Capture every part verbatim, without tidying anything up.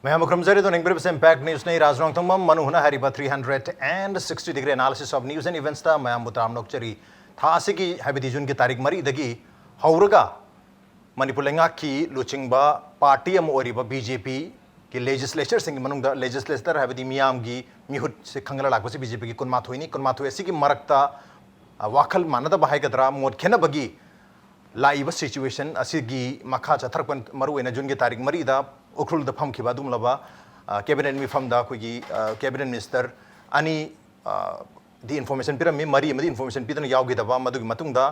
ꯃꯌꯥꯝꯕꯨ ꯈꯨꯔꯨꯝꯖꯔꯤ꯫ ꯑꯗꯨꯅ ꯌꯦꯡꯕꯤꯔꯤꯕꯁꯦ Impact News ꯅꯤ꯫ ꯔꯥꯖ ꯔꯣꯡꯊꯣꯡꯕꯝ ꯃꯅꯨ ꯍꯨꯅ ꯍꯥꯏꯔꯤꯕ three hundred and sixty degree analysis of news and events ꯇ ꯃꯌꯥꯝꯕꯨ ꯇꯔꯥꯝꯅ ꯑꯣꯛꯆꯔꯤ꯫ ꯊꯥ ꯑꯁꯤꯒꯤ, ꯍꯥꯏꯕꯗꯤ June ꯒꯤ ꯇꯥꯔꯤꯛ ꯃꯔꯤꯗꯒꯤ ꯍꯧꯔꯒ ꯃꯅꯤꯄꯨꯔ ꯂꯩꯉꯥꯛꯀꯤ ꯂꯨꯆꯤꯡꯕ party ꯑꯃ ꯑꯣꯏꯔꯤꯕ B J P ꯒꯤ legislature ꯁꯤꯡꯒꯤ ꯃꯅꯨꯡꯗ, legislator ꯍꯥꯏꯕꯗꯤ ꯃꯤꯌꯥꯝꯒꯤ ꯃꯤꯍꯨꯠꯁꯦ ꯈꯪꯒꯠꯂ ꯂꯥꯛꯄꯁꯤ B J P ꯒꯤ ꯀꯨꯟꯃꯥꯊꯣꯏꯅꯤ꯫ ꯀꯨꯟꯃꯥꯊꯣꯏ ꯑꯁꯤꯒꯤ ꯃꯔꯛꯇ, ꯑ, ꯋꯥꯈꯜ ꯃꯥꯟꯅꯗꯕ ꯍꯥꯏꯒꯗ꯭ꯔꯥ, ꯃꯣꯠ ꯈꯦꯠꯅꯕꯒꯤ ꯂꯥꯛꯏꯕ situation ꯑꯁꯤꯒꯤ ꯃꯈꯥ ꯆꯠꯊꯔꯛꯄ, ꯃꯔꯨꯑꯣꯏꯅ June ꯒꯤ ꯇꯥꯔꯤꯛ ꯃꯔꯤꯗ ꯎꯈ꯭ꯔꯨꯜꯗ ꯐꯝꯈꯤꯕ ꯑꯗꯨꯒꯨꯝꯂꯕ, ꯑ, cabinet ꯃꯤꯐꯝꯗ ꯑꯩꯈꯣꯏꯒꯤ, ꯑ, cabinet minister ꯑꯅꯤ, ꯑ, ꯗꯤ information ꯄꯤꯔꯝꯃꯤ, ꯃꯔꯤ ꯑꯃꯗꯤ information ꯄꯤꯗꯅ ꯌꯥꯎꯈꯤꯗꯕ꯫ ꯃꯗꯨꯒꯤ ꯃꯇꯨꯡꯗ,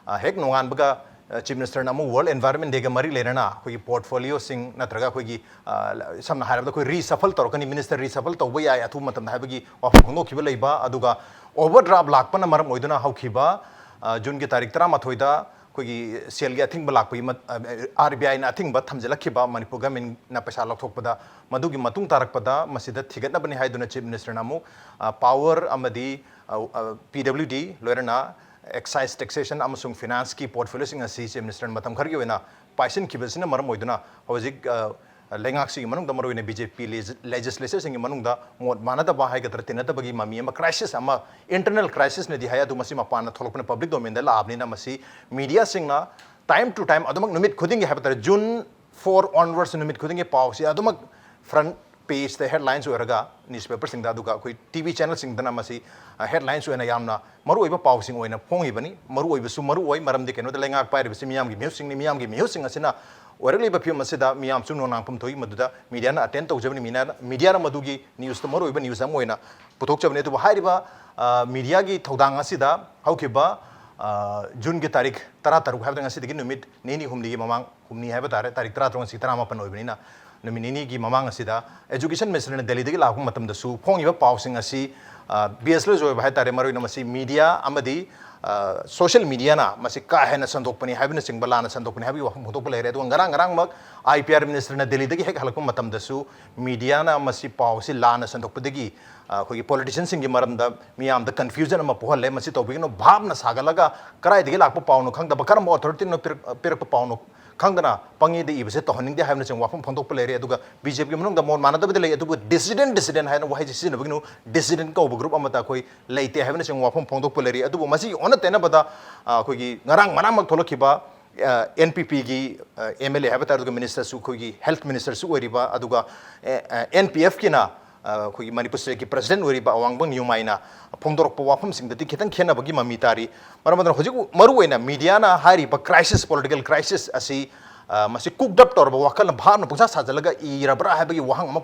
ꯑ, ꯍꯦꯛ ꯅꯣꯡꯉꯥꯟꯕꯒ, ꯑ, Chief Minister ꯅ ꯑꯃꯨꯛ World Environment Day ꯒ ꯃꯔꯤ ꯂꯩꯅꯅ ꯑꯩꯈꯣꯏꯒꯤ portfolio ꯁꯤꯡ ꯅꯠꯇ꯭ꯔꯒ ꯑꯩꯈꯣꯏꯒꯤ, ꯑ, ꯁꯝꯅ ꯍꯥꯏꯔꯕꯗ ꯑꯩꯈꯣꯏ reshuffle ꯇꯧꯔꯛꯀꯅꯤ, minister reshuffle ꯇꯧꯕ ꯌꯥꯏ ꯑꯊꯨꯕ ꯃꯇꯝꯗ ꯍꯥꯏꯕꯒꯤ ꯋꯥꯐꯝ ꯐꯣꯡꯗꯣꯛꯈꯤꯕ ꯂꯩꯕ꯫ ꯑꯗꯨꯒ overdraft ꯂꯥꯛꯄꯅ ꯃꯔꯝ ꯑꯣꯏꯗꯨꯅ ꯍꯧꯈꯤꯕ, ꯑ, June ꯒꯤ ꯇꯥꯔꯤꯛ ꯇꯔꯥꯃꯥꯊꯣꯏꯗ ꯑꯩꯈꯣꯏꯒꯤ ꯁꯦꯜꯒꯤ ꯑꯊꯤꯡꯕ ꯂꯥꯛꯄꯒꯤ ꯃꯠ-, ꯑ, R B I ꯅ ꯑꯊꯤꯡꯕ ꯊꯝꯖꯤꯜꯂꯛꯈꯤꯕ, ꯃꯅꯤꯄꯨꯔ government ꯅ ꯄꯩꯁꯥ ꯂꯧꯊꯣꯛꯄꯗ, ꯃꯗꯨꯒꯤ ꯃꯇꯨꯡ ꯇꯥꯔꯛꯄꯗ ꯃꯁꯤꯗ ꯊꯤꯒꯠꯅꯕꯅꯤ ꯍꯥꯏꯗꯨꯅ Chief Minister ꯅ ꯑꯃꯨꯛ, ꯑ, power ꯑꯃꯗꯤ, ꯑ, ꯑ, P W D ꯂꯣꯏꯅꯅ excise taxation ꯑꯃꯁꯨꯡ finance ꯀꯤ portfolio ꯁꯤꯡ ꯑꯁꯤ Chief Minister ꯅ ꯃꯇꯝ ꯈꯔꯒꯤ ꯑꯣꯏꯅ ꯄꯥꯏꯁꯤꯟꯈꯤꯕꯁꯤꯅ ꯃꯔꯝ ꯑꯣꯏꯗꯨꯅ ꯍꯧꯖꯤꯛ, ꯑ, ꯂꯩꯉꯥꯛꯁꯤꯒꯤ ꯃꯅꯨꯡꯗ, ꯃꯔꯨꯑꯣꯏꯅ B J P legis-, legislature ꯁꯤꯡꯒꯤ ꯃꯅꯨꯡꯗ ꯃꯣꯠ ꯃꯥꯟꯅꯗꯕ ꯍꯥꯏꯒꯗ꯭ꯔꯥ, ꯇꯤꯟꯅꯗꯕꯒꯤ ꯃꯃꯤ ꯑꯃ, crisis ꯑꯃ, internal crisis ꯅꯗꯤ ꯍꯥꯏ, ꯑꯗꯨ ꯃꯁꯤ ꯃꯄꯥꯟꯗ ꯊꯣꯛꯂꯛꯄꯅ, public domain ꯗ ꯂꯥꯛꯑꯕꯅꯤꯅ ꯃꯁꯤ media ꯁꯤꯡꯅ time to time ꯑꯗꯨꯃꯛ ꯅꯨꯃꯤꯠ ꯈꯨꯗꯤꯡꯒꯤ ꯍꯥꯏꯕ ꯇꯥꯔꯦ, June four onwards ꯅꯨꯃꯤꯠ ꯈꯨꯗꯤꯡꯒꯤ ꯄꯥꯎꯁꯤ ꯑꯗꯨꯃꯛ front page ꯇ headlines ꯑꯣꯏꯔꯒ newspaper ꯁꯤꯡꯗ, ꯑꯗꯨꯒ ꯑꯩꯈꯣꯏ T V channel ꯁꯤꯡꯗꯅ ꯃꯁꯤ, ꯑ, headlines ꯑꯣꯏꯅ ꯌꯥꯝꯅ ꯃꯔꯨꯑꯣꯏꯕ ꯄꯥꯎꯁꯤꯡ ꯑꯣꯏꯅ ꯐꯣꯡꯉꯤꯕꯅꯤ꯫ ꯃꯔꯨꯑꯣꯏꯕꯁꯨ ꯃꯔꯨꯑꯣꯏ, ꯃꯔꯝꯗꯤ ꯀꯩꯅꯣꯗ ꯂꯩꯉꯥꯛ ꯄꯥꯏꯔꯤꯕꯁꯤ ꯃꯤꯌꯥꯝꯒꯤ ꯃꯤꯍꯨꯠꯁꯤꯡꯅꯤ꯫ ꯃꯤꯌꯥꯝꯒꯤ ꯃꯤꯍꯨꯠꯁꯤꯡ ꯑꯁꯤꯅ ꯑꯣꯏꯔꯛꯂꯤꯕ ꯐꯤꯕꯝ ꯑꯁꯤꯗ ꯃꯤꯌꯥꯝꯁꯨ ꯅꯣꯡꯅꯥꯡꯐꯝ ꯊꯣꯛꯏ, ꯃꯗꯨꯗ media ꯅ attend ꯇꯧꯖꯕꯅꯤ꯫ Media ꯅ, media ꯅ ꯃꯗꯨꯒꯤ news ꯇ ꯃꯔꯨꯑꯣꯏꯕ news ꯑꯃ ꯑꯣꯏꯅ ꯄꯨꯊꯣꯛꯆꯕꯅꯤ꯫ ꯑꯗꯨꯕꯨ ꯍꯥꯏꯔꯤꯕ, ꯑ, media ꯒꯤ ꯊꯧꯗꯥꯡ ꯑꯁꯤꯗ ꯍꯧꯈꯤꯕ, ꯑ, June ꯒꯤ ꯇꯥꯔꯤꯛ ꯇꯔꯥꯇꯔꯨꯛ ꯍꯥꯏꯕꯗ ꯉꯁꯤꯗꯒꯤ ꯅꯨꯃꯤꯠ ꯅꯤꯅꯤ ꯍꯨꯝꯅꯤꯒꯤ ꯃꯃꯥꯡ, ꯍꯨꯝꯅꯤ ꯍꯥꯏꯕ ꯇꯥꯔꯦ, ꯇꯥꯔꯤꯛ ꯇꯔꯥꯇꯔꯨꯛ ꯉꯁꯤ ꯇꯔꯥꯃꯥꯄꯟ ꯑꯣꯏꯕꯅꯤꯅ, ꯅꯨꯃꯤꯠ ꯅꯤꯅꯤꯒꯤ ꯃꯃꯥꯡ ꯑꯁꯤꯗ Education Minister ꯅ ꯗꯦꯜꯂꯤꯗꯒꯤ ꯂꯥꯛꯄ ꯃꯇꯝꯗꯁꯨ ꯐꯣꯡꯉꯤꯕ ꯄꯥꯎꯁꯤꯡ ꯑꯁꯤ, ꯑ, baseless ꯑꯣꯏꯕ ꯍꯥꯏ ꯇꯥꯔꯦ, ꯃꯔꯨꯑꯣꯏꯅ ꯃꯁꯤ media ꯑꯃꯗꯤ, ꯑ, social media ꯅ ꯃꯁꯤ ꯀꯥ ꯍꯦꯟꯅ ꯁꯟꯗꯣꯛꯄꯅꯤ ꯍꯥꯏꯕꯅꯆꯤꯡꯕ, ꯂꯥꯟꯅ ꯁꯟꯗꯣꯛꯄꯅꯤ ꯍꯥꯏꯕꯒꯤ ꯋꯥꯐꯝ ꯐꯣꯡꯗꯣꯛꯄ ꯂꯩꯔꯦ꯫ ꯑꯗꯨꯒ ꯉꯔꯥꯡ, ꯉꯔꯥꯡꯃꯛ I P R Minister ꯅ ꯗꯦꯜꯂꯤꯗꯒꯤ ꯍꯦꯛ ꯍꯜꯂꯛꯄ ꯃꯇꯝꯗꯁꯨ media ꯅ ꯃꯁꯤ ꯄꯥꯎ ꯑꯁꯤ ꯂꯥꯟꯅ ꯁꯟꯗꯣꯛꯄꯗꯒꯤ, ꯑ, ꯑꯩꯈꯣꯏꯒꯤ politician ꯁꯤꯡꯒꯤ ꯃꯔꯝꯗ ꯃꯤꯌꯥꯝꯗ confusion ꯑꯃ ꯄꯣꯛꯍꯜꯂꯦ꯫ ꯃꯁꯤ ꯇꯧꯕꯤꯒꯅꯨ, ꯚꯥꯞꯅ ꯁꯥꯒꯠꯂꯒ ꯀꯗꯥꯏꯗꯒꯤ ꯂꯥꯛꯄ ꯄꯥꯎꯅꯣ ꯈꯪꯗꯕ, ꯀꯔꯝꯕ authority ꯅ ꯄꯤꯔꯛ-, ꯄꯤꯔꯛꯄ ꯄꯥꯎꯅꯣ ꯈꯪꯗꯅ ꯄꯪꯏꯗ ꯏꯕꯁꯦ ꯇꯧꯍꯟꯅꯤꯡꯗꯦ ꯍꯥꯏꯕꯅꯆꯤꯡꯕ ꯋꯥꯐꯝ ꯐꯣꯡꯗꯣꯛꯄ ꯂꯩꯔꯦ꯫ ꯑꯗꯨꯒ ꯕꯤ ꯖꯦ ꯄꯤꯒꯤ ꯃꯅꯨꯡꯗ ꯃꯣꯠ ꯃꯥꯟꯅꯗꯕꯗꯤ ꯂꯩ, ꯑꯗꯨꯕꯨ dissident, dissident ꯍꯥꯏꯅ ꯋꯥꯍꯩꯁꯦ ꯁꯤꯖꯤꯟꯅꯕꯒꯤꯅꯨ꯫ Dissident ꯀꯧꯕ group ꯑꯃꯠꯇ ꯑꯩꯈꯣꯏ ꯂꯩꯇꯦ ꯍꯥꯏꯕꯅꯆꯤꯡꯕ ꯋꯥꯐꯝ ꯐꯣꯡꯗꯣꯛꯄ ꯂꯩꯔꯤ꯫ ꯑꯗꯨꯕꯨ ꯃꯁꯤꯒꯤ ꯑꯣꯟꯅ ꯇꯩꯅꯕꯗ, ꯑ, ꯑꯩꯈꯣꯏꯒꯤ ꯉꯔꯥꯡ ꯃꯅꯥꯃꯛ ꯊꯣꯛꯂꯛꯈꯤꯕ, ꯑ, ꯑꯦꯟ ꯄꯤ ꯄꯤꯒꯤ, ꯑ, ꯑꯦꯝ ꯑꯦꯜ ꯑꯦ ꯍꯥꯏꯕ ꯇꯥꯔꯦ, ꯑꯗꯨꯒ ꯃꯤꯅꯤꯁꯇꯔꯁꯨ, ꯑꯩꯈꯣꯏꯒꯤ ꯍꯦꯜꯊ ꯃꯤꯅꯤꯁꯇꯔꯁꯨ ꯑꯣꯏꯔꯤꯕ, ꯑꯗꯨꯒ, ꯑ, ꯑ, ꯑꯦꯟ ꯄꯤ ꯑꯦꯐꯀꯤꯅ, ꯑ, ꯑꯩꯈꯣꯏꯒꯤ ꯃꯅꯤꯄꯨꯔ ꯁ꯭ꯇꯦꯠꯀꯤ ꯄ꯭ꯔꯁꯤꯗꯦꯟ ꯑꯣꯏꯔꯤꯕ ꯑꯋꯥꯡꯕꯝ ꯅ꯭ꯌꯨꯃꯥꯏꯅ ꯐꯣꯡꯗꯣꯔꯛꯄ ꯋꯥꯐꯝꯁꯤꯡꯗꯗꯤ ꯈꯤꯇꯪ ꯈꯦꯠꯅꯕꯒꯤ ꯃꯃꯤ ꯇꯥꯔꯤ꯫ ꯃꯔꯝ ꯑꯗꯨꯅ ꯍꯧꯖꯤꯛ ꯃꯔꯨꯑꯣꯏꯅ ꯃꯤꯗꯤꯌꯥꯅ ꯍꯥꯏꯔꯤꯕ crisis, political crisis ꯑꯁꯤ, ꯑ, ꯃꯁꯤ cooked up ꯇꯧꯔꯕ ꯋꯥꯈꯜꯅ, ꯚꯥꯞꯅ ꯄꯨꯡꯁꯥ ꯁꯥꯖꯤꯜꯂꯒ ꯏꯔꯕ꯭ꯔꯥ ꯍꯥꯏꯕꯒꯤ ꯋꯥꯍꯪ ꯑꯃ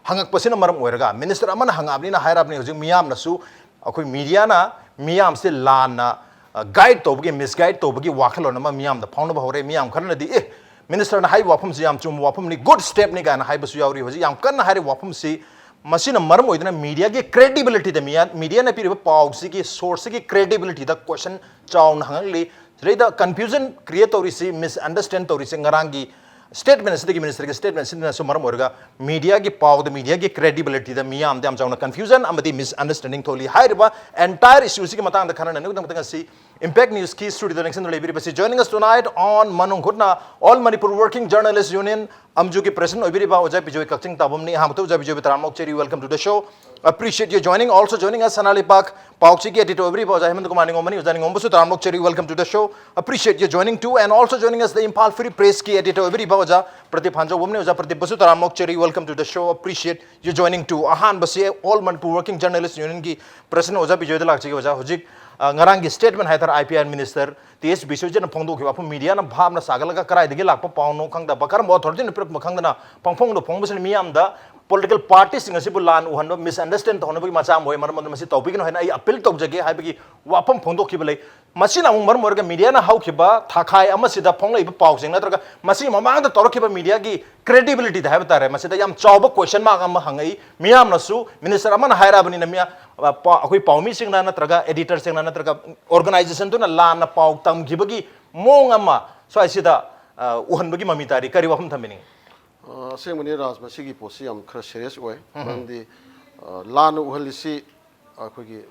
ꯍꯪꯉꯛꯄꯁꯤꯅ ꯃꯔꯝ ꯑꯣꯏꯔꯒ, ꯃꯤꯅꯤꯁꯇꯔ ꯑꯃꯅ ꯍꯪꯉꯛꯑꯕꯅꯤꯅ ꯍꯥꯏꯔꯕꯅꯤ꯫ ꯍꯧꯖꯤꯛ ꯃꯤꯌꯥꯝꯅꯁꯨ, ꯑꯩꯈꯣꯏ ꯃꯤꯗꯤꯌꯥꯅ ꯃꯤꯌꯥꯝꯁꯦ ꯂꯥꯟꯅ, ꯑ, guide ꯇꯧꯕꯒꯤ, misguide ꯇꯧꯕꯒꯤ ꯋꯥꯈꯜꯂꯣꯟ ꯑꯃ ꯃꯤꯌꯥꯝꯗ ꯐꯥꯎꯅꯕ ꯍꯧꯔꯦ꯫ ꯃꯤꯌꯥꯝ ꯈꯔꯅꯗꯤ, "ꯑꯦ, ꯃꯤꯅꯤꯁꯇꯔꯅ ꯍꯥꯏꯕ ꯋꯥꯐꯝꯁꯤ ꯌꯥꯝ ꯆꯨꯝꯕ ꯋꯥꯐꯝꯅꯤ, good step ꯅꯤ" ꯀꯥꯏꯅ ꯍꯥꯏꯕꯁꯨ ꯌꯥꯎꯔꯤ꯫ ꯍꯧꯖꯤꯛ ꯌꯥꯝ ꯀꯟꯅ ꯍꯥꯏꯔꯤꯕ ꯋꯥꯐꯝꯁꯤ, ꯃꯁꯤꯅ ꯃꯔꯝ ꯑꯣꯏꯗꯨꯅ ꯃꯤꯗꯤꯌꯥꯒꯤ credibility ꯗ, ꯃꯤꯌꯥ-, ꯃꯤꯗꯤꯌꯥꯅ ꯄꯤꯔꯤꯕ ꯄꯥꯎꯁꯤꯒꯤ source ꯁꯤꯒꯤ credibility ꯗ question ꯆꯥꯎꯅ ꯍꯪꯉꯛꯂꯤ꯫ ꯁꯤꯗꯩꯗ confusion create ꯇꯧꯔꯤꯁꯤ, misunderstand ꯇꯧꯔꯤꯁꯤ ꯉꯔꯥꯡꯒꯤ statement ꯑꯁꯤꯗꯒꯤ, ꯃꯤꯅꯤꯁꯇꯔꯒꯤ statement ꯑꯁꯤꯅꯁꯨ ꯃꯔꯝ ꯑꯣꯏꯔꯒ ꯃꯤꯗꯤꯌꯥꯒꯤ ꯄꯥꯎꯗ, ꯃꯤꯗꯤꯌꯥꯒꯤ credibility ꯗ ꯃꯤꯌꯥꯝꯗ ꯌꯥꯝ ꯆꯥꯎꯅ confusion ꯑꯃꯗꯤ misunderstanding ꯊꯣꯛꯂꯤ꯫ ꯍꯥꯏꯔꯤꯕ entire issue ꯁꯤꯒꯤ ꯃꯇꯥꯡꯗ ꯈꯟꯅꯅꯕꯒꯤꯗꯃꯛꯇ ꯉꯁꯤ Impact News ꯀꯤ studio the ꯅꯤꯡꯁꯤꯡꯗꯨꯅ ꯂꯩꯕꯤꯔꯤꯕꯁꯤ, joining us tonight on ꯃꯅꯨꯡ ꯍꯨꯠꯅ All Manipur Working Journalist Union, ꯑꯝꯖꯨꯒꯤ president ꯑꯣꯏꯕꯤꯔꯤꯕ ꯑꯣꯖꯥ ꯕꯤꯖꯣꯏ ꯀꯛꯆꯤꯡ ꯇꯥꯕꯝꯅꯤ꯫ ꯑꯍꯥꯟꯕꯗ ꯑꯣꯖꯥ ꯕꯤꯖꯣꯏꯕꯨ ꯇꯔꯥꯝꯅ ꯑꯣꯛꯆꯔꯤ, welcome to the show, appreciate you joining. Also joining us, ꯁꯅꯥ ꯂꯩꯄꯥꯛ ꯄꯥꯎꯆꯦꯒꯤ editor ꯑꯣꯏꯕꯤꯔꯤꯕ ꯑꯣꯖꯥ ꯍꯦꯃꯟꯇ ꯀꯨꯃꯥꯔ ꯅꯤꯉꯣꯝꯕꯅꯤ꯫ ꯑꯣꯖꯥ ꯅꯤꯉꯣꯝꯕꯁꯨ ꯇꯔꯥꯝꯅ ꯑꯣꯛꯆꯔꯤ, welcome to the show, appreciate you joining too. And also joining us, the Imphal Free Press ꯀꯤ editor ꯑꯣꯏꯕꯤꯔꯤꯕ ꯑꯣꯖꯥ ꯄ꯭ꯔꯗꯤꯞ ꯍꯥꯟꯖꯧꯕꯝꯅꯤ꯫ ꯑꯣꯖꯥ ꯄ꯭ꯔꯗꯤꯞꯄꯨꯁꯨ ꯇꯔꯥꯝꯅ ꯑꯣꯛꯆꯔꯤ, welcome to the show, appreciate you joining too. ꯑꯍꯥꯟꯕꯁꯤ All Manipur Working Journalist Union ꯒꯤ president ꯑꯣꯖꯥ ꯕꯤꯖꯣꯏꯗ ꯂꯥꯛꯆꯒꯦ꯫ ꯑꯣꯖꯥ, ꯍꯧꯖꯤꯛ, ꯑ, ꯉꯔꯥꯡꯒꯤ statement ꯍꯥꯏꯇꯥꯔꯦ, I P R minister T S ꯕꯤꯁ꯭ꯋꯖꯤꯠꯅ ꯐꯣꯡꯗꯣꯛꯈꯤꯕ ꯋꯥꯐꯝ, ꯃꯤꯗꯤꯌꯥꯅ ꯚꯥꯞꯅ ꯁꯥꯒꯠꯂꯒ ꯀꯗꯥꯏꯗꯒꯤ ꯂꯥꯛꯄ ꯄꯥꯎꯅꯣ ꯈꯪꯗꯕ, ꯀꯔꯝꯕ ꯑꯣꯊꯣꯔꯤꯇꯤꯅ ꯄꯤꯔꯛꯄꯅꯣ ꯈꯪꯗꯅ ꯄꯪꯐꯣꯡꯗ ꯐꯣꯡꯕꯁꯤꯅ ꯃꯤꯌꯥꯝꯗ, political party ꯁꯤꯡ ꯑꯁꯤꯕꯨ ꯂꯥꯟ ꯎꯍꯟꯕ, misunderstand ꯇꯧꯍꯟꯕꯒꯤ ꯃꯆꯥꯛ ꯑꯃ ꯑꯣꯏ꯫ ꯃꯔꯝ ꯑꯗꯨꯅ ꯃꯁꯤ ꯇꯧꯕꯤꯒꯅꯨ ꯍꯥꯏꯅ ꯑꯩ appeal ꯇꯧꯖꯒꯦ ꯍꯥꯏꯕꯒꯤ ꯋꯥꯐꯝ ꯐꯣꯡꯗꯣꯛꯈꯤꯕ ꯂꯩ꯫ ꯃꯁꯤꯅ ꯑꯃꯨꯛ ꯃꯔꯝ ꯑꯣꯏꯔꯒ ꯃꯤꯗꯤꯌꯥꯅ ꯍꯧꯈꯤꯕ ꯊꯥꯈꯥꯏ ꯑꯃꯁꯤꯗ ꯐꯣꯡꯂꯛꯏꯕ ꯄꯥꯎꯁꯤꯡ ꯅꯠꯇ꯭ꯔꯒ ꯃꯁꯤꯒꯤ ꯃꯃꯥꯡꯗ ꯇꯧꯔꯛꯈꯤꯕ ꯃꯤꯗꯤꯌꯥꯒꯤ credibility ꯗ ꯍꯥꯏꯕ ꯇꯥꯔꯦ, ꯃꯁꯤꯗ ꯌꯥꯝ ꯆꯥꯎꯕ question mark ꯑꯃ ꯍꯪꯉꯛꯏ꯫ ꯃꯤꯌꯥꯝꯅꯁꯨ, ꯃꯤꯅꯤꯁꯇꯔ ꯑꯃꯅ ꯍꯥꯏꯔꯛꯑꯕꯅꯤꯅ, ꯃꯤꯌꯥ-, ꯑ, ꯄꯥ-, ꯑꯩꯈꯣꯏ ꯄꯥꯎꯃꯤꯁꯤꯡꯅ ꯅꯠꯇ꯭ꯔꯒ editor ꯁꯤꯡꯅ ꯅꯠꯇ꯭ꯔꯒ organization ꯗꯨꯅ ꯂꯥꯟꯅ ꯄꯥꯎ ꯇꯝꯈꯤꯕꯒꯤ ꯃꯑꯣꯡ ꯑꯃ ꯁ꯭ꯋꯥꯏꯁꯤꯗ, ꯑ, ꯎꯍꯟꯕꯒꯤ ꯃꯃꯤ ꯇꯥꯔꯤ꯫ ꯀꯔꯤ ꯋꯥꯐꯝ ꯊꯝꯕꯤꯅꯤꯡꯉꯤ? ꯑ, ꯑꯁꯦꯡꯕꯅꯤ ꯔꯥꯖ, ꯃꯁꯤꯒꯤ ꯄꯣꯠꯁꯤ ꯌꯥꯝ ꯈꯔ serious ꯑꯣꯏ꯫ ꯎꯝ꯫ ꯃꯔꯝꯗꯤ, ꯑ, ꯂꯥꯟꯅ ꯎꯍꯜꯂꯤꯁꯤ ꯑꯩꯈꯣꯏꯒꯤ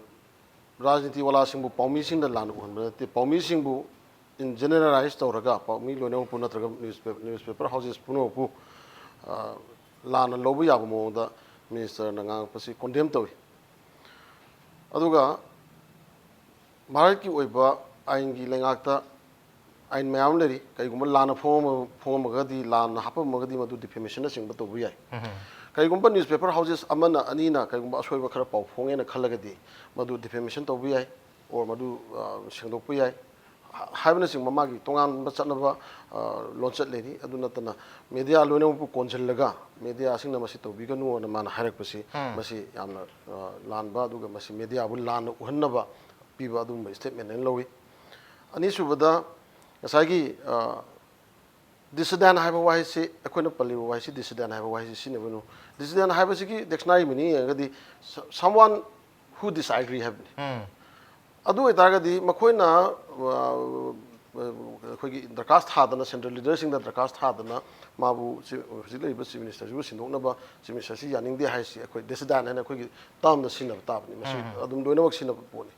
ꯔꯥꯖꯅꯤꯇꯤ ꯋꯥꯂꯥꯁꯤꯡꯕꯨ, ꯄꯥꯎꯃꯤꯁꯤꯡꯗ ꯂꯥꯟꯅ ꯎꯍꯟꯕ ꯅꯠꯇꯦ꯫ ꯄꯥꯎꯃꯤꯁꯤꯡꯕꯨ ꯖꯦꯅꯦꯔꯦꯂꯥꯏꯁ ꯇꯧꯔꯒ ꯄꯥꯎꯃꯤ ꯂꯣꯏꯅꯃꯛꯄꯨ ꯅꯠꯇ꯭ꯔꯒ ꯅ꯭ꯌꯨꯁꯄꯦꯄꯔ ꯍꯥꯎꯁꯦꯁ ꯄꯨꯝꯅꯃꯛꯄꯨ ꯂꯥꯟꯅ ꯂꯧꯕ ꯌꯥꯕ ꯃꯑꯣꯡꯗ ꯃꯤꯅꯤꯁꯇꯔꯅ ꯉꯥꯡꯉꯛꯄꯁꯤ ꯀꯣꯟꯗꯦꯝ ꯇꯧꯏ꯫ ꯑꯗꯨꯒ ꯚꯥꯔꯠꯀꯤ ꯑꯣꯏꯕ ꯑꯥꯏꯟꯒꯤ ꯂꯩꯉꯥꯛꯇ ꯑꯥꯏꯟ ꯃꯌꯥꯝ ꯑꯃ ꯂꯩꯔꯤ꯫ ꯀꯔꯤꯒꯨꯝꯕ ꯂꯥꯟꯅ ꯐꯣꯡꯉꯝꯃ-, ꯐꯣꯡꯉꯝꯃꯒꯗꯤ, ꯂꯥꯟꯅ ꯍꯥꯞꯄꯝꯃꯒꯗꯤ ꯃꯗꯨ ꯗꯤꯐꯦꯃꯦꯁꯟꯅꯆꯤꯡꯕ ꯇꯧꯕ ꯌꯥꯏ꯫ ꯀꯔꯤꯒꯨꯝꯕ ꯅ꯭ꯌꯨꯁꯄꯦꯄꯔ ꯍꯥꯎꯁꯦꯁ ꯑꯃꯅ, ꯑꯅꯤꯅ ꯀꯔꯤꯒꯨꯝꯕ ꯑꯁꯣꯏꯕ ꯈꯔ ꯄꯥꯎ ꯐꯣꯡꯉꯦꯅ ꯈꯜꯂꯒꯗꯤ ꯃꯗꯨ ꯗꯤꯐꯦꯃꯦꯁꯟ ꯇꯧꯕ ꯌꯥꯏ, ꯑꯣꯔ ꯃꯗꯨ, ꯑ, ꯁꯦꯡꯗꯣꯛꯄ ꯌꯥꯏ꯫ ꯍꯥꯏꯕꯅꯆꯤꯡꯕ ꯃꯥꯒꯤ ꯇꯣꯉꯥꯟꯕ ꯆꯠꯅꯕ, ꯑ, ꯂꯣꯟꯆꯠ ꯂꯩꯔꯤ꯫ ꯑꯗꯨ ꯅꯠꯇꯅ ꯃꯦꯗꯤꯌꯥ ꯂꯣꯏꯅꯃꯛꯄꯨ ꯀꯣꯟꯁꯤꯜꯂꯒ ꯃꯦꯗꯤꯌꯥꯁꯤꯡꯅ ꯃꯁꯤ ꯇꯧꯕꯤꯒꯅꯨꯅ ꯃꯥꯅ ꯍꯥꯏꯔꯛꯄꯁꯤ, ꯎꯝ꯫ ꯃꯁꯤ ꯌꯥꯝꯅ, ꯑ, ꯂꯥꯟꯕ, ꯑꯗꯨꯒ ꯃꯁꯤ ꯃꯦꯗꯤꯌꯥꯕꯨ ꯂꯥꯟꯅ ꯎꯍꯟꯅꯕ ꯄꯤꯕ ꯑꯗꯨꯒꯨꯝꯕ ꯁ꯭ꯇꯦꯠꯃꯦꯟ ꯑꯣꯏꯅ ꯂꯧꯏ꯫ ꯑꯅꯤꯁꯨꯕꯗ, ꯉꯁꯥꯏꯒꯤ, ꯑ, ꯗꯤꯁꯤꯗꯦꯟ ꯍꯥꯏꯕ ꯋꯥꯍꯩꯁꯤ, ꯑꯩꯈꯣꯏꯅ ꯄꯜꯂꯤꯕ ꯋꯥꯍꯩꯁꯤ, ꯗꯤꯁꯤꯗꯦꯟ ꯍꯥꯏꯕ ꯋꯥꯍꯩꯁꯤ ꯁꯤꯖꯤꯟꯅꯕꯅꯨ꯫ ꯗꯤꯁꯤꯗꯦꯟ ꯍꯥꯏꯕꯁꯤꯒꯤ ꯗꯤꯛꯁꯅꯥꯔꯤ ꯃꯤꯅꯤꯡ ꯌꯦꯡꯉꯒꯗꯤ, ꯁ-, someone who disagree ꯍꯥꯏꯕꯅꯤ꯫ ꯎꯝ꯫ ꯑꯗꯨ ꯑꯣꯏꯇꯥꯔꯒꯗꯤ ꯃꯈꯣꯏꯅ, ꯑ, ꯑꯩꯈꯣꯏꯒꯤ ꯗꯔꯈꯥꯁ ꯊꯥꯗꯅ, ꯁꯦꯟꯇ꯭ꯔꯦꯜ ꯂꯤꯗꯔꯁꯤꯡꯗ ꯗꯔꯈꯥꯁ ꯊꯥꯗꯅ ꯃꯥꯕꯨ ꯆꯤ-, ꯍꯧꯖꯤꯛ ꯂꯩꯔꯤꯕ ꯆꯤꯐ ꯃꯤꯅꯤꯁꯇꯔꯁꯤꯕꯨ ꯁꯤꯟꯗꯣꯛꯅꯕ, ꯆꯤꯐ ꯃꯤꯅꯤꯁꯇꯔꯁꯤ ꯌꯥꯅꯤꯡꯗꯦ ꯍꯥꯏꯁꯤ ꯑꯩꯈꯣꯏ ꯗꯤꯁꯤꯗꯦꯟ ꯍꯥꯏꯅ ꯑꯩꯈꯣꯏꯒꯤ ꯇꯥꯝꯗ ꯁꯤꯖꯤꯟꯅꯕ ꯇꯥꯕꯅꯤ꯫ ꯃꯁꯤ ꯎꯝ꯫ ꯑꯗꯨꯝ ꯂꯣꯏꯅꯃꯛ ꯁꯤꯖꯤꯟꯅꯕ ꯄꯣꯠꯅꯤ꯫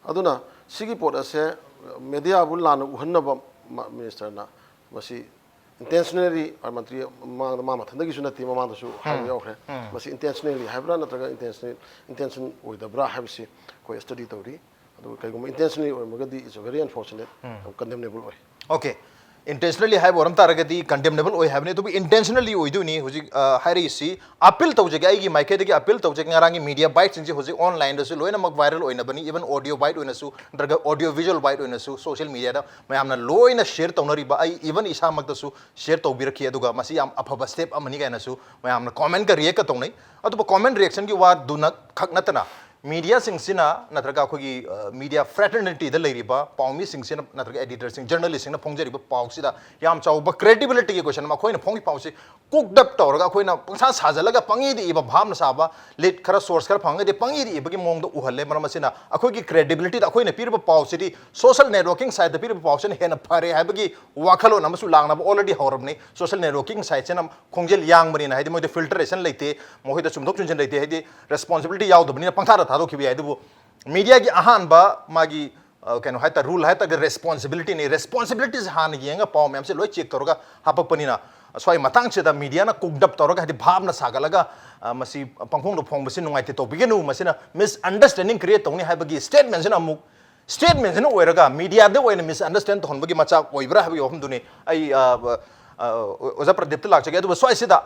ꯑꯗꯨꯅ ꯁꯤꯒꯤ ꯄꯣꯠ ꯑꯁꯦ ꯃꯦꯗꯤꯌꯥꯕꯨ ꯂꯥꯟꯅ ꯎꯍꯟꯅꯕ ꯃ-, ꯃꯤꯅꯤꯁꯇꯔꯅ ꯃꯁꯤ ꯏꯟꯇꯦꯟꯁꯅꯦꯜꯂꯤ, ꯃꯟꯇ꯭ꯔꯤ ꯃꯃꯥꯡꯗ ꯃꯥ ꯃꯊꯟꯗꯒꯤꯁꯨ ꯅꯠꯇꯦ, ꯃꯃꯥꯡꯗꯁꯨ ꯍꯥꯏꯕ ꯎꯝ꯫ ꯌꯥꯎꯈ꯭ꯔꯦ꯫ ꯎꯝ꯫ ꯃꯁꯤ ꯏꯟꯇꯦꯟꯁꯅꯦꯜꯂꯤ ꯍꯥꯏꯕ꯭ꯔꯥ ꯅꯠꯇ꯭ꯔꯒ ꯏꯟꯇꯦꯟꯁꯅꯦꯜ, ꯏꯟꯇꯦꯟꯁꯟ ꯑꯣꯏꯗꯕ꯭ꯔꯥ ꯍꯥꯏꯕꯁꯤ ꯑꯩꯈꯣꯏ ꯁ꯭ꯇꯗꯤ ꯇꯧꯔꯤ꯫ ꯑꯗꯨꯒ ꯀꯩꯒꯨꯝꯕ intentionally ꯑꯣꯏꯔꯝꯃꯒꯗꯤ, it's a very unfortunate, ꯎꯝ꯫ ꯌꯥꯝ ꯀꯟꯗꯦꯝꯅꯦꯕꯜ ꯑꯣꯏ꯫ ꯑꯣꯀꯦ꯫ ꯏꯟꯇꯦꯟꯁꯅꯦꯜꯂꯤ ꯍꯥꯏꯕ ꯑꯣꯏꯔꯝ ꯇꯥꯔꯒꯗꯤ ꯀꯟꯗꯦꯝꯅꯦꯕꯜ ꯑꯣꯏ ꯍꯥꯏꯕꯅꯤ, ꯑꯗꯨꯕꯨ ꯏꯟꯇꯦꯟꯁꯅꯦꯜꯂꯤ ꯑꯣꯏꯗꯣꯏꯅꯤ꯫ ꯍꯧꯖꯤꯛ, ꯑ, ꯍꯥꯏꯔꯛꯏꯁꯤ ꯑꯄꯤꯜ ꯇꯧꯖꯒꯦ, ꯑꯩꯒꯤ ꯃꯥꯏꯀꯩꯗꯒꯤ ꯑꯄꯤꯜ ꯇꯧꯖꯒꯦ꯫ ꯉꯔꯥꯡꯒꯤ ꯃꯤꯗꯤꯌꯥ ꯕꯥꯏꯠꯁꯤꯡꯁꯤ ꯍꯧꯖꯤꯛ ꯑꯣꯟꯂꯥꯏꯟꯗꯁꯨ ꯂꯣꯏꯅꯃꯛ ꯚꯥꯏꯔꯦꯜ ꯑꯣꯏꯅꯕꯅꯤ, ꯏꯚꯟ ꯑꯣꯗꯤꯑꯣ ꯕꯥꯏꯠ ꯑꯣꯏꯅꯁꯨ ꯅꯠꯇ꯭ꯔꯒ ꯑꯣꯗꯤꯑꯣ ꯚꯤꯖꯨꯋꯦꯜ ꯕꯥꯏꯠ ꯑꯣꯏꯅꯁꯨ ꯁꯣꯁꯤꯌꯦꯜ ꯃꯤꯗꯤꯌꯥꯗ ꯃꯌꯥꯝꯅ ꯂꯣꯏꯅ ꯁꯤꯌꯔ ꯇꯧꯅꯔꯤꯕ, ꯑꯩ ꯏꯚꯟ ꯏꯁꯥꯃꯛꯇꯁꯨ ꯁꯤꯌꯔ ꯇꯧꯕꯤꯔꯛꯈꯤ꯫ ꯑꯗꯨꯒ ꯃꯁꯤ ꯌꯥꯝ ꯑꯐꯕ ꯁ꯭ꯇꯦꯞ ꯑꯃꯅꯤ ꯀꯥꯏꯅꯁꯨ ꯃꯌꯥꯝꯅ ꯀꯣꯃꯦꯟꯒ ꯔꯤꯌꯦꯛꯀ ꯇꯧꯅꯩ꯫ ꯑꯗꯨꯕꯨ ꯀꯣꯃꯦꯟ ꯔꯤꯌꯦꯛꯁꯟꯒꯤ ꯋꯥꯗꯨꯅ ꯈꯛ ꯅꯠꯇꯅ ꯃꯤꯗꯤꯌꯥꯁꯤꯡꯁꯤꯅ ꯅꯠꯇ꯭ꯔꯒ ꯑꯩꯈꯣꯏꯒꯤ, ꯑ, ꯃꯤꯗꯤꯌꯥ ꯐ꯭ꯔꯦꯇꯔꯅꯤꯇꯤꯗ ꯂꯩꯔꯤꯕ ꯄꯥꯎꯃꯤꯁꯤꯡꯁꯤꯅ ꯅꯠꯇ꯭ꯔꯒ ꯑꯦꯗꯤꯇꯔꯁꯤꯡ, ꯖꯔꯅꯦꯂꯤꯁꯁꯤꯡꯅ ꯐꯣꯡꯖꯔꯤꯕ ꯄꯥꯎꯁꯤꯗ ꯌꯥꯝ ꯆꯥꯎꯕ ꯀ꯭ꯔꯦꯗꯤꯕꯤꯂꯤꯇꯤꯒꯤ ꯀꯣꯏꯁꯟ ꯑꯃ, ꯑꯩꯈꯣꯏꯅ ꯐꯣꯡꯉꯤ ꯄꯥꯎꯁꯤ ꯀꯨꯛꯗ ꯑꯞ ꯇꯧꯔꯒ ꯑꯩꯈꯣꯏꯅ ꯄꯪꯁꯥ ꯁꯥꯖꯜꯂꯒ ꯄꯪꯏꯗ ꯏꯕ, ꯚꯥꯞꯅ ꯁꯥꯕ, ꯂꯤꯗ ꯈꯔ ꯁꯣꯔꯁ ꯈꯔ ꯐꯪꯉꯒꯗꯤ ꯄꯪꯏꯗ ꯏꯕꯒꯤ ꯃꯑꯣꯡꯗ ꯎꯍꯜꯂꯦ꯫ ꯃꯔꯝ ꯑꯁꯤꯅ ꯑꯩꯈꯣꯏꯒꯤ ꯀ꯭ꯔꯦꯗꯤꯕꯤꯂꯤꯇꯤꯗ ꯑꯩꯈꯣꯏꯅ ꯄꯤꯔꯤꯕ ꯄꯥꯎꯁꯤꯗꯤ ꯁꯣꯁꯤꯌꯦꯜ ꯅꯦꯠꯋꯥꯔꯀꯤꯡ ꯁꯥꯏꯠꯇ ꯄꯤꯔꯤꯕ ꯄꯥꯎꯁꯤꯅ ꯍꯦꯟꯅ ꯐꯔꯦ ꯍꯥꯏꯕꯒꯤ ꯋꯥꯈꯜꯂꯣꯟ ꯑꯃꯁꯨ ꯂꯥꯛꯅꯕ ꯑꯣꯜꯔꯦꯗꯤ ꯍꯧꯔꯕꯅꯤ꯫ ꯁꯣꯁꯤꯌꯦꯜ ꯅꯦꯠꯋꯥꯔꯀꯤꯡ ꯁꯥꯏꯠꯁꯤꯅ ꯈꯣꯡꯖꯦꯜ ꯌꯥꯡꯕꯅꯤꯅ, ꯍꯥꯏꯗꯤ ꯃꯣꯏꯗ ꯐꯤꯜꯇꯔꯦꯁꯟ ꯂꯩꯇꯦ, ꯃꯈꯣꯏꯗ ꯆꯨꯝꯊꯣꯛ ꯆꯨꯝꯁꯤꯟ ꯂꯩꯇꯦ, ꯍꯥꯏꯗꯤ ꯔꯦꯁꯄꯣꯟꯁꯤꯕꯤꯂꯤꯇꯤ ꯌꯥꯎꯗꯕꯅꯤꯅ ꯄꯪꯊꯥꯗ ꯊꯥꯗꯣꯛꯈꯤꯕ ꯌꯥꯏ꯫ ꯑꯗꯨꯕꯨ ꯃꯤꯗꯤꯌꯥꯒꯤ ꯑꯍꯥꯟꯕ ꯃꯥꯒꯤ, ꯑ, ꯀꯩꯅꯣ ꯍꯥꯏꯇꯥꯔꯦ, ꯔꯨꯜ ꯍꯥꯏꯇꯥꯔꯗꯤ ꯔꯦꯁꯄꯣꯟꯁꯤꯕꯤꯂꯤꯇꯤꯅꯤ꯫ ꯔꯦꯁꯄꯣꯟꯁꯤꯕꯤꯂꯤꯇꯤꯁꯦ ꯍꯥꯟꯅ ꯌꯦꯡꯉꯒ ꯄꯥꯎ ꯃꯌꯥꯝꯁꯦ ꯂꯣꯏ ꯆꯦꯛ ꯇꯧꯔꯒ ꯍꯥꯄꯛꯄꯅꯤꯅ, ꯁ꯭ꯋꯥꯏ ꯃꯇꯥꯡꯁꯤꯗ ꯃꯤꯗꯤꯌꯥꯅ ꯀꯨꯛꯗꯞ ꯇꯧꯔꯒ, ꯍꯥꯏꯗꯤ ꯚꯥꯞꯅ ꯁꯥꯒꯠꯂꯒ, ꯑ, ꯃꯁꯤ ꯄꯪꯐꯣꯡꯗ ꯐꯣꯡꯕꯁꯤ ꯅꯨꯡꯉꯥꯏꯇꯦ, ꯇꯧꯕꯤꯒꯅꯨ, ꯃꯁꯤꯅ ꯃꯤꯁꯑꯟꯗꯔꯁ꯭ꯇꯦꯟꯗꯤꯡ ꯀ꯭ꯔꯤꯌꯦꯠ ꯇꯧꯅꯤ ꯍꯥꯏꯕꯒꯤ ꯁ꯭ꯇꯦꯠꯃꯦꯟꯁꯤꯅ ꯑꯃꯨꯛ, ꯁ꯭ꯇꯦꯠꯃꯦꯟꯁꯤꯅ ꯑꯣꯏꯔꯒ ꯃꯤꯗꯤꯌꯥꯗ ꯑꯣꯏꯅ ꯃꯤꯁꯑꯟꯗꯔꯁ꯭ꯇꯦꯟ ꯇꯧꯍꯟꯕꯒꯤ ꯃꯆꯥꯛ ꯑꯣꯏꯕ꯭ꯔꯥ ꯍꯥꯏꯕꯒꯤ ꯋꯥꯐꯝꯗꯨꯅꯤ ꯑꯩ, ꯑ, ꯑ, ꯑꯣꯖꯥ ꯄ꯭ꯔꯗꯤꯞꯇ ꯂꯥꯛꯆꯒꯦ꯫ ꯑꯗꯨꯕꯨ ꯁ꯭ꯋꯥꯏꯁꯤꯗ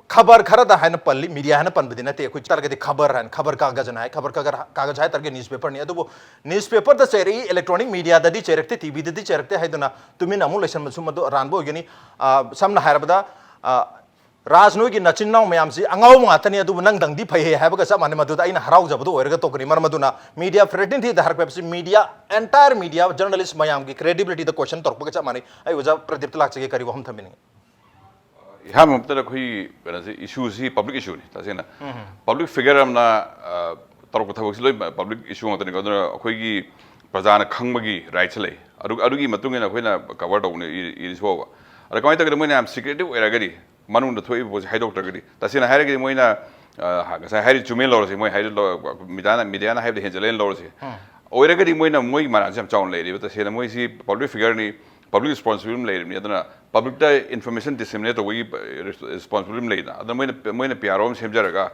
ꯈꯕꯔ ꯈꯔꯗ ꯍꯥꯏꯅ ꯄꯜꯂꯤ, ꯃꯤꯗꯤꯌꯥ ꯍꯥꯏꯅ ꯄꯟꯕꯗꯤ ꯅꯠꯇꯦ꯫ ꯑꯩꯈꯣꯏ ꯇꯥꯔꯒꯗꯤ ꯈꯕꯔ ꯍꯥꯏꯅ, ꯈꯕꯔ ꯀꯥꯒꯖ ꯍꯥꯏ, ꯈꯕꯔ ꯀꯥꯒꯔ-, ꯀꯥꯒꯖ ꯍꯥꯏ ꯇꯥꯔꯒꯗꯤ ꯅ꯭ꯌꯨꯁꯄꯦꯄꯔꯅꯤ꯫ ꯑꯗꯨꯕꯨ ꯅ꯭ꯌꯨꯁꯄꯦꯄꯔꯗ ꯆꯩꯔꯛꯏ, ꯏꯂꯦꯛꯇ꯭ꯔꯣꯅꯤꯛ ꯃꯤꯗꯤꯌꯥꯗꯗꯤ ꯆꯩꯔꯛꯇꯦ, ꯇꯤꯚꯤꯗꯗꯤ ꯆꯩꯔꯛꯇꯦ ꯍꯥꯏꯗꯨꯅ ꯇꯨꯃꯤꯟꯅ ꯑꯃꯨꯛ ꯂꯩꯁꯟꯕꯁꯨ ꯃꯗꯨ ꯑꯔꯥꯟꯕ ꯑꯣꯏꯒꯅꯤ꯫ ꯑ, ꯁꯝꯅ ꯍꯥꯏꯔꯕꯗ, ꯑ, ꯔꯥꯖ, ꯅꯣꯏꯒꯤ ꯅꯆꯤꯟ ꯅꯅꯥꯎ ꯃꯌꯥꯝꯁꯤ ꯑꯉꯥꯎꯕ ꯉꯥꯛꯇꯅꯤ, ꯑꯗꯨꯕꯨ ꯅꯪꯗꯪꯗꯤ ꯐꯩ ꯍꯥꯏꯕꯒ ꯆꯞ ꯃꯥꯟꯅꯩ꯫ ꯃꯗꯨꯗ ꯑꯩꯅ ꯍꯔꯥꯎꯖꯕꯗꯨ ꯑꯣꯏꯔꯒ ꯇꯣꯛꯀꯅꯤ꯫ ꯃꯔꯝ ꯑꯗꯨꯅ ꯃꯤꯗꯤꯌꯥ ꯐ꯭ꯔꯦꯇꯔꯅꯤꯇꯤꯗ ꯍꯥꯏꯔꯛꯄ ꯍꯥꯏꯕꯁꯤ ꯃꯤꯗꯤꯌꯥ, ꯑꯦꯟꯇꯥꯌꯔ ꯃꯤꯗꯤꯌꯥ ꯖꯔꯅꯦꯂꯤꯁ ꯃꯌꯥꯝꯒꯤ ꯀ꯭ꯔꯦꯗꯤꯕꯤꯂꯤꯇꯤꯗ ꯀꯣꯏꯁꯟ ꯇꯧꯔꯛꯄꯒ ꯆꯞ ꯃꯥꯟꯅꯩ꯫ ꯑꯩ ꯑꯣꯖꯥ ꯄ꯭ꯔꯗꯤꯞꯇ ꯂꯥꯛꯆꯒꯦ, ꯀꯔꯤ ꯋꯥꯐꯝ ꯊꯝꯕꯤꯅꯤꯡꯉꯤ? ꯏꯍꯥꯟ ꯃꯛꯇꯗ ꯑꯩꯈꯣꯏꯒꯤ ꯀꯩꯅꯣꯁꯦ, ꯏꯁꯨꯁꯤ ꯄꯕ꯭ꯂꯤꯛ ꯏꯁꯨꯅꯤ ꯇꯁꯦꯡꯅ꯫ ꯄꯕ꯭ꯂꯤꯛ ꯐꯤꯒꯔ ꯑꯃꯅ, ꯑ, ꯇꯧꯔꯛꯄ ꯊꯕꯛꯁꯤ ꯂꯣꯏ ꯄꯕ꯭ꯂꯤꯛ ꯏꯁꯨ ꯉꯥꯛꯇꯅꯤꯀꯣ꯫ ꯑꯗꯨꯅ ꯑꯩꯈꯣꯏꯒꯤ ꯄ꯭ꯔꯖꯥꯅ ꯈꯪꯕꯒꯤ ꯔꯥꯏꯠꯁ ꯂꯩ꯫ ꯑꯗꯨ, ꯑꯗꯨꯒꯤ ꯃꯇꯨꯡ ꯏꯟꯅ ꯑꯩꯈꯣꯏꯅ ꯀꯕꯔ ꯇꯧꯕꯅꯤ, ꯏ-, ꯏꯔꯤꯁꯤ ꯐꯥꯎꯕ꯫ ꯑꯗ ꯀꯃꯥꯏꯅ ꯇꯧꯒꯦꯗ, ꯃꯣꯏꯅ ꯌꯥꯝ ꯁꯤꯀ꯭ꯔꯦꯇꯤꯞ ꯑꯣꯏꯔꯒꯗꯤ, ꯃꯅꯨꯡꯗ ꯊꯣꯛꯏꯕ ꯄꯣꯠꯁꯤ ꯍꯥꯏꯗꯣꯛꯇ꯭ꯔꯒꯗꯤ, ꯇꯁꯦꯡꯅ ꯍꯥꯏꯔꯒꯗꯤ ꯃꯣꯏꯅ, ꯑ, ꯉꯁꯥꯏ ꯍꯥꯏꯔꯤ ꯆꯨꯝꯃꯦꯅ ꯂꯧꯔꯁꯤ, ꯃꯣꯏ ꯍꯥꯏꯔꯤ ꯂꯧ-, ꯃꯤꯗꯤꯌꯥꯅ, ꯃꯤꯗꯤꯌꯥꯅ ꯍꯥꯏꯕꯗ ꯍꯦꯟꯖꯜꯂꯦꯅ ꯂꯧꯔꯁꯤ꯫ ꯑꯣꯏꯔꯒꯗꯤ ꯃꯣꯏꯅ, ꯃꯣꯏꯒꯤ ꯃꯔꯥꯟꯁꯦ ꯌꯥꯝ ꯆꯥꯎꯅ ꯂꯩꯔꯤꯕ꯫ ꯇꯁꯦꯡꯅ ꯃꯣꯏꯁꯤ ꯄꯕ꯭ꯂꯤꯛ ꯐꯤꯒꯔꯅꯤ, ꯄꯕ꯭ꯂꯤꯛ ꯔꯤꯁꯄꯣꯟꯁꯤꯕꯤꯂꯤꯇꯤ ꯑꯃ ꯂꯩꯔꯤꯕꯅꯤ꯫ ꯑꯗꯨꯅ ꯄꯕ꯭ꯂꯤꯛꯇ ꯏꯟꯐꯣꯔꯃꯦꯁꯟ ꯗꯤꯁꯦꯃꯤꯅꯦꯠ ꯇꯧꯕꯒꯤ ꯔꯤꯁꯄꯣꯟꯁꯤꯕꯤꯂꯤꯇꯤ ꯑꯃ ꯂꯩꯗꯅ꯫ ꯑꯗꯨꯅ ꯃꯣꯏꯅ, ꯃꯣꯏꯅ ꯄꯤ ꯑꯥꯔ ꯑꯣ ꯑꯃ ꯁꯦꯝꯖꯔꯒ,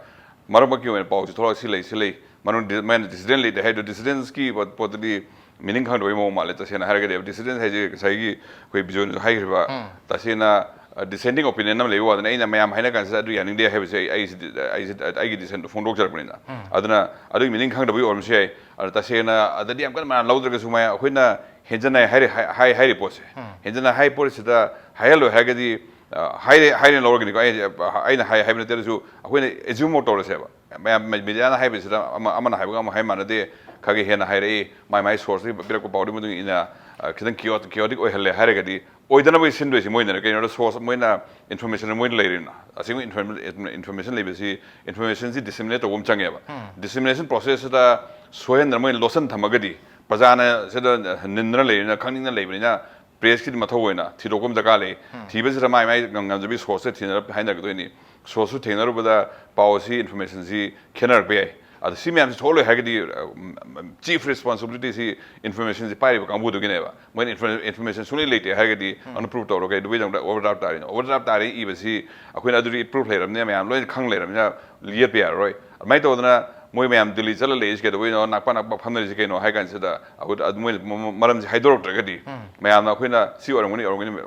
ꯃꯔꯛ ꯃꯔꯛꯀꯤ ꯑꯣꯏꯅ ꯄꯥꯎꯁꯤ ꯊꯣꯛꯂꯛ, ꯁꯤ ꯂꯩ, ꯁꯤ ꯂꯩ, ꯃꯅꯨꯡꯗ ꯃꯣꯏꯅ ꯗꯤꯁꯤꯗꯦꯟ ꯂꯩꯇꯦ ꯍꯥꯏꯗꯣ, ꯗꯤꯁꯤꯗꯦꯟꯁꯀꯤ ꯄꯣꯠ-, ꯄꯣꯠꯇꯨꯗꯤ ꯃꯤꯅꯤꯡ ꯈꯪꯗꯕꯒꯤ ꯃꯑꯣꯡ ꯃꯥꯜꯂꯦ꯫ ꯇꯁꯦꯡꯅ ꯍꯥꯏꯔꯒꯗꯤ ꯗꯤꯁꯤꯗꯦꯟ ꯍꯥꯏꯁꯦ ꯉꯁꯥꯏꯒꯤ ꯑꯩꯈꯣꯏ ꯕꯤꯖꯣꯏꯅꯁꯨ ꯍꯥꯏꯈ꯭ꯔꯤꯕ, ꯇꯁꯦꯡꯅ, ꯑ, ꯗꯤꯁꯦꯟꯗꯤꯡ ꯑꯣꯄꯤꯅꯤꯌꯟ ꯑꯃ ꯂꯩꯕ ꯋꯥꯗꯅ ꯑꯩꯅ ꯃꯌꯥꯝ ꯍꯥꯏꯅ ꯀꯥꯟꯁꯤꯗ ꯑꯗꯨ ꯌꯥꯅꯤꯡꯗꯦ ꯍꯥꯏꯕꯁꯦ ꯑꯩ, ꯑꯩꯁꯤꯗꯤ, ꯑꯩꯁꯤ, ꯑꯩꯒꯤ ꯗꯤꯁꯦꯟꯗꯣ ꯐꯣꯡꯗꯣꯛꯆꯔꯛꯄꯅꯤꯅ꯫ ꯑꯗꯨꯅ ꯑꯗꯨꯒꯤ ꯃꯤꯅꯤꯡ ꯈꯪꯗꯕꯒꯤ ꯑꯣꯏꯔꯝꯕꯁꯨ ꯌꯥꯏ꯫ ꯑꯗꯨ ꯇꯁꯦꯡꯅ ꯑꯗꯨꯗꯤ ꯌꯥꯝ ꯀꯟꯅ ꯃꯌꯥꯝ ꯂꯧꯗ꯭ꯔꯒꯁꯨ, ꯃꯌꯥꯝ ꯑꯩꯈꯣꯏꯅ ꯍꯦꯟꯖꯟꯅ ꯍꯥꯏꯔꯤ, ꯍꯥꯏ, ꯍꯥꯏ, ꯍꯥꯏꯔꯤ ꯄꯣꯠꯁꯦ꯫ ꯍꯦꯟꯖꯟꯅ ꯍꯥꯏ ꯄꯣꯠꯁꯤꯗ ꯍꯥꯏꯍꯜꯂꯣꯏ ꯍꯥꯏꯔꯒꯗꯤ, ꯑ, ꯍꯥꯏꯔꯦ, ꯍꯥꯏꯔꯦꯅ ꯂꯧꯔꯒꯅꯤꯀꯣ꯫ ꯑꯩ, ꯑꯩꯅ ꯍꯥꯏ ꯍꯥꯏꯕ ꯅꯠꯇꯦ, ꯑꯗꯨꯁꯨ ꯑꯩꯈꯣꯏꯅ ꯑꯦꯖ꯭ꯌꯨꯝ ꯃꯧ ꯇꯧꯔꯁꯦꯕ꯫ ꯃꯌꯥꯝ ꯃꯦꯗꯤꯌꯥꯅ ꯍꯥꯏꯕꯁꯤꯗ ꯑꯃ, ꯑꯃꯅ ꯍꯥꯏꯕꯒ ꯑꯃ ꯍꯥꯏ ꯃꯥꯟꯅꯗꯦ, ꯈꯔꯒ ꯍꯦꯟꯅ ꯍꯥꯏꯔꯛꯏ, ꯃꯥꯏ ꯃꯥꯏ ꯁꯣꯔꯁꯇꯒꯤ ꯄꯤꯔꯛꯄ ꯄꯥꯎꯗꯨꯒꯤ ꯃꯇꯨꯡ ꯏꯟꯅ, ꯑ, ꯈꯤꯇꯪ ꯀꯤꯌꯣ-, ꯀꯤꯌꯣꯇꯤꯛ ꯑꯣꯏꯍꯜꯂꯦ ꯍꯥꯏꯔꯒꯗꯤ, ꯑꯣꯏꯗꯅꯕꯒꯤ ꯁꯤꯟꯗꯣꯏꯁꯤ ꯃꯣꯏꯅꯅꯦ꯫ ꯀꯩꯅꯣꯗ ꯁꯣꯔꯁ ꯃꯣꯏꯅ ꯏꯟꯐꯣꯔꯃꯦꯁꯟ ꯃꯣꯏꯅ ꯂꯩꯔꯤꯅ, ꯑꯁꯦꯡꯕ ꯏꯟꯐꯣꯔꯃꯦꯁꯟ ꯂꯩꯕꯁꯤ, ꯏꯟꯐꯣꯔꯃꯦꯁꯟꯁꯤ ꯗꯤꯁꯤꯃꯤꯅꯦꯠ ꯇꯧꯕ ꯑꯃ ꯆꯪꯉꯦꯕ꯫ ꯗꯤꯁꯤꯃꯤꯅꯦꯁꯟ ꯄ꯭ꯔꯣꯁꯦꯁꯁꯤꯗ ꯁꯣꯏꯍꯟꯗꯅ ꯃꯣꯏꯅ ꯂꯣꯠꯁꯤꯟ ꯊꯝꯃꯒꯗꯤ, ꯄ꯭ꯔꯖꯥꯅ ꯁꯤꯗ ꯅꯤꯟꯗꯅ ꯂꯩꯕꯅꯤꯅ, ꯈꯪꯅꯤꯡꯅ ꯂꯩꯕꯅꯤꯅ, ꯄ꯭ꯔꯦꯁꯀꯤꯗꯤ ꯃꯊꯧ ꯑꯣꯏꯅ ꯊꯤꯗꯣꯛꯄ ꯑꯃ ꯗꯔꯀꯥꯔ ꯂꯩ꯫ ꯊꯤꯕꯁꯤꯗ ꯃꯥꯏ ꯃꯥꯏ ꯉꯝ-, ꯉꯝꯖꯕꯤ ꯁꯣꯔꯁꯇ ꯊꯤꯅꯔ ꯍꯥꯏꯅꯔꯛꯀꯗꯣꯏꯅꯤ꯫ ꯁꯣꯔꯁꯁꯨ ꯊꯦꯡꯅꯔꯨꯕꯗ ꯄꯥꯎ ꯑꯁꯤ, ꯏꯟꯐꯣꯔꯃꯦꯁꯟꯁꯤ ꯈꯦꯠꯅꯔꯛꯄ ꯌꯥꯏ꯫ ꯑꯗꯣ ꯁꯤ ꯃꯌꯥꯝꯁꯤ ꯊꯣꯛꯍꯜꯂꯣꯏ ꯍꯥꯏꯔꯒꯗꯤ, ꯆꯤꯐ ꯔꯦꯁꯄꯣꯟꯁꯤꯕꯤꯂꯤꯇꯤꯁꯤ ꯏꯟꯐꯣꯔꯃꯦꯁꯟꯁꯤ ꯄꯥꯏꯔꯤꯕ ꯀꯥꯡꯕꯨꯗꯨꯒꯤꯅꯦꯕ꯫ ꯃꯣꯏꯅ ꯏꯟꯐꯣꯔꯃꯦꯁꯟ ꯁꯨꯡꯂꯩ ꯂꯩꯇꯦ ꯍꯥꯏꯔꯒꯗꯤ ꯑꯗꯨꯅ ꯄ꯭ꯔꯨꯞ ꯇꯧꯔꯒ ꯀꯩꯗꯧꯕꯩꯗꯃꯛꯇ ꯑꯣꯚꯔꯗ꯭ꯔꯥꯐ ꯇꯥꯔꯤꯅꯣ? ꯑꯣꯚꯔꯗ꯭ꯔꯥꯐ ꯇꯥꯔꯦ ꯏꯕꯁꯤ ꯑꯩꯈꯣꯏꯅ ꯑꯗꯨꯗꯤ ꯄ꯭ꯔꯨꯞ ꯂꯩꯔꯕꯅꯤꯅ, ꯃꯌꯥꯝ ꯂꯣꯏꯅ ꯈꯪ ꯂꯩꯔꯕꯅꯤꯅ ꯌꯦꯠꯄ ꯌꯥꯔꯔꯣꯏ꯫ ꯑꯗꯨꯃꯥꯏꯅ ꯇꯧꯗꯅ ꯃꯣꯏ ꯃꯌꯥꯝ ꯗꯤꯜꯂꯤ ꯆꯠꯂ ꯂꯩꯔꯤꯁꯤ ꯀꯩꯗꯧꯕꯩꯅꯣ, ꯅꯥꯛꯄ ꯅꯥꯛꯄ ꯐꯝꯅꯔꯤꯁꯤ ꯀꯩꯅꯣ ꯍꯥꯏ ꯀꯥꯟꯁꯤꯗ, ꯑꯩꯈꯣꯏ ꯑꯗꯨ ꯃꯣꯏꯅ ꯃ- ꯃ- ꯃꯔꯝꯁꯤ ꯍꯥꯏꯗꯣꯔꯛꯇ꯭ꯔꯒꯗꯤ, ꯃꯌꯥꯝꯅ ꯑꯩꯈꯣꯏꯅ ꯁꯤ ꯑꯣꯏꯔꯝꯒꯅꯤ, ꯑꯣꯏꯔꯝꯒꯅꯤ,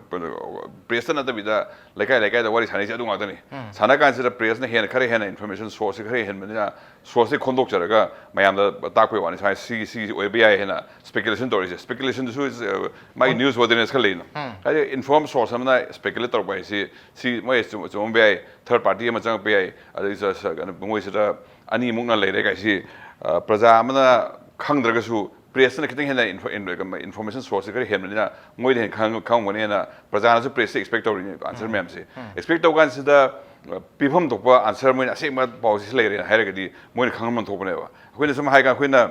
ꯄ꯭ꯔꯦꯁꯇ ꯅꯠꯇꯕꯤꯗ ꯂꯩꯀꯥꯏ ꯂꯩꯀꯥꯏꯗ ꯋꯥꯔꯤ ꯁꯥꯟꯅꯩꯁꯦ ꯑꯗꯨ ꯉꯥꯛꯇꯅꯤ꯫ ꯁꯥꯟꯅ ꯀꯥꯟꯁꯤꯗ ꯄ꯭ꯔꯦꯁꯅ ꯍꯦꯟꯅ, ꯈꯔ ꯍꯦꯟꯅ ꯏꯟꯐꯣꯔꯃꯦꯁꯟ ꯁꯣꯔꯁꯁꯦ ꯈꯔ ꯍꯦꯟꯕꯅꯤꯅ, ꯁꯣꯔꯁꯁꯦ ꯈꯣꯝꯗꯣꯛꯆꯔꯒ ꯃꯌꯥꯝꯗ ꯇꯥꯛꯄꯩ ꯋꯥꯅꯤ꯫ ꯁꯨꯃꯥꯏꯅ ꯁꯤꯒꯤ, ꯁꯤꯒꯤꯁꯦ ꯑꯣꯏꯕ ꯌꯥꯏ ꯍꯥꯏꯅ ꯁ꯭ꯄꯦꯀꯨꯂꯦꯁꯟ ꯇꯧꯔꯤꯁꯦ꯫ ꯁ꯭ꯄꯦꯀꯨꯂꯦꯁꯟꯗꯨꯁꯨ, ꯑ, ꯃꯥꯒꯤ ꯅ꯭ꯌꯨꯁ ꯋꯔꯗꯤꯅꯦꯁ ꯈꯔ ꯂꯩꯅ꯫ ꯍꯥꯏꯗꯤ ꯏꯟꯐꯣꯔꯝ ꯁꯣꯔꯁ ꯑꯃꯅ ꯁ꯭ꯄꯦꯀꯨꯂꯦꯠ ꯇꯧꯔꯛꯄ ꯍꯥꯏꯁꯤ, ꯁꯤ ꯃꯣꯏ ꯑꯆꯨꯝ-, ꯑꯆꯨꯝꯕ ꯌꯥꯏ, ꯊꯔꯗ ꯄꯥꯔꯇꯤ ꯑꯃ ꯆꯪꯉꯛꯄ ꯌꯥꯏ, ꯑꯗꯩ ꯁ-, ꯁ-, ꯀꯩꯅꯣ, ꯃꯣꯏꯁꯤꯗ ꯑꯅꯤꯃꯨꯛꯅ ꯂꯩꯔꯦ ꯀꯥꯏꯁꯤ, ꯑ, ꯄ꯭ꯔꯖꯥ ꯑꯃꯅ ꯈꯪꯗ꯭ꯔꯒꯁꯨ ꯄ꯭ꯔꯦꯁꯅ ꯈꯤꯇꯪ ꯍꯦꯟꯅ ꯏꯟꯐꯣ-, ꯏꯟ-, ꯏꯟꯐꯣꯔꯃꯦꯁꯟ ꯁꯣꯔꯁꯁꯦ ꯈꯔ ꯍꯦꯟꯕꯅꯤꯅ ꯃꯣꯏꯗ ꯍꯦꯟꯅ ꯈꯪ-, ꯈꯪꯉꯝꯒꯅꯤ ꯍꯥꯏꯅ ꯄ꯭ꯔꯖꯥꯅꯁꯨ ꯄ꯭ꯔꯦꯁꯇ ꯑꯦꯛꯁꯄꯦꯛ ꯇꯧꯔꯤꯅꯤ ꯑꯟꯁꯔ ꯃꯌꯥꯝꯁꯦ꯫ ꯑꯦꯛꯁꯄꯦꯛ ꯇꯧ ꯀꯥꯟꯁꯤꯗ, ꯑ, ꯄꯤꯐꯝ ꯊꯣꯛꯄ ꯑꯟꯁꯔ ꯃꯣꯏꯅ ꯑꯁꯦꯡꯕ ꯄꯥꯎꯁꯤ ꯁꯤ ꯂꯩꯔꯦꯅ ꯍꯥꯏꯔꯒꯗꯤ ꯃꯣꯏꯅ ꯈꯪꯉꯝꯕ ꯊꯣꯛꯄꯅꯦꯕ꯫ ꯑꯩꯈꯣꯏꯅ ꯁꯨꯝ ꯍꯥꯏ ꯀꯥꯟ-, ꯑꯩꯈꯣꯏꯅ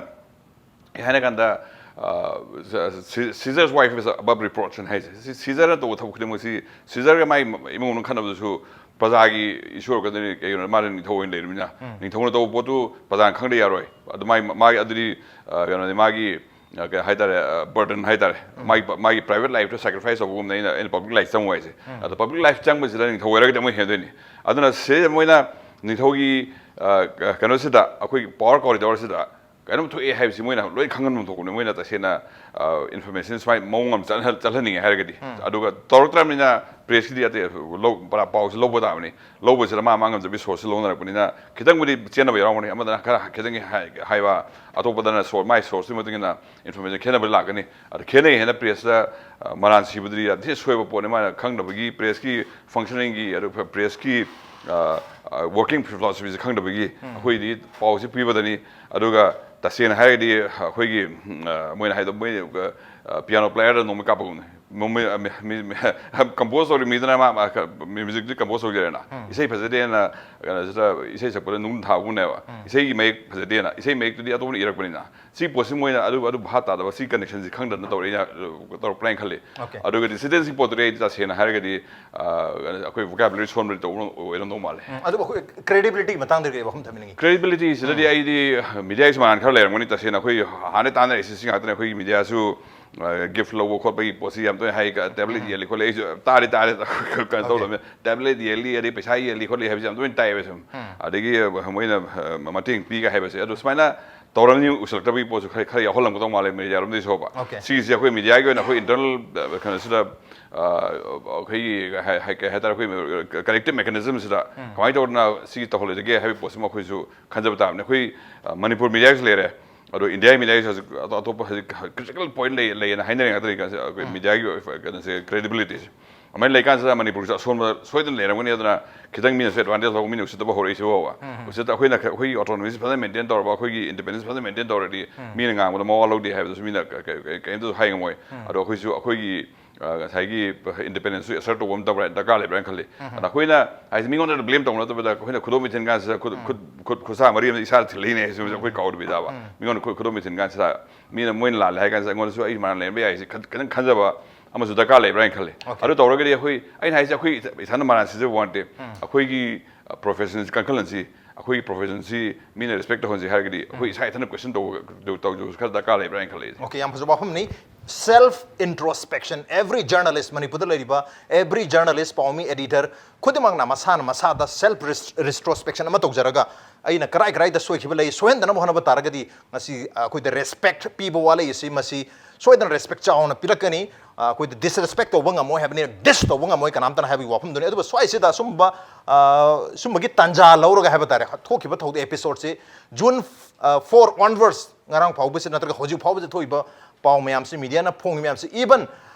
ꯑꯩ ꯍꯥꯏꯅ ꯀꯥꯟꯗ, ꯑ, ꯁꯤ-, ꯁꯤ-, Caesar's wife is above reproach ꯍꯥꯏꯁꯦ꯫ ꯁꯤ-, ꯁꯤꯖꯔꯅ ꯇꯧꯕ ꯊꯕꯛ ꯈꯨꯗꯤꯡꯃꯛꯁꯤ, ꯁꯤꯖꯔꯒ ꯃꯥꯒꯤ ꯏꯃꯨꯡ ꯃꯅꯨꯡ ꯈꯠꯅꯕꯗꯨꯁꯨ ꯄ꯭ꯔꯖꯥꯒꯤ ꯏꯁꯨ ꯑꯣꯏꯔꯛꯀꯗꯣꯏꯅꯤ꯫ ꯀꯩꯒꯤꯅꯣ, ꯃꯥꯅ ꯅꯤꯡꯊꯧ ꯑꯣꯏꯅ ꯂꯩꯔꯕꯅꯤꯅ꯫ ꯅꯤꯡꯊꯧꯅ ꯇꯧꯕ ꯄꯣꯠꯇꯨ ꯄ꯭ꯔꯖꯥꯅ ꯈꯪꯗ ꯌꯥꯔꯣꯏ꯫ ꯑꯗꯨ ꯃꯥꯒꯤ, ꯃꯥꯒꯤ ꯑꯗꯨꯗꯤ, ꯑ, ꯀꯩꯅꯣꯅꯤ, ꯃꯥꯒꯤ, ꯑ, ꯀꯩ ꯍꯥꯏꯇꯥꯔꯦ, ꯑ, ꯕꯔꯗꯟ ꯍꯥꯏꯇꯥꯔꯦ꯫ ꯃꯥꯒꯤ, ꯃꯥꯒꯤ ꯄ꯭ꯔꯥꯏꯚꯦꯠ ꯂꯥꯏꯐꯇ ꯁꯦꯀ꯭ꯔꯤꯐꯥꯏꯁ ꯇꯧꯕꯒꯨꯝꯅ ꯑꯩꯅ, ꯑꯩꯅ ꯄꯕ꯭ꯂꯤꯛ ꯂꯥꯏꯐ ꯆꯪꯕ ꯍꯥꯏꯁꯦ꯫ ꯑꯗꯣ ꯄꯕ꯭ꯂꯤꯛ ꯂꯥꯏꯐ ꯆꯪꯕꯁꯤꯗ ꯅꯤꯡꯊꯧ ꯑꯣꯏꯔꯒꯗꯤ ꯑꯃꯨꯛ ꯍꯦꯟꯗꯣꯏꯅꯤ꯫ ꯑꯗꯨꯅ ꯁꯤꯗꯩꯗ ꯃꯣꯏꯅ ꯅꯤꯡꯊꯧꯒꯤ, ꯑ, ꯀ-, ꯀꯩꯅꯣꯁꯤꯗ, ꯑꯩꯈꯣꯏꯒꯤ ꯄꯥꯋꯔ ꯀꯣꯔꯤꯗꯣꯔꯁꯤꯗ ꯀꯩꯅꯣꯝ ꯊꯣꯛꯑꯦ ꯍꯥꯏꯕꯁꯤ ꯃꯣꯏꯅ ꯂꯣꯏ ꯈꯪꯍꯟꯕ ꯊꯣꯛꯄꯅꯦ꯫ ꯃꯣꯏꯅ ꯇꯁꯦꯡꯅ, ꯑ, ꯏꯟꯐꯣꯔꯃꯦꯁꯟ ꯁꯨꯃꯥꯏꯅ ꯃꯑꯣꯡ ꯑꯃ ꯆꯠꯍꯟ-, ꯆꯠꯍꯟꯅꯤꯡꯉꯦ ꯍꯥꯏꯔꯒꯗꯤ꯫ ꯑꯗꯨꯒ ꯇꯧꯔꯛꯇ꯭ꯔꯕꯅꯤꯅ ꯄ꯭ꯔꯦꯁꯀꯤꯗꯤ ꯑꯇꯩ ꯂꯧ-, ꯄꯨꯔꯥ ꯄꯥꯎꯁꯤ ꯂꯧꯕ ꯇꯥꯕꯅꯤ꯫ ꯂꯧꯕꯁꯤꯗ ꯃꯥ, ꯃꯥ ꯉꯝꯖꯕꯤ ꯁꯣꯔꯁꯁꯤ ꯂꯧꯅꯔꯛꯄꯅꯤꯅ ꯈꯤꯇꯪꯕꯨꯗꯤ ꯆꯦꯟꯅꯕ ꯌꯥꯎꯔꯝꯒꯅꯤ꯫ ꯑꯃꯗꯅ ꯈꯔ ꯈꯤꯇꯪ ꯍꯥꯏ-, ꯍꯥꯏꯕ, ꯑꯇꯣꯞꯄꯗꯅ ꯁꯣꯔ-, ꯃꯥꯏ ꯁꯣꯔꯁꯇꯨꯒꯤ ꯃꯇꯨꯡ ꯏꯟꯅ ꯏꯟꯐꯣꯔꯃꯦꯁꯟ ꯈꯦꯠꯅꯕ ꯂꯥꯛꯀꯅꯤ꯫ ꯑꯗ ꯈꯦꯠꯅꯩ ꯍꯥꯏꯅ ꯄ꯭ꯔꯦꯁꯇ, ꯑ, ꯃꯔꯥꯟ ꯁꯤꯕꯗꯨꯗꯤ ꯌꯥꯝ ꯊꯤꯅ ꯁꯣꯏꯕ ꯄꯣꯠꯅꯤ꯫ ꯃꯥꯅ ꯈꯪꯗꯕꯒꯤ, ꯄ꯭ꯔꯦꯁꯀꯤ ꯐꯪꯁꯅꯤꯡꯒꯤ, ꯑꯗꯨꯒ ꯄ꯭ꯔꯦꯁꯀꯤ, ꯑ, ꯑ, ꯋꯥꯔꯀꯤꯡ ꯐꯤꯂꯣꯁꯣꯐꯤꯁꯦ ꯈꯪꯗꯕꯒꯤ ꯑꯩꯈꯣꯏꯗꯤ ꯄꯥꯎꯁꯤ ꯄꯤꯕꯗꯅꯤ꯫ ꯑꯗꯨꯒ ꯇꯁꯦꯡꯅ ꯍꯥꯏꯔꯒꯗꯤ ꯑꯩꯈꯣꯏꯒꯤ, ꯎꯝ, ꯑ, ꯃꯣꯏꯅ ꯍꯥꯏꯗꯣ, ꯃꯣꯏ, ꯑ, ꯄꯤꯌꯥꯅꯣ ꯄ꯭ꯂꯦꯌꯔꯗ ꯅꯣꯡꯃꯩ ꯀꯥꯞꯄꯒꯨꯝꯅꯤ꯫ ꯀꯝꯄꯣꯖ ꯇꯧꯔꯤ ꯃꯤꯗꯨꯅ ꯃꯥ ꯃ꯭ꯌꯨꯖꯤꯛꯇꯤ ꯀꯝꯄꯣꯖ ꯇꯧꯖꯔꯦꯅ, ꯏꯁꯩ ꯐꯖꯗꯦꯅ ꯀꯩꯅꯣꯁꯤꯗ ꯏꯁꯩ ꯁꯛꯄꯗ ꯅꯨꯡ ꯊꯥꯕꯒꯨꯝꯅꯦꯕ꯫ ꯏꯁꯩꯒꯤ ꯃꯌꯦꯛ ꯐꯖꯗꯦꯅ, ꯏꯁꯩ ꯃꯌꯦꯛꯇꯨꯗꯤ ꯑꯇꯣꯞꯄꯅ ꯏꯔꯛꯄꯅꯤꯅ, ꯁꯤ ꯄꯣꯠꯁꯤ ꯃꯣꯏꯅ ꯑꯗꯨ ꯑꯗꯨ ꯚꯥꯞ ꯇꯥꯗꯕ, ꯁꯤ ꯀꯅꯦꯛꯁꯟꯁꯤ ꯈꯪꯗꯅ ꯇꯧꯔꯛꯏꯅ, ꯇꯧꯔꯛꯄ꯭ꯔꯥ ꯍꯥꯏꯅ ꯈꯜꯂꯤ꯫ Okay. ꯑꯗꯨꯒꯗꯤ ꯁꯤꯗ ꯁꯤ ꯄꯣꯠꯇꯨꯗꯤ ꯑꯩ ꯇꯁꯦꯡꯅ ꯍꯥꯏꯔꯒꯗꯤ, ꯑ, ꯑꯩꯈꯣꯏ vocabulary ꯁꯣꯟꯕꯗꯤ ꯇꯧꯕ ꯑꯣꯏꯔꯝꯗꯧ ꯃꯥꯜꯂꯦ꯫ ꯎꯝ, ꯑꯗꯨꯕꯨ ꯑꯩꯈꯣꯏ ꯀ꯭ꯔꯦꯗꯤꯕꯤꯂꯤꯇꯤ ꯃꯇꯥꯡꯗꯗꯤ ꯀꯩ ꯋꯥꯐꯝ ꯊꯝꯕꯤꯅꯤꯡꯉꯤ? ꯀ꯭ꯔꯦꯗꯤꯕꯤꯂꯤꯇꯤꯁꯤꯗꯗꯤ ꯑꯩꯗꯤ ꯃꯤꯗꯤꯌꯥꯒꯤꯁꯨ ꯃꯔꯥꯟ ꯈꯔ ꯂꯩꯔꯝꯒꯅꯤ꯫ ꯇꯁꯦꯡꯅ ꯑꯩꯈꯣꯏ ꯍꯥꯟꯅ ꯇꯥꯟꯅꯔꯛꯏꯁꯤ ꯁꯤ ꯉꯥꯛꯇꯅꯤ꯫ ꯑꯩꯈꯣꯏꯒꯤ ꯃꯤꯗꯤꯌꯥꯁꯨ ꯒꯤꯐ ꯂꯧꯕ ꯈꯣꯠꯄꯒꯤ ꯄꯣꯠꯁꯤ ꯌꯥꯝ ꯇꯣꯏꯅ ꯍꯥꯏ, ꯇꯦꯕ꯭ꯂꯦꯠ ꯌꯦꯜꯂꯤ ꯈꯣꯠꯂꯤ꯫ ꯑꯩꯁꯨ ꯇꯥꯔꯤ ꯇꯥꯔꯤ ꯀꯩꯅꯣ ꯇꯧꯗꯕꯅꯤ꯫ ꯇꯦꯕ꯭ꯂꯦꯠ ꯌꯦꯜꯂꯤ, ꯑꯗꯩ ꯄꯩꯁꯥ ꯌꯦꯜꯂꯤ ꯈꯣꯠꯂꯤ ꯍꯥꯏꯕꯁꯤ ꯌꯥꯝ ꯇꯣꯏꯅ ꯇꯥꯏꯌꯦꯕ ꯁꯨꯝ꯫ ꯑꯗꯒꯤ ꯃꯣꯏꯅ ꯃꯇꯦꯡ ꯄꯤꯒ ꯍꯥꯏꯕꯁꯦ꯫ ꯑꯗꯣ ꯁꯨꯃꯥꯏꯅ ꯇꯧꯔꯝꯅꯤ ꯎꯁꯜꯂꯛꯇꯕꯒꯤ ꯄꯣꯠꯁꯨ ꯈꯔ ꯈꯔ ꯌꯥꯎꯍꯜꯂꯝꯒꯗꯧ ꯃꯥꯜꯂꯦ ꯃꯤꯗꯤꯌꯥꯔꯣꯝꯗꯒꯤ ꯁꯣꯛꯄ꯫ Okay. ꯁꯤꯒꯤꯁꯦ ꯑꯩꯈꯣꯏ ꯃꯤꯗꯤꯌꯥꯒꯤ ꯑꯣꯏꯅ ꯑꯩꯈꯣꯏ ꯏꯟꯇꯔꯅꯦꯜ ꯀꯩꯅꯣꯁꯤꯗ, ꯑꯩꯈꯣꯏꯒꯤ ꯀꯩ ꯍꯥꯏ- ꯀꯩ ꯍꯥꯏꯇꯥꯔꯦ, ꯑꯩꯈꯣꯏ ꯀꯂꯦꯛꯇꯤꯞ ꯃꯦꯀꯥꯅꯤꯖꯝꯁꯤꯗ ꯀꯃꯥꯏꯅ ꯇꯧꯗꯅ ꯁꯤ ꯇꯧꯍꯜꯂꯣꯏꯗꯒꯦ ꯍꯥꯏꯕꯒꯤ ꯄꯣꯠꯁꯤꯃ ꯑꯩꯈꯣꯏꯁꯨ ꯈꯟꯖꯕ ꯇꯥꯕꯅꯤ꯫ ꯑꯩꯈꯣꯏ ꯃꯅꯤꯄꯨꯔ ꯃꯤꯗꯤꯌꯥꯒꯤꯁꯨ ꯂꯩꯔꯦ, ꯑꯗꯣ ꯏꯟꯗꯤꯌꯥꯒꯤ ꯃꯤꯗꯤꯌꯥꯒꯤꯁꯨ ꯍꯧꯖꯤꯛ ꯑꯇꯣꯞ- ꯑꯇꯣꯞꯄ ꯍꯧꯖꯤꯛ ꯀ꯭ꯔꯤꯇꯤꯀꯦꯜ ꯄꯣꯏꯟ ꯂꯩ ꯂꯩꯌꯦꯅ ꯍꯥꯏꯅꯔꯤ ꯉꯥꯛꯇꯅꯤ꯫ ꯑꯩꯈꯣꯏ ꯃꯤꯗꯤꯌꯥꯒꯤ ꯀꯩꯅꯣꯁꯦ, ꯀ꯭ꯔꯦꯗꯤꯕꯤꯂꯤꯇꯤꯁꯦ ꯑꯗꯨꯃꯥꯏꯅ ꯂꯩꯀꯥꯟꯁꯤꯗ ꯃꯅꯤꯄꯨꯔꯁꯨ ꯑꯁꯣꯟꯕ ꯁꯣꯏꯗꯅ ꯂꯩꯔꯝꯒꯅꯤ꯫ ꯑꯗꯨꯅ ꯈꯤꯇꯪ ꯃꯤꯅꯁꯨ ꯑꯦꯗꯚꯥꯟꯇꯦꯖ ꯂꯧꯕ, ꯃꯤꯅ ꯎꯁꯤꯠꯇꯕ ꯍꯧꯔꯛꯏꯁꯤꯕꯣꯕ꯫ ꯎꯁꯤꯠꯇ ꯑꯩꯈꯣꯏꯅ ꯈ- ꯑꯩꯈꯣꯏꯒꯤ ꯑꯣꯇꯣꯅꯣꯃꯤꯁꯤ ꯐꯖꯅ ꯃꯦꯟꯇꯦꯟ ꯇꯧꯔꯕ, ꯑꯩꯈꯣꯏꯒꯤ ꯏꯟꯗꯤꯄꯦꯟꯗꯦꯟꯁ ꯐꯖꯅ ꯃꯦꯟꯇꯦꯟ ꯇꯧꯔꯗꯤ ꯃꯤꯅ ꯉꯥꯡꯕꯗ ꯃꯋꯥ ꯂꯧꯗꯦ ꯍꯥꯏꯕꯗꯨꯁꯨ ꯃꯤꯅ ꯀ- ꯀ- ꯀ- ꯀꯩꯝꯇꯁꯨ ꯍꯥꯏ ꯉꯝꯃꯣꯏ꯫ ꯑꯗꯣ ꯑꯩꯈꯣꯏꯁꯨ ꯑꯩꯈꯣꯏꯒꯤ ꯉꯁꯥꯏꯒꯤ ꯏꯟꯗꯤꯄꯦꯟꯗꯦꯟꯁꯁꯨ ꯑꯦꯁꯔꯠ ꯇꯧꯕ ꯑꯃ ꯗꯔꯀꯥꯔ ꯂꯩꯕ꯭ꯔꯥ ꯍꯥꯏꯅ ꯈꯜꯂꯤ꯫ ꯑꯗ ꯑꯩꯈꯣꯏꯅ ꯍꯥꯏꯁꯦ ꯃꯤꯉꯣꯟꯗ ꯕ꯭ꯂꯦꯝ ꯇꯧꯕ ꯅꯠꯇꯕꯗ, ꯑꯩꯈꯣꯏꯅ ꯈꯨꯗꯣꯝ ꯃꯤꯊꯤꯟ ꯀꯥꯟꯁꯤꯗ ꯈꯨꯠ- ꯈꯨꯠ- ꯈꯨꯠ- ꯈꯨꯠꯁꯥ ꯃꯔꯤ ꯑꯃꯗ ꯏꯁꯥꯗ ꯊꯤꯜꯂꯛꯏꯅꯦ ꯍꯥꯏꯁꯦ ꯑꯩꯈꯣꯏ ꯀꯥꯎꯗꯕꯤꯗꯕ꯫ ꯃꯤꯉꯣꯟꯗ ꯈꯨꯠ- ꯈꯨꯗꯣꯝ ꯃꯤꯊꯤꯟ ꯀꯥꯟꯁꯤꯗ ꯃꯤꯅ ꯃꯣꯏꯅ ꯂꯥꯜꯂꯦ ꯍꯥꯏ ꯀꯥꯟꯁꯤꯗ ꯑꯩꯉꯣꯟꯗꯁꯨ ꯑꯩ ꯃꯔꯥꯟ ꯂꯩꯔꯝꯕ ꯌꯥꯏ ꯍꯥꯏꯁꯦ ꯈ- ꯈꯤꯇꯪ ꯈꯟꯖꯕ ꯑꯃꯁꯨ ꯗꯔꯀꯥꯔ ꯂꯩꯕ꯭ꯔꯥ ꯍꯥꯏꯅ ꯈꯜꯂꯤ꯫ ꯑꯗꯨ ꯇꯧꯔꯒꯗꯤ ꯑꯩꯈꯣꯏ, ꯑꯩꯅ ꯍꯥꯏꯁꯦ ꯑꯩꯈꯣꯏ ꯏꯁꯥꯅ ꯃꯔꯥꯟ ꯁꯤꯖꯕ ꯋꯥ ꯅꯠꯇꯦ꯫ ꯑꯩꯈꯣꯏꯒꯤ ꯄ꯭ꯔꯣꯐꯦꯁꯟꯁꯤ ꯀꯟꯈꯠꯍꯟꯁꯤ, ꯑꯩꯈꯣꯏꯒꯤ ꯄ꯭ꯔꯣꯐꯦꯁꯟꯁꯤ ꯃꯤꯅ ꯔꯦꯁꯄꯦꯛ ꯇꯧꯍꯟꯁꯤ ꯍꯥꯏꯔꯒꯗꯤ ꯑꯩꯈꯣꯏ ꯏꯁꯥ ꯏꯊꯟꯇ ꯀꯣꯏꯁꯟ ꯇꯧꯕ ꯇꯧ- ꯇꯧꯖꯕꯁꯨ ꯈꯔ ꯗꯔꯀꯥꯔ ꯂꯩꯕ꯭ꯔꯥ ꯍꯥꯏꯅ ꯈꯜꯂꯤ꯫ Okay, ꯌꯥꯝ ꯐꯖꯕ ꯋꯥꯐꯝꯅꯤ꯫ Self introspection, every journalist, ꯃꯅꯤꯄꯨꯔꯗ ꯂꯩꯔꯤꯕ every journalist, ꯄꯥꯎꯃꯤ, editor ꯈꯨꯗꯤꯡꯃꯛꯅ ꯃꯁꯥꯅ ꯃꯁꯥꯗ self retrospection ꯑꯃ ꯇꯧꯖꯔꯒ, ꯑꯩꯅ ꯀꯔꯥꯏ ꯀꯔꯥꯏꯗ ꯁꯣꯏꯈꯤꯕ ꯂꯩ, ꯁꯣꯏꯍꯟꯗꯅꯕ ꯍꯣꯠꯅꯕ ꯇꯥꯔꯒꯗꯤ ꯉꯁꯤ ꯑꯩꯈꯣꯏꯗ ꯔꯦꯁꯄꯦꯛ ꯄꯤꯕ ꯋꯥꯠꯂꯛꯏꯁꯤ, ꯃꯁꯤ ꯁꯣꯏꯗꯅ ꯔꯦꯁꯄꯦꯛ ꯆꯥꯎꯅ ꯄꯤꯔꯛꯀꯅꯤ꯫ ꯑꯩꯈꯣꯏꯗ ꯗꯤꯁꯔꯦꯁꯄꯦꯛ ꯇꯧꯕ ꯉꯝꯃꯣꯏ ꯍꯥꯏꯕꯅꯤ, ꯗꯤꯁ ꯇꯧꯕ ꯉꯝꯃꯣꯏ ꯀꯅꯥꯝꯇꯅ ꯍꯥꯏꯕꯒꯤ ꯋꯥꯐꯝꯗꯨꯅꯤ꯫ ꯑꯗꯨꯕꯨ ꯁ꯭ꯋꯥꯏꯁꯤꯗ ꯑꯁꯨꯝꯕ, ꯑ, ꯁꯨꯝꯕꯒꯤ ꯇꯥꯟꯖꯥ ꯂꯧꯔꯒ ꯍꯥꯏꯕ ꯇꯥꯔꯦ, ꯊꯣꯛꯈꯤꯕ ꯊꯧꯗꯣꯛ ꯑꯦꯄꯤꯁꯣꯗꯁꯤ June, ꯑ, four onwards, ꯉꯔꯥꯡ ꯐꯥꯎꯕꯁꯤ ꯅꯠꯇ꯭ꯔꯒ ꯍꯧꯖꯤꯛ ꯐꯥꯎꯕꯗ ꯊꯣꯛꯏꯕ ꯄꯥꯎ ꯃꯌꯥꯝꯁꯤ, ꯃꯤꯗꯤꯌꯥꯅ ꯐꯣꯡꯉꯤ ꯃꯌꯥꯝꯁꯤ, even,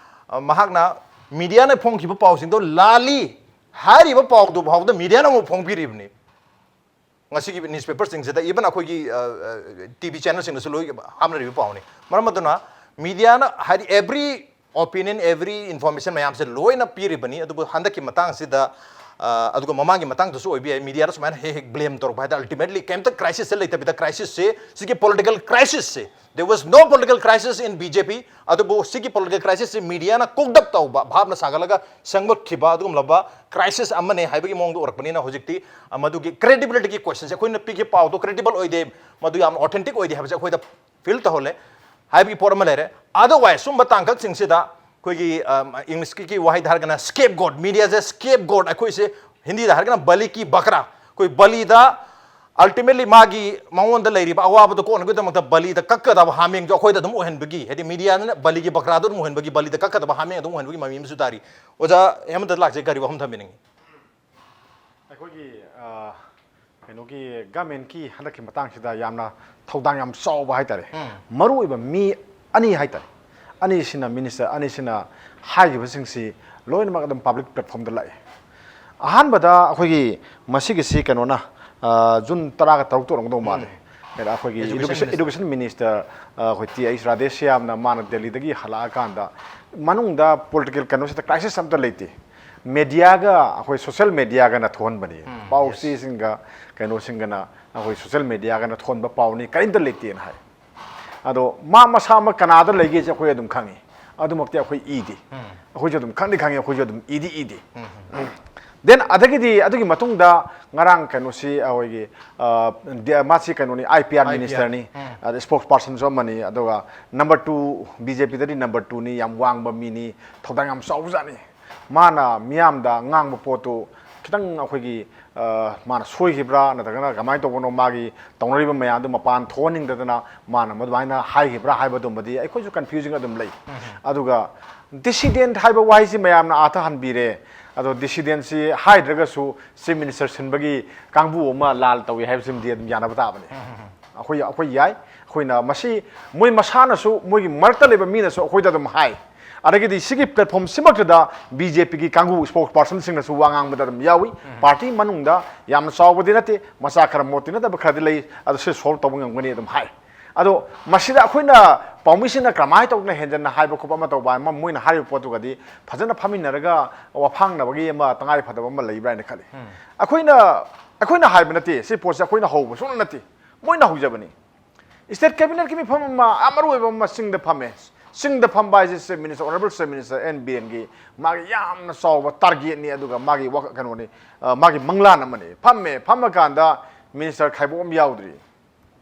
ꯑ, ꯃꯍꯥꯛꯅ ꯃꯤꯗꯤꯌꯥꯅ ꯐꯣꯡꯈꯤꯕ ꯄꯥꯎꯁꯤꯡꯗꯣ ꯂꯥꯜꯂꯤ ꯍꯥꯏꯔꯤꯕ ꯄꯥꯎꯗꯨ ꯐꯥꯎꯕꯗ ꯃꯤꯗꯤꯌꯥꯅ ꯑꯃꯨꯛ ꯐꯣꯡꯕꯤꯔꯤꯕꯅꯤ꯫ ꯉꯁꯤꯒꯤ ꯅ꯭ꯌꯨꯁꯄꯦꯄꯔꯁꯤꯡꯁꯤꯗ, even ꯑꯩꯈꯣꯏꯒꯤ, ꯑ, ꯑ, ꯇꯤ ꯚꯤ ꯆꯦꯅꯦꯜꯁꯤꯡꯗꯁꯨ ꯂꯣꯏ ꯍꯥꯞꯅꯔꯤꯕ ꯄꯥꯎꯅꯤ꯫ ꯃꯔꯝ ꯑꯗꯨꯅ ꯃꯤꯗꯤꯌꯥꯅ ꯍꯥꯏꯗꯤ every Opinion, every information ꯃꯌꯥꯝꯁꯦ ꯂꯣꯏꯅ ꯄꯤꯔꯤꯕꯅꯤ꯫ ꯑꯗꯨꯕꯨ ꯍꯟꯗꯛꯀꯤ ꯃꯇꯥꯡꯁꯤꯗ, ꯑ, ꯑꯗꯨꯒ ꯃꯃꯥꯡꯒꯤ ꯃꯇꯥꯡꯗꯁꯨ ꯑꯣꯏꯕ ꯌꯥꯏ, ꯃꯤꯗꯤꯌꯥꯗ ꯁꯨꯃꯥꯏꯅ ꯍꯦꯛ ꯍꯦꯛ ꯕ꯭ꯂꯦꯝ ꯇꯧꯔꯛꯄ ꯍꯥꯏꯇꯥꯔꯦ꯫ ꯑꯜꯇꯤꯃꯦꯠꯂꯤ ꯀꯩꯝꯇ ꯀ꯭ꯔꯥꯏꯁꯤꯁꯁꯦ ꯂꯩꯇꯕꯤꯗ, ꯀ꯭ꯔꯥꯏꯁꯤꯁꯁꯦ, ꯁꯤꯒꯤ political ꯀ꯭ꯔꯥꯏꯁꯤꯁꯁꯦ, there was no political crisis in B J P, ꯑꯗꯨꯕꯨ ꯁꯤꯒꯤ ꯄꯣꯂꯤꯇꯤꯀꯦꯜ ꯀ꯭ꯔꯥꯏꯁꯤꯁꯁꯦ ꯃꯤꯗꯤꯌꯥꯅ ꯀꯨꯛꯗꯞ ꯇꯧꯕ, ꯚꯥꯞꯅ ꯁꯥꯒꯠꯂꯒ ꯁꯦꯝꯒꯠꯈꯤꯕ ꯑꯗꯨꯒꯨꯝꯂꯕ ꯀ꯭ꯔꯥꯏꯁꯤꯁ ꯑꯃꯅꯦ ꯍꯥꯏꯕꯒꯤ ꯃꯑꯣꯡꯗ ꯎꯔꯛꯄꯅꯤꯅ, ꯍꯧꯖꯤꯛꯇꯤ, ꯑ, ꯃꯗꯨꯒꯤ ꯀ꯭ꯔꯦꯗꯤꯕꯤꯂꯤꯇꯤꯒꯤ ꯀꯣꯏꯁꯟꯁꯦ, ꯑꯩꯈꯣꯏꯅ ꯄꯤꯈꯤꯕ ꯄꯥꯎꯗꯣ ꯀ꯭ꯔꯦꯗꯤꯕꯜ ꯑꯣꯏꯗꯦ, ꯃꯗꯨ ꯌꯥꯝꯅ ꯑꯣꯊꯦꯟꯇꯤꯛ ꯑꯣꯏꯗꯦ ꯍꯥꯏꯕꯁꯦ ꯑꯩꯈꯣꯏꯗ ꯐꯤꯜ ꯇꯧꯍꯜꯂꯦ ꯍꯥꯏꯕꯒꯤ ꯄꯣꯠ ꯑꯃ ꯂꯩꯔꯦ꯫ ꯑꯗꯔꯋꯥꯏꯁ ꯁꯨꯝꯕ ꯇꯥꯡꯀꯛꯁꯤꯡꯁꯤꯗ ꯑꯩꯈꯣꯏꯒꯤ, ꯑꯝ, ꯏꯪꯂꯤꯁꯀꯤ ꯋꯥꯍꯩꯗ ꯍꯥꯏꯔꯒꯅ ꯁ꯭ꯀꯦꯞ ꯒꯣꯠ, ꯃꯤꯗꯤꯌꯥꯁꯦ ꯁ꯭ꯀꯦꯞ ꯒꯣꯠ, ꯑꯩꯈꯣꯏꯁꯦ ꯍꯤꯟꯗꯤꯗ ꯍꯥꯏꯔꯒꯅ ꯕꯂꯤ ꯀꯤ ꯕꯀ꯭ꯔꯥ, ꯑꯩꯈꯣꯏ ꯕꯂꯤꯗ, ꯑꯜꯇꯤꯃꯦꯠꯂꯤ ꯃꯥꯒꯤ ꯃꯉꯣꯟꯗ ꯂꯩꯔꯤꯕ ꯑꯋꯥꯕꯗꯣ ꯀꯣꯛꯅꯕꯒꯤꯗꯃꯛꯇ ꯕꯂꯤꯗ ꯀꯛꯀꯗꯕ ꯍꯥꯃꯦꯡꯗꯣ ꯑꯩꯈꯣꯏꯗ ꯑꯗꯨꯝ ꯑꯣꯏꯍꯟꯕꯒꯤ, ꯍꯥꯏꯗꯤ ꯃꯤꯗꯤꯌꯥꯅ ꯕꯂꯤꯒꯤ ꯕꯀ꯭ꯔꯥꯗꯣ ꯑꯗꯨꯝ ꯑꯣꯏꯍꯟꯕꯒꯤ, ꯕꯂꯤꯗ ꯀꯛꯀꯗꯕ ꯍꯥꯃꯦꯡ ꯑꯗꯨꯝ ꯑꯣꯏꯍꯟꯕꯒꯤ ꯃꯃꯤ ꯑꯃꯁꯨ ꯇꯥꯔꯤ꯫ ꯑꯣꯖꯥ ꯍꯦꯃꯟꯇ ꯂꯥꯛꯁꯦ ꯀꯔꯤ ꯋꯥꯐꯝ ꯊꯝꯕꯤꯅꯤꯡꯉꯤ? ꯑꯩꯈꯣꯏꯒꯤ, ꯑ, ꯀꯩꯅꯣꯒꯤ ꯒꯃꯦꯟꯀꯤ ꯍꯟꯗꯛꯀꯤ ꯃꯇꯥꯡꯁꯤꯗ ꯌꯥꯝꯅ ꯊꯧꯗꯥꯡ ꯌꯥꯝ ꯆꯥꯎꯕ ꯍꯥꯏꯇꯥꯔꯦ꯫ ꯎꯝ꯫ ꯃꯔꯨꯑꯣꯏꯕ ꯃꯤ ꯑꯅꯤ ꯍꯥꯏꯇꯥꯔꯦ, ꯑꯅꯤꯁꯤꯅ ꯃꯤꯅꯤꯁꯇꯔ ꯑꯅꯤꯁꯤꯅ ꯍꯥꯏꯈꯤꯕꯁꯤꯡꯁꯤ ꯂꯣꯏꯅꯃꯛ ꯑꯗꯨꯝ ꯄꯕ꯭ꯂꯤꯛ ꯄ꯭ꯂꯦꯠꯐꯣꯝꯗ ꯂꯥꯛꯑꯦ꯫ ꯑꯍꯥꯟꯕꯗ ꯑꯩꯈꯣꯏꯒꯤ ꯃꯁꯤꯒꯤꯁꯤ ꯀꯩꯅꯣꯅ, ꯑ, ꯖꯨꯟ ꯇꯔꯥꯒ ꯇꯔꯨꯛꯇ ꯑꯣꯏꯔꯝꯒꯗꯧ ꯃꯥꯜꯂꯦ꯫ ꯎꯝ꯫ ꯀꯩꯅꯣ ꯑꯩꯈꯣꯏꯒꯤ education education, minister, education minister, ꯑ, ꯑꯩꯈꯣꯏ ꯇꯤ ꯑꯩꯆ ꯔꯥꯙꯦꯁ꯭ꯌꯥꯝꯅ ꯃꯥꯅ ꯗꯦꯜꯂꯤꯗꯒꯤ ꯍꯜꯂꯛꯑꯀꯥꯟꯗ ꯃꯅꯨꯡꯗ ꯄꯣꯂꯤꯇꯤꯀꯦꯜ ꯀꯩꯅꯣꯁꯤꯗ ꯀ꯭ꯔꯥꯏꯁꯤꯁ ꯑꯝꯇ ꯂꯩꯇꯦ꯫ ꯃꯦꯗꯤꯌꯥꯒ, ꯑꯩꯈꯣꯏ ꯁꯣꯁꯤꯌꯦꯜ ꯃꯦꯗꯤꯌꯥꯒꯅ ꯊꯣꯛꯍꯟꯕꯅꯤ꯫ ꯎꯝ, ꯄꯥꯎ yes꯫ ꯆꯦꯁꯤꯡꯒ ꯀꯩꯅꯣꯁꯤꯡꯒꯅ ꯑꯩꯈꯣꯏ ꯁꯣꯁꯤꯌꯦꯜ ꯃꯦꯗꯤꯌꯥꯒꯅ ꯊꯣꯛꯍꯟꯕ ꯄꯥꯎꯅꯤ, ꯀꯔꯤꯝꯇ ꯂꯩꯇꯦꯅ ꯍꯥꯏ꯫ ꯑꯗꯣ ꯃꯥ ꯃꯁꯥꯃꯛ ꯀꯅꯥꯗ ꯂꯩꯒꯦꯁꯦ ꯑꯩꯈꯣꯏ ꯑꯗꯨꯝ ꯈꯪꯉꯤ, ꯑꯗꯨꯃꯛꯇꯤ ꯑꯩꯈꯣꯏ ꯏꯗꯦ꯫ ꯎꯝ꯫ ꯑꯩꯈꯣꯏꯁꯨ ꯑꯗꯨꯝ ꯈꯪꯗꯤ ꯈꯪꯉꯤ, ꯑꯩꯈꯣꯏꯁꯨ ꯑꯗꯨꯝ ꯏꯗꯤ ꯏꯗꯦ꯫ ꯎꯝ꯫ Then ꯑꯗꯒꯤꯗꯤ ꯑꯗꯨꯒꯤ ꯃꯇꯨꯡꯗ ꯉꯔꯥꯡ ꯀꯩꯅꯣꯁꯤ ꯑꯩꯈꯣꯏꯒꯤ, ꯑ, ꯗ-, ꯃꯥꯁꯤ ꯀꯩꯅꯣꯅꯤ, I P R I P R꯫ Ministerꯅꯤ, ꯎꯝ꯫ ꯑꯗ spokespersonꯁꯨ ꯑꯃꯅꯤ, ꯑꯗꯨꯒ number two, B J Pꯗꯗꯤ number twoꯅꯤ, ꯌꯥꯝ ꯋꯥꯡꯕ ꯃꯤꯅꯤ, ꯊꯧꯗꯥꯡ ꯌꯥꯝ ꯆꯥꯎꯕꯖꯥꯠꯅꯤ꯫ ꯃꯥꯅ ꯃꯤꯌꯥꯝꯗ ꯉꯥꯡꯕ ꯄꯣꯠꯇꯨ ꯈꯤꯇꯪ ꯑꯩꯈꯣꯏꯒꯤ, ꯑ, ꯃꯥꯅ ꯁꯣꯏꯈꯤꯕ꯭ꯔꯥ ꯅꯠꯇ꯭ꯔꯒꯅ ꯀꯃꯥꯏꯅ ꯇꯧꯕꯅꯣ, ꯃꯥꯒꯤ ꯇꯧꯅꯔꯤꯕ ꯃꯌꯥꯝꯗꯨ ꯃꯄꯥꯟ ꯊꯣꯛꯍꯟꯅꯤꯡꯗꯗꯅ ꯃꯥꯅ ꯃꯗꯨꯃꯥꯏꯅ ꯍꯥꯏꯈꯤꯕ꯭ꯔꯥ ꯍꯥꯏꯕꯗꯨꯃꯗꯤ ꯑꯩꯈꯣꯏꯁꯨ confusing ꯑꯗꯨꯝ ꯂꯩ꯫ ꯎꯝ꯫ ꯑꯗꯨꯒ dissident ꯍꯥꯏꯕ ꯋꯥꯍꯩꯁꯤ ꯃꯌꯥꯝꯅ ꯑꯥꯊ ꯍꯟꯕꯤꯔꯦ꯫ ꯑꯗꯣ dissidentꯁꯤ ꯍꯥꯏꯗ꯭ꯔꯒꯁꯨ Chief Minister ꯁꯤꯟꯕꯒꯤ ꯀꯥꯡꯕꯨ ꯑꯃ ꯂꯥꯜ ꯇꯧꯏ ꯍꯥꯏꯕꯁꯤꯃꯗꯤ ꯑꯗꯨꯝ ꯌꯥꯅꯕ ꯇꯥꯕꯅꯤ꯫ ꯎꯝ, ꯎꯝ, ꯎꯝ꯫ ꯑꯩꯈꯣꯏ, ꯑꯩꯈꯣꯏ ꯌꯥꯏ꯫ ꯑꯩꯈꯣꯏꯅ ꯃꯁꯤ ꯃꯣꯏ ꯃꯁꯥꯅꯁꯨ, ꯃꯣꯏꯒꯤ ꯃꯔꯛꯇ ꯂꯩꯕ ꯃꯤꯅꯁꯨ ꯑꯩꯈꯣꯏꯗ ꯑꯗꯨꯝ ꯍꯥꯏ꯫ ꯑꯗꯒꯤꯗꯤ ꯁꯤꯒꯤ platform ꯁꯤꯃꯛꯇꯗ B J Pꯒꯤ ꯀꯥꯡꯕꯨ spokespersonꯁꯤꯡꯅꯁꯨ ꯋꯥ ꯉꯥꯡꯕꯗ ꯑꯗꯨꯝ ꯌꯥꯎꯏ꯫ ꯎꯝ꯫ Party ꯃꯅꯨꯡꯗ ꯌꯥꯝꯅ ꯆꯥꯎꯕꯗꯤ ꯅꯠꯇꯦ, ꯃꯆꯥ ꯈꯔ ꯃꯣꯠꯇꯤ ꯅꯠꯇꯕ ꯈꯔꯗꯤ ꯂꯩ, ꯑꯗꯣ ꯁꯤ solve ꯇꯧꯕ ꯉꯝꯒꯅꯤ ꯑꯗꯨꯝ ꯍꯥꯏ꯫ ꯑꯗꯣ ꯃꯁꯤꯗ ꯑꯩꯈꯣꯏꯅ ꯄꯥꯎꯃꯤꯁꯤꯡꯅ ꯀꯔꯝꯍꯥꯏꯅ ꯇꯧꯗꯅ ꯍꯦꯟꯖꯟꯅ ꯍꯥꯏꯕ ꯈꯣꯠꯄ ꯑꯃ ꯇꯧꯕ, ꯑꯃ ꯃꯣꯏꯅ ꯍꯥꯏꯔꯤꯕ ꯄꯣꯠꯇꯨꯒꯗꯤ ꯐꯖꯅ ꯐꯝꯃꯤꯟꯅꯔꯒ ꯋꯥꯐꯥꯡꯅꯕꯒꯤ ꯑꯃ ꯇꯉꯥꯏ ꯐꯗꯕ ꯑꯃ ꯂꯩꯕ꯭ꯔꯥ ꯍꯥꯏꯅ ꯈꯜꯂꯤ꯫ ꯑꯩꯈꯣꯏꯅ, ꯑꯩꯈꯣꯏꯅ ꯍꯥꯏꯕ ꯅꯠꯇꯦ, ꯁꯤ ꯄꯣꯠꯁꯦ ꯑꯩꯈꯣꯏꯅ ꯍꯧꯕ ꯁꯨꯡꯅ ꯅꯠꯇꯦ, ꯃꯣꯏꯅ ꯍꯧꯖꯕꯅꯤ꯫ State Cabinetꯀꯤ ꯃꯤꯐꯝ ꯑꯃ, ꯑ, ꯃꯔꯨ ꯑꯣꯏꯕ ꯑꯃ ꯆꯤꯡꯗ ꯐꯝꯃꯦ꯫ ꯆꯤꯡꯗ ꯐꯝꯕ ꯍꯥꯏꯁꯦ Chief Minister, Honorable Chief Minister N ꯕꯤꯔꯦꯟꯒꯤ ꯃꯥꯒꯤ ꯌꯥꯝꯅ ꯆꯥꯎꯕ targetꯅꯤ, ꯑꯗꯨꯒ ꯃꯥꯒꯤ ꯋꯥꯈ-, ꯀꯩꯅꯣꯅꯤ, ꯑ, ꯃꯥꯒꯤ ꯃꯪꯂꯥꯟ ꯑꯃꯅꯤ꯫ ꯐꯝꯃꯦ, ꯐꯝꯃꯀꯥꯟꯗ Minister ꯈꯥꯏꯕꯣꯛ ꯑꯃ ꯌꯥꯎꯗ꯭ꯔꯤ꯫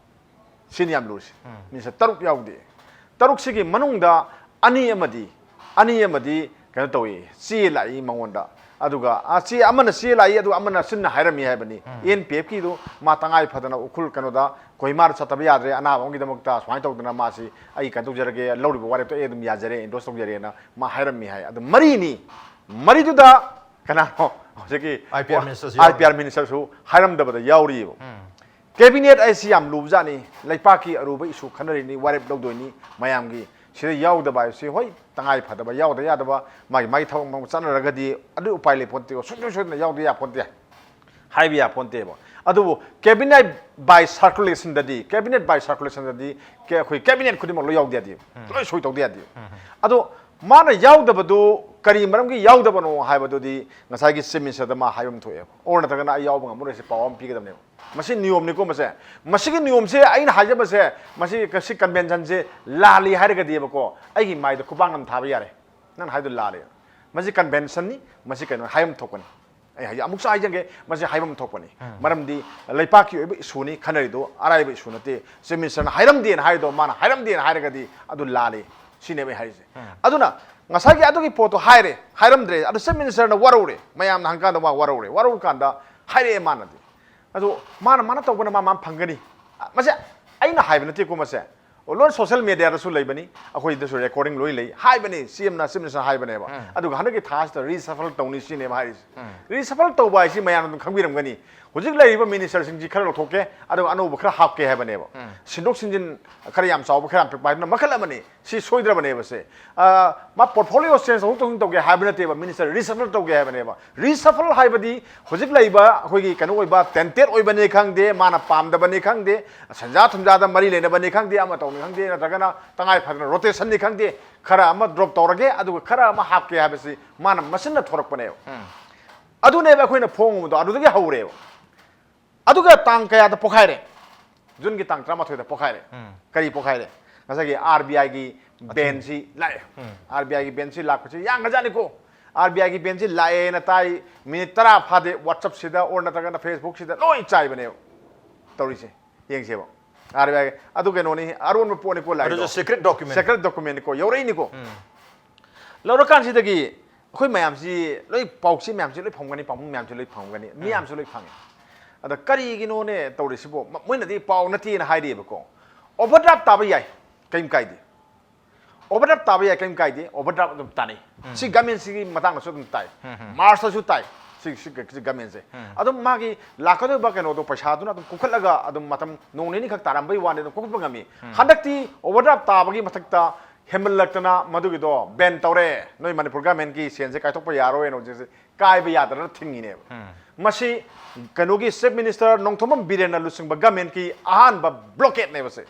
ꯁꯤꯅꯤ ꯌꯥꯝ ꯂꯨꯔꯤꯁꯦ꯫ Minister ꯇꯔꯨꯛ ꯌꯥꯎꯗꯦ꯫ ꯇꯔꯨꯛꯁꯤꯒꯤ ꯃꯅꯨꯡꯗ ꯑꯅꯤ ꯑꯃꯗꯤ, ꯑꯅꯤ ꯑꯃꯗꯤ ꯀꯩꯅꯣ ꯇꯧꯏ, ꯆꯦ ꯂꯥꯛꯏ ꯃꯉꯣꯟꯗ꯫ ꯑꯗꯨꯒ, ꯑ, ꯆꯦ ꯑꯃꯅ ꯆꯦ ꯂꯥꯛꯏ, ꯑꯗꯨꯒ ꯑꯃꯅ ꯆꯤꯟꯅ ꯍꯥꯏꯔꯝꯃꯤ ꯍꯥꯏꯕꯅꯤ꯫ ꯑꯦꯟ ꯄꯤ ꯑꯦꯐꯀꯤꯗꯨ ꯃꯥ ꯇꯉꯥꯏ ꯐꯗꯅ ꯎꯈ꯭ꯔꯨꯜ ꯀꯩꯅꯣꯗ ꯀꯣꯍꯤꯃꯥꯗ ꯆꯠꯇꯕ ꯌꯥꯗ꯭ꯔꯦ, ꯑꯅꯥꯕ ꯑꯃꯒꯤꯗꯃꯛꯇ ꯁꯨꯃꯥꯏꯅ ꯇꯧꯗꯅ ꯃꯥꯁꯤ ꯑꯩ ꯀꯩꯅꯣ ꯇꯧꯖꯔꯒꯦ, ꯂꯧꯔꯤꯕ ꯋꯥꯔꯦꯞꯇꯣ ꯑꯩ ꯑꯗꯨꯝ ꯌꯥꯖꯔꯦ, endorse ꯇꯧꯖꯔꯦꯅ ꯃꯥ ꯍꯥꯏꯔꯝꯃꯤ ꯍꯥꯏ꯫ ꯑꯗꯨ ꯃꯔꯤꯅꯤ, ꯃꯔꯤꯗꯨꯗ ꯀꯅꯥꯅꯣ? ꯍꯧꯖꯤꯛꯀꯤ IPR ministerꯁꯨ IPR ministerꯁꯨ ꯍꯥꯏꯔꯝꯗꯕꯗ ꯌꯥꯎꯔꯤꯕ꯫ Cabinet ꯍꯥꯏꯁꯤ ꯌꯥꯝ ꯂꯨꯕꯖꯥꯠꯅꯤ꯫ ꯂꯩꯄꯥꯛꯀꯤ ꯑꯔꯨꯕ issue ꯈꯟꯅꯔꯤꯅꯤ, ꯋꯥꯔꯦꯞ ꯂꯧꯗꯣꯏꯅꯤ ꯃꯌꯥꯝꯒꯤ꯫ ꯁꯤꯗ ꯌꯥꯎꯗꯕ ꯍꯥꯏꯕꯁꯤ, ꯍꯣꯏ, ꯇꯉꯥꯏ ꯐꯗꯕ ꯌꯥꯎꯗ ꯌꯥꯗꯕ, ꯃꯥꯒꯤ, ꯃꯥꯒꯤ ꯊꯕꯛ ꯑꯃ ꯆꯠꯅꯔꯒꯗꯤ ꯑꯗꯨ ꯎꯄꯥꯏ ꯂꯩ ꯄꯣꯟꯇꯦ, ꯁꯨꯡꯁꯣꯏ ꯁꯣꯏꯗꯅ ꯌꯥꯎꯗ ꯌꯥꯄꯣꯟꯇꯦ, ꯍꯥꯏꯕ ꯌꯥꯄꯣꯟꯇꯦꯕ꯫ ꯑꯗꯨꯕꯨ cabinet by circulationꯗꯗꯤ, cabinet by circulationꯗꯗꯤ ꯀꯦ-, ꯑꯩꯈꯣꯏ cabinet ꯈꯨꯗꯤꯡꯃꯛ ꯂꯣꯏ ꯌꯥꯎꯗ ꯌꯥꯗꯦꯕ, ꯂꯣꯏ ꯁꯣꯏ ꯇꯧꯗ ꯌꯥꯗꯦꯕ꯫ ꯑꯗꯣ ꯃꯥꯅ ꯌꯥꯎꯗꯕꯗꯨ ꯀꯔꯤ ꯃꯔꯝꯒꯤ ꯌꯥꯎꯗꯕꯅꯣ ꯍꯥꯏꯕꯗꯨꯗꯤ ꯉꯁꯥꯏꯒꯤ Chief Ministerꯗ ꯃꯥ ꯍꯥꯏꯐꯝ ꯊꯣꯛꯑꯦꯕ꯫ ꯑꯣꯔ ꯅꯠꯇ꯭ꯔꯒꯅ ꯑꯩ ꯌꯥꯎꯕ ꯉꯝꯃꯔꯣꯏꯁꯦ ꯄꯥꯎ ꯑꯃ ꯄꯤꯒꯗꯕꯅꯦꯕ꯫ ꯃꯁꯤ ꯅꯤꯌꯣꯝꯅꯤꯀꯣ ꯃꯁꯦ꯫ ꯃꯁꯤꯒꯤ ꯅꯤꯌꯣꯝꯁꯦ ꯑꯩꯅ ꯍꯥꯏꯖꯕꯁꯦ, ꯃꯁꯤ, ꯁꯤ conventionꯁꯦ ꯂꯥꯜꯂꯤ ꯍꯥꯏꯔꯒꯗꯤꯕꯀꯣ, ꯑꯩꯒꯤ ꯃꯥꯏꯗ ꯈꯨꯄꯥꯛꯅ ꯑꯗꯨꯝ ꯊꯥꯕ ꯌꯥꯔꯦ꯫ ꯅꯪꯅ ꯍꯥꯏꯗꯣ ꯂꯥꯜꯂꯦ꯫ ꯃꯁꯤ conventionꯅꯤ, ꯃꯁꯤ ꯀꯩꯅꯣ ꯍꯥꯏꯐꯝ ꯊꯣꯛꯄꯅꯤ꯫ ꯑꯩ ꯍꯥꯏꯖ-, ꯑꯃꯨꯛꯁꯨ ꯍꯥꯏꯖꯒꯦ, ꯃꯁꯤ ꯍꯥꯏꯐꯝ ꯊꯣꯛꯄꯅꯤ꯫ ꯃꯔꯝꯗꯤ ꯂꯩꯄꯥꯛꯀꯤ ꯑꯣꯏꯕ issueꯅꯤ ꯈꯟꯅꯔꯤꯗꯣ, ꯑꯔꯥꯏꯕ issue ꯅꯠꯇꯦ꯫ Chief Ministerꯅ ꯍꯥꯏꯔꯝꯗꯦꯅ ꯍꯥꯏꯗꯣ, ꯃꯥꯅ ꯍꯥꯏꯔꯝꯗꯦꯅ ꯍꯥꯏꯔꯒꯗꯤ ꯑꯗꯨ ꯂꯥꯜꯂꯤ꯫ ꯁꯤꯅꯦꯕ ꯑꯩ ꯍꯥꯏꯔꯤꯁꯦ꯫ ꯑꯗꯨꯅ ꯉꯁꯥꯏꯒꯤ ꯑꯗꯨꯒꯤ ꯄꯣꯠꯇꯣ ꯍꯥꯏꯔꯦ, ꯍꯥꯏꯔꯝꯗ꯭ꯔꯦ, ꯑꯗꯨ Chief Ministerꯅ ꯋꯥꯔꯧꯔꯦ, ꯃꯌꯥꯝꯅ ꯍꯪꯀꯥꯟꯗ ꯃꯥ ꯋꯥꯔꯧꯔꯦ, ꯋꯥꯔꯧ ꯀꯥꯟꯗ ꯍꯥꯏꯔꯛꯑꯦ ꯃꯥꯅꯗꯤ꯫ ꯑꯗꯣ ꯃꯥꯅ, ꯃꯥꯅ ꯇꯧꯕꯅ ꯃꯥ, ꯃꯥ ꯐꯪꯒꯅꯤ꯫ ꯃꯁꯦ ꯑꯩꯅ ꯍꯥꯏꯕ ꯅꯠꯇꯦꯀꯣ, ꯃꯁꯦ ꯂꯣꯏ social mediaꯗꯁꯨ ꯂꯩꯕꯅꯤ, ꯑꯩꯈꯣꯏꯗꯁꯨ recording ꯂꯣꯏ ꯂꯩ꯫ ꯍꯥꯏꯕꯅꯤ, CMꯅ, Chief Ministerꯅ ꯍꯥꯏꯕꯅꯦꯕ꯫ ꯑꯗꯨꯒ ꯍꯟꯗꯛꯀꯤ ꯊꯥꯁꯤꯗ reshuffle ꯇꯧꯅꯤ ꯁꯤꯅꯦꯕ ꯍꯥꯏꯔꯤꯁꯦ꯫ Reshuffle ꯇꯧꯕ ꯍꯥꯏꯁꯤ ꯃꯌꯥꯝꯅ ꯑꯗꯨꯝ ꯈꯪꯕꯤꯔꯝꯒꯅꯤ꯫ ꯍꯧꯖꯤꯛ ꯂꯩꯔꯤꯕ ministerꯁꯤꯡꯁꯤ ꯈꯔ ꯂꯧꯊꯣꯛꯀꯦ, ꯑꯗꯨꯒ ꯑꯅꯧꯕ ꯈꯔ ꯍꯥꯞꯀꯦ ꯍꯥꯏꯕꯅꯦꯕ꯫ ꯁꯤꯟꯗꯣꯛ ꯁꯤꯟꯖꯤꯟ ꯈꯔ ꯌꯥꯝ ꯆꯥꯎꯕ ꯈꯔ ꯌꯥꯝ ꯄꯤꯛꯄ ꯍꯥꯏꯗꯨꯅ ꯃꯈꯜ ꯑꯃꯅꯤ꯫ ꯁꯤ ꯁꯣꯏꯗ꯭ꯔꯕꯅꯦꯕ ꯁꯦ꯫ ꯑ, ꯃꯥ portfolio change ꯇꯧꯊꯣꯛ ꯇꯧꯁꯤꯟ ꯇꯧꯒꯦ ꯍꯥꯏꯕ ꯅꯠꯇꯦꯕ, minister reshuffle ꯇꯧꯒꯦ ꯍꯥꯏꯕꯅꯦꯕ꯫ Reshuffle ꯍꯥꯏꯕꯗꯤ ꯍꯧꯖꯤꯛ ꯂꯩꯕ ꯑꯩꯈꯣꯏꯒꯤ ꯀꯩꯅꯣ ꯑꯣꯏꯕ, tainted ꯑꯣꯏꯕꯅꯤ ꯈꯪꯗꯦ, ꯃꯥꯅ ꯄꯥꯝꯗꯕꯅꯤ ꯈꯪꯗꯦ, ꯁꯦꯟꯖꯥ ꯊꯨꯝꯖꯥꯗ ꯃꯔꯤ ꯂꯩꯅꯕꯅꯤ ꯈꯪꯗꯦ, ꯑꯃ ꯇꯧꯅꯤ ꯈꯪꯗꯦ, ꯅꯠꯇ꯭ꯔꯒꯅ ꯇꯉꯥꯏ ꯐꯗꯅ ꯔꯣꯇꯦꯁꯟꯅꯤ ꯈꯪꯗꯦ, ꯈꯔ ꯑꯃ ꯗ꯭ꯔꯣꯞ ꯇꯧꯔꯒꯦ, ꯑꯗꯨꯒ ꯈꯔ ꯑꯃ ꯍꯥꯞꯀꯦ ꯍꯥꯏꯕꯁꯤ ꯃꯥꯅ ꯃꯁꯤꯟꯅ ꯊꯣꯔꯛꯄꯅꯦꯕ꯫ ꯑꯗꯨꯅꯦꯕ ꯑꯩꯈꯣꯏꯅ ꯐꯣꯡꯉꯨꯕꯗꯣ, ꯑꯗꯨꯗꯒꯤ ꯍꯧꯔꯦꯕ꯫ ꯑꯗꯨꯒ ꯇꯥꯡ ꯀꯌꯥꯗ ꯄꯣꯛꯈꯥꯏꯔꯦ? ꯖꯨꯟꯒꯤ ꯇꯥꯡ ꯇꯔꯥꯃꯥꯊꯣꯏꯗ ꯄꯣꯛꯈꯥꯏꯔꯦ꯫ ꯀꯔꯤ ꯄꯣꯛꯈꯥꯏꯔꯦ? ꯉꯁꯥꯏꯒꯤ RBIꯒꯤ ꯕꯦꯟꯁꯤ ꯂꯥꯛꯑꯦ꯫ RBIꯒꯤ ꯕꯦꯟꯁꯤ ꯂꯥꯛꯄꯁꯤ ꯌꯥꯝꯒ꯭ꯔꯖꯥꯠꯅꯤꯀꯣ꯫ RBIꯒꯤ ꯕꯦꯟꯁꯤ ꯂꯥꯛꯑꯦꯅ ꯇꯥꯏ, ꯃꯤꯅꯤꯠ ꯇꯔꯥ ꯐꯥꯗꯦ, WhatsAppꯁꯤꯗ or ꯅꯠꯇ꯭ꯔꯒꯅ Facebookꯁꯤꯗ ꯂꯣꯏ ꯆꯥꯏꯕꯅꯦꯕ ꯇꯧꯔꯤꯁꯦ꯫ ꯌꯦꯡꯁꯦꯕ꯫ RBI ꯑꯗꯨ ꯀꯩꯅꯣꯅꯤ, ꯑꯔꯣꯟꯕ ꯄꯣꯠꯅꯤꯀꯣ ꯂꯥꯛꯏꯗꯣ꯫ ꯑꯗꯨꯁꯨ secret document꯫ Secret documentꯅꯤꯀꯣ, ꯌꯧꯔꯛꯏꯅꯤꯀꯣ꯫ ꯂꯧꯔꯀꯥꯟꯁꯤꯗꯒꯤ ꯑꯩꯈꯣꯏ ꯃꯌꯥꯝꯁꯤ ꯂꯣꯏ, ꯄꯥꯎꯆꯦ ꯃꯌꯥꯝꯁꯤ ꯂꯣꯏ ꯐꯪꯒꯅꯤ, ꯄꯥꯎꯃꯤ ꯃꯌꯥꯝꯁꯤ ꯂꯣꯏ ꯐꯪꯒꯅꯤ, ꯃꯤꯌꯥꯝꯁꯨ ꯂꯣꯏ ꯐꯪꯉꯦ꯫ ꯑꯗ ꯀꯔꯤꯒꯤꯅꯣꯅꯦ ꯇꯧꯔꯤꯁꯤꯕꯣ? ꯃ-, ꯃꯣꯏꯅꯗꯤ ꯄꯥꯎ ꯅꯠꯇꯦꯅ ꯍꯥꯏꯔꯤꯑꯕꯀꯣ꯫ Overdraft ꯇꯥꯕ ꯌꯥꯏ, ꯀꯔꯤꯝ ꯀꯥꯏꯗꯦ꯫ Overdraft ꯇꯥꯕ ꯌꯥꯏ, ꯀꯔꯤꯝ ꯀꯥꯏꯗꯦ꯫ Overdraft ꯑꯗꯨꯝ ꯇꯥꯅꯩ꯫ ꯁꯤ governmentꯁꯤꯒꯤ ꯃꯇꯥꯡꯗꯁꯨ ꯑꯗꯨꯝ ꯇꯥꯏ꯫ Marchꯇꯁꯨ ꯇꯥꯏ꯫ ꯁꯤ, ꯁꯤ, ꯁꯤ governmentꯁꯦ꯫ ꯑꯗꯨꯝ ꯃꯥꯒꯤ ꯂꯥꯛꯀꯗꯧꯔꯤꯕ ꯀꯩꯅꯣꯗꯣ, ꯄꯩꯁꯥꯗꯨꯅ ꯑꯗꯨꯝ ꯀꯣꯛꯈꯠꯂꯒ ꯑꯗꯨꯝ ꯃꯇꯝ ꯅꯣꯡ ꯅꯤꯅꯤ ꯈꯛ ꯇꯥꯔꯝꯕꯩ ꯋꯥꯅꯤ, ꯑꯗꯨꯝ ꯀꯣꯛꯈꯠꯄ ꯉꯝꯃꯤ꯫ ꯍꯟꯗꯛꯇꯤ overdraft ꯇꯥꯕꯒꯤ ꯃꯊꯛꯇ ꯍꯦꯟꯃꯜꯂꯛꯇꯅ ꯃꯗꯨꯒꯤꯗꯣ ban ꯇꯧꯔꯦ꯫ ꯅꯣꯏ ꯃꯅꯤꯄꯨꯔ governmentꯀꯤ ꯁꯦꯟꯁꯦ ꯀꯥꯏꯊꯣꯛꯄ ꯌꯥꯔꯣꯏꯅ ꯍꯧꯖꯤꯛꯁꯦ ꯀꯥꯏꯕ ꯌꯥꯗꯗꯅ ꯊꯤꯡꯉꯤꯅꯦꯕ꯫ ꯃꯁꯤ ꯀꯩꯅꯣꯒꯤ Chief Minister ꯅꯣꯡꯊꯣꯝꯕꯝ ꯕꯤꯔꯦꯟꯅ ꯂꯨꯆꯤꯡꯕ governmentꯀꯤ ꯑꯍꯥꯟꯕ blockade ꯅꯦꯕ ꯁꯦ꯫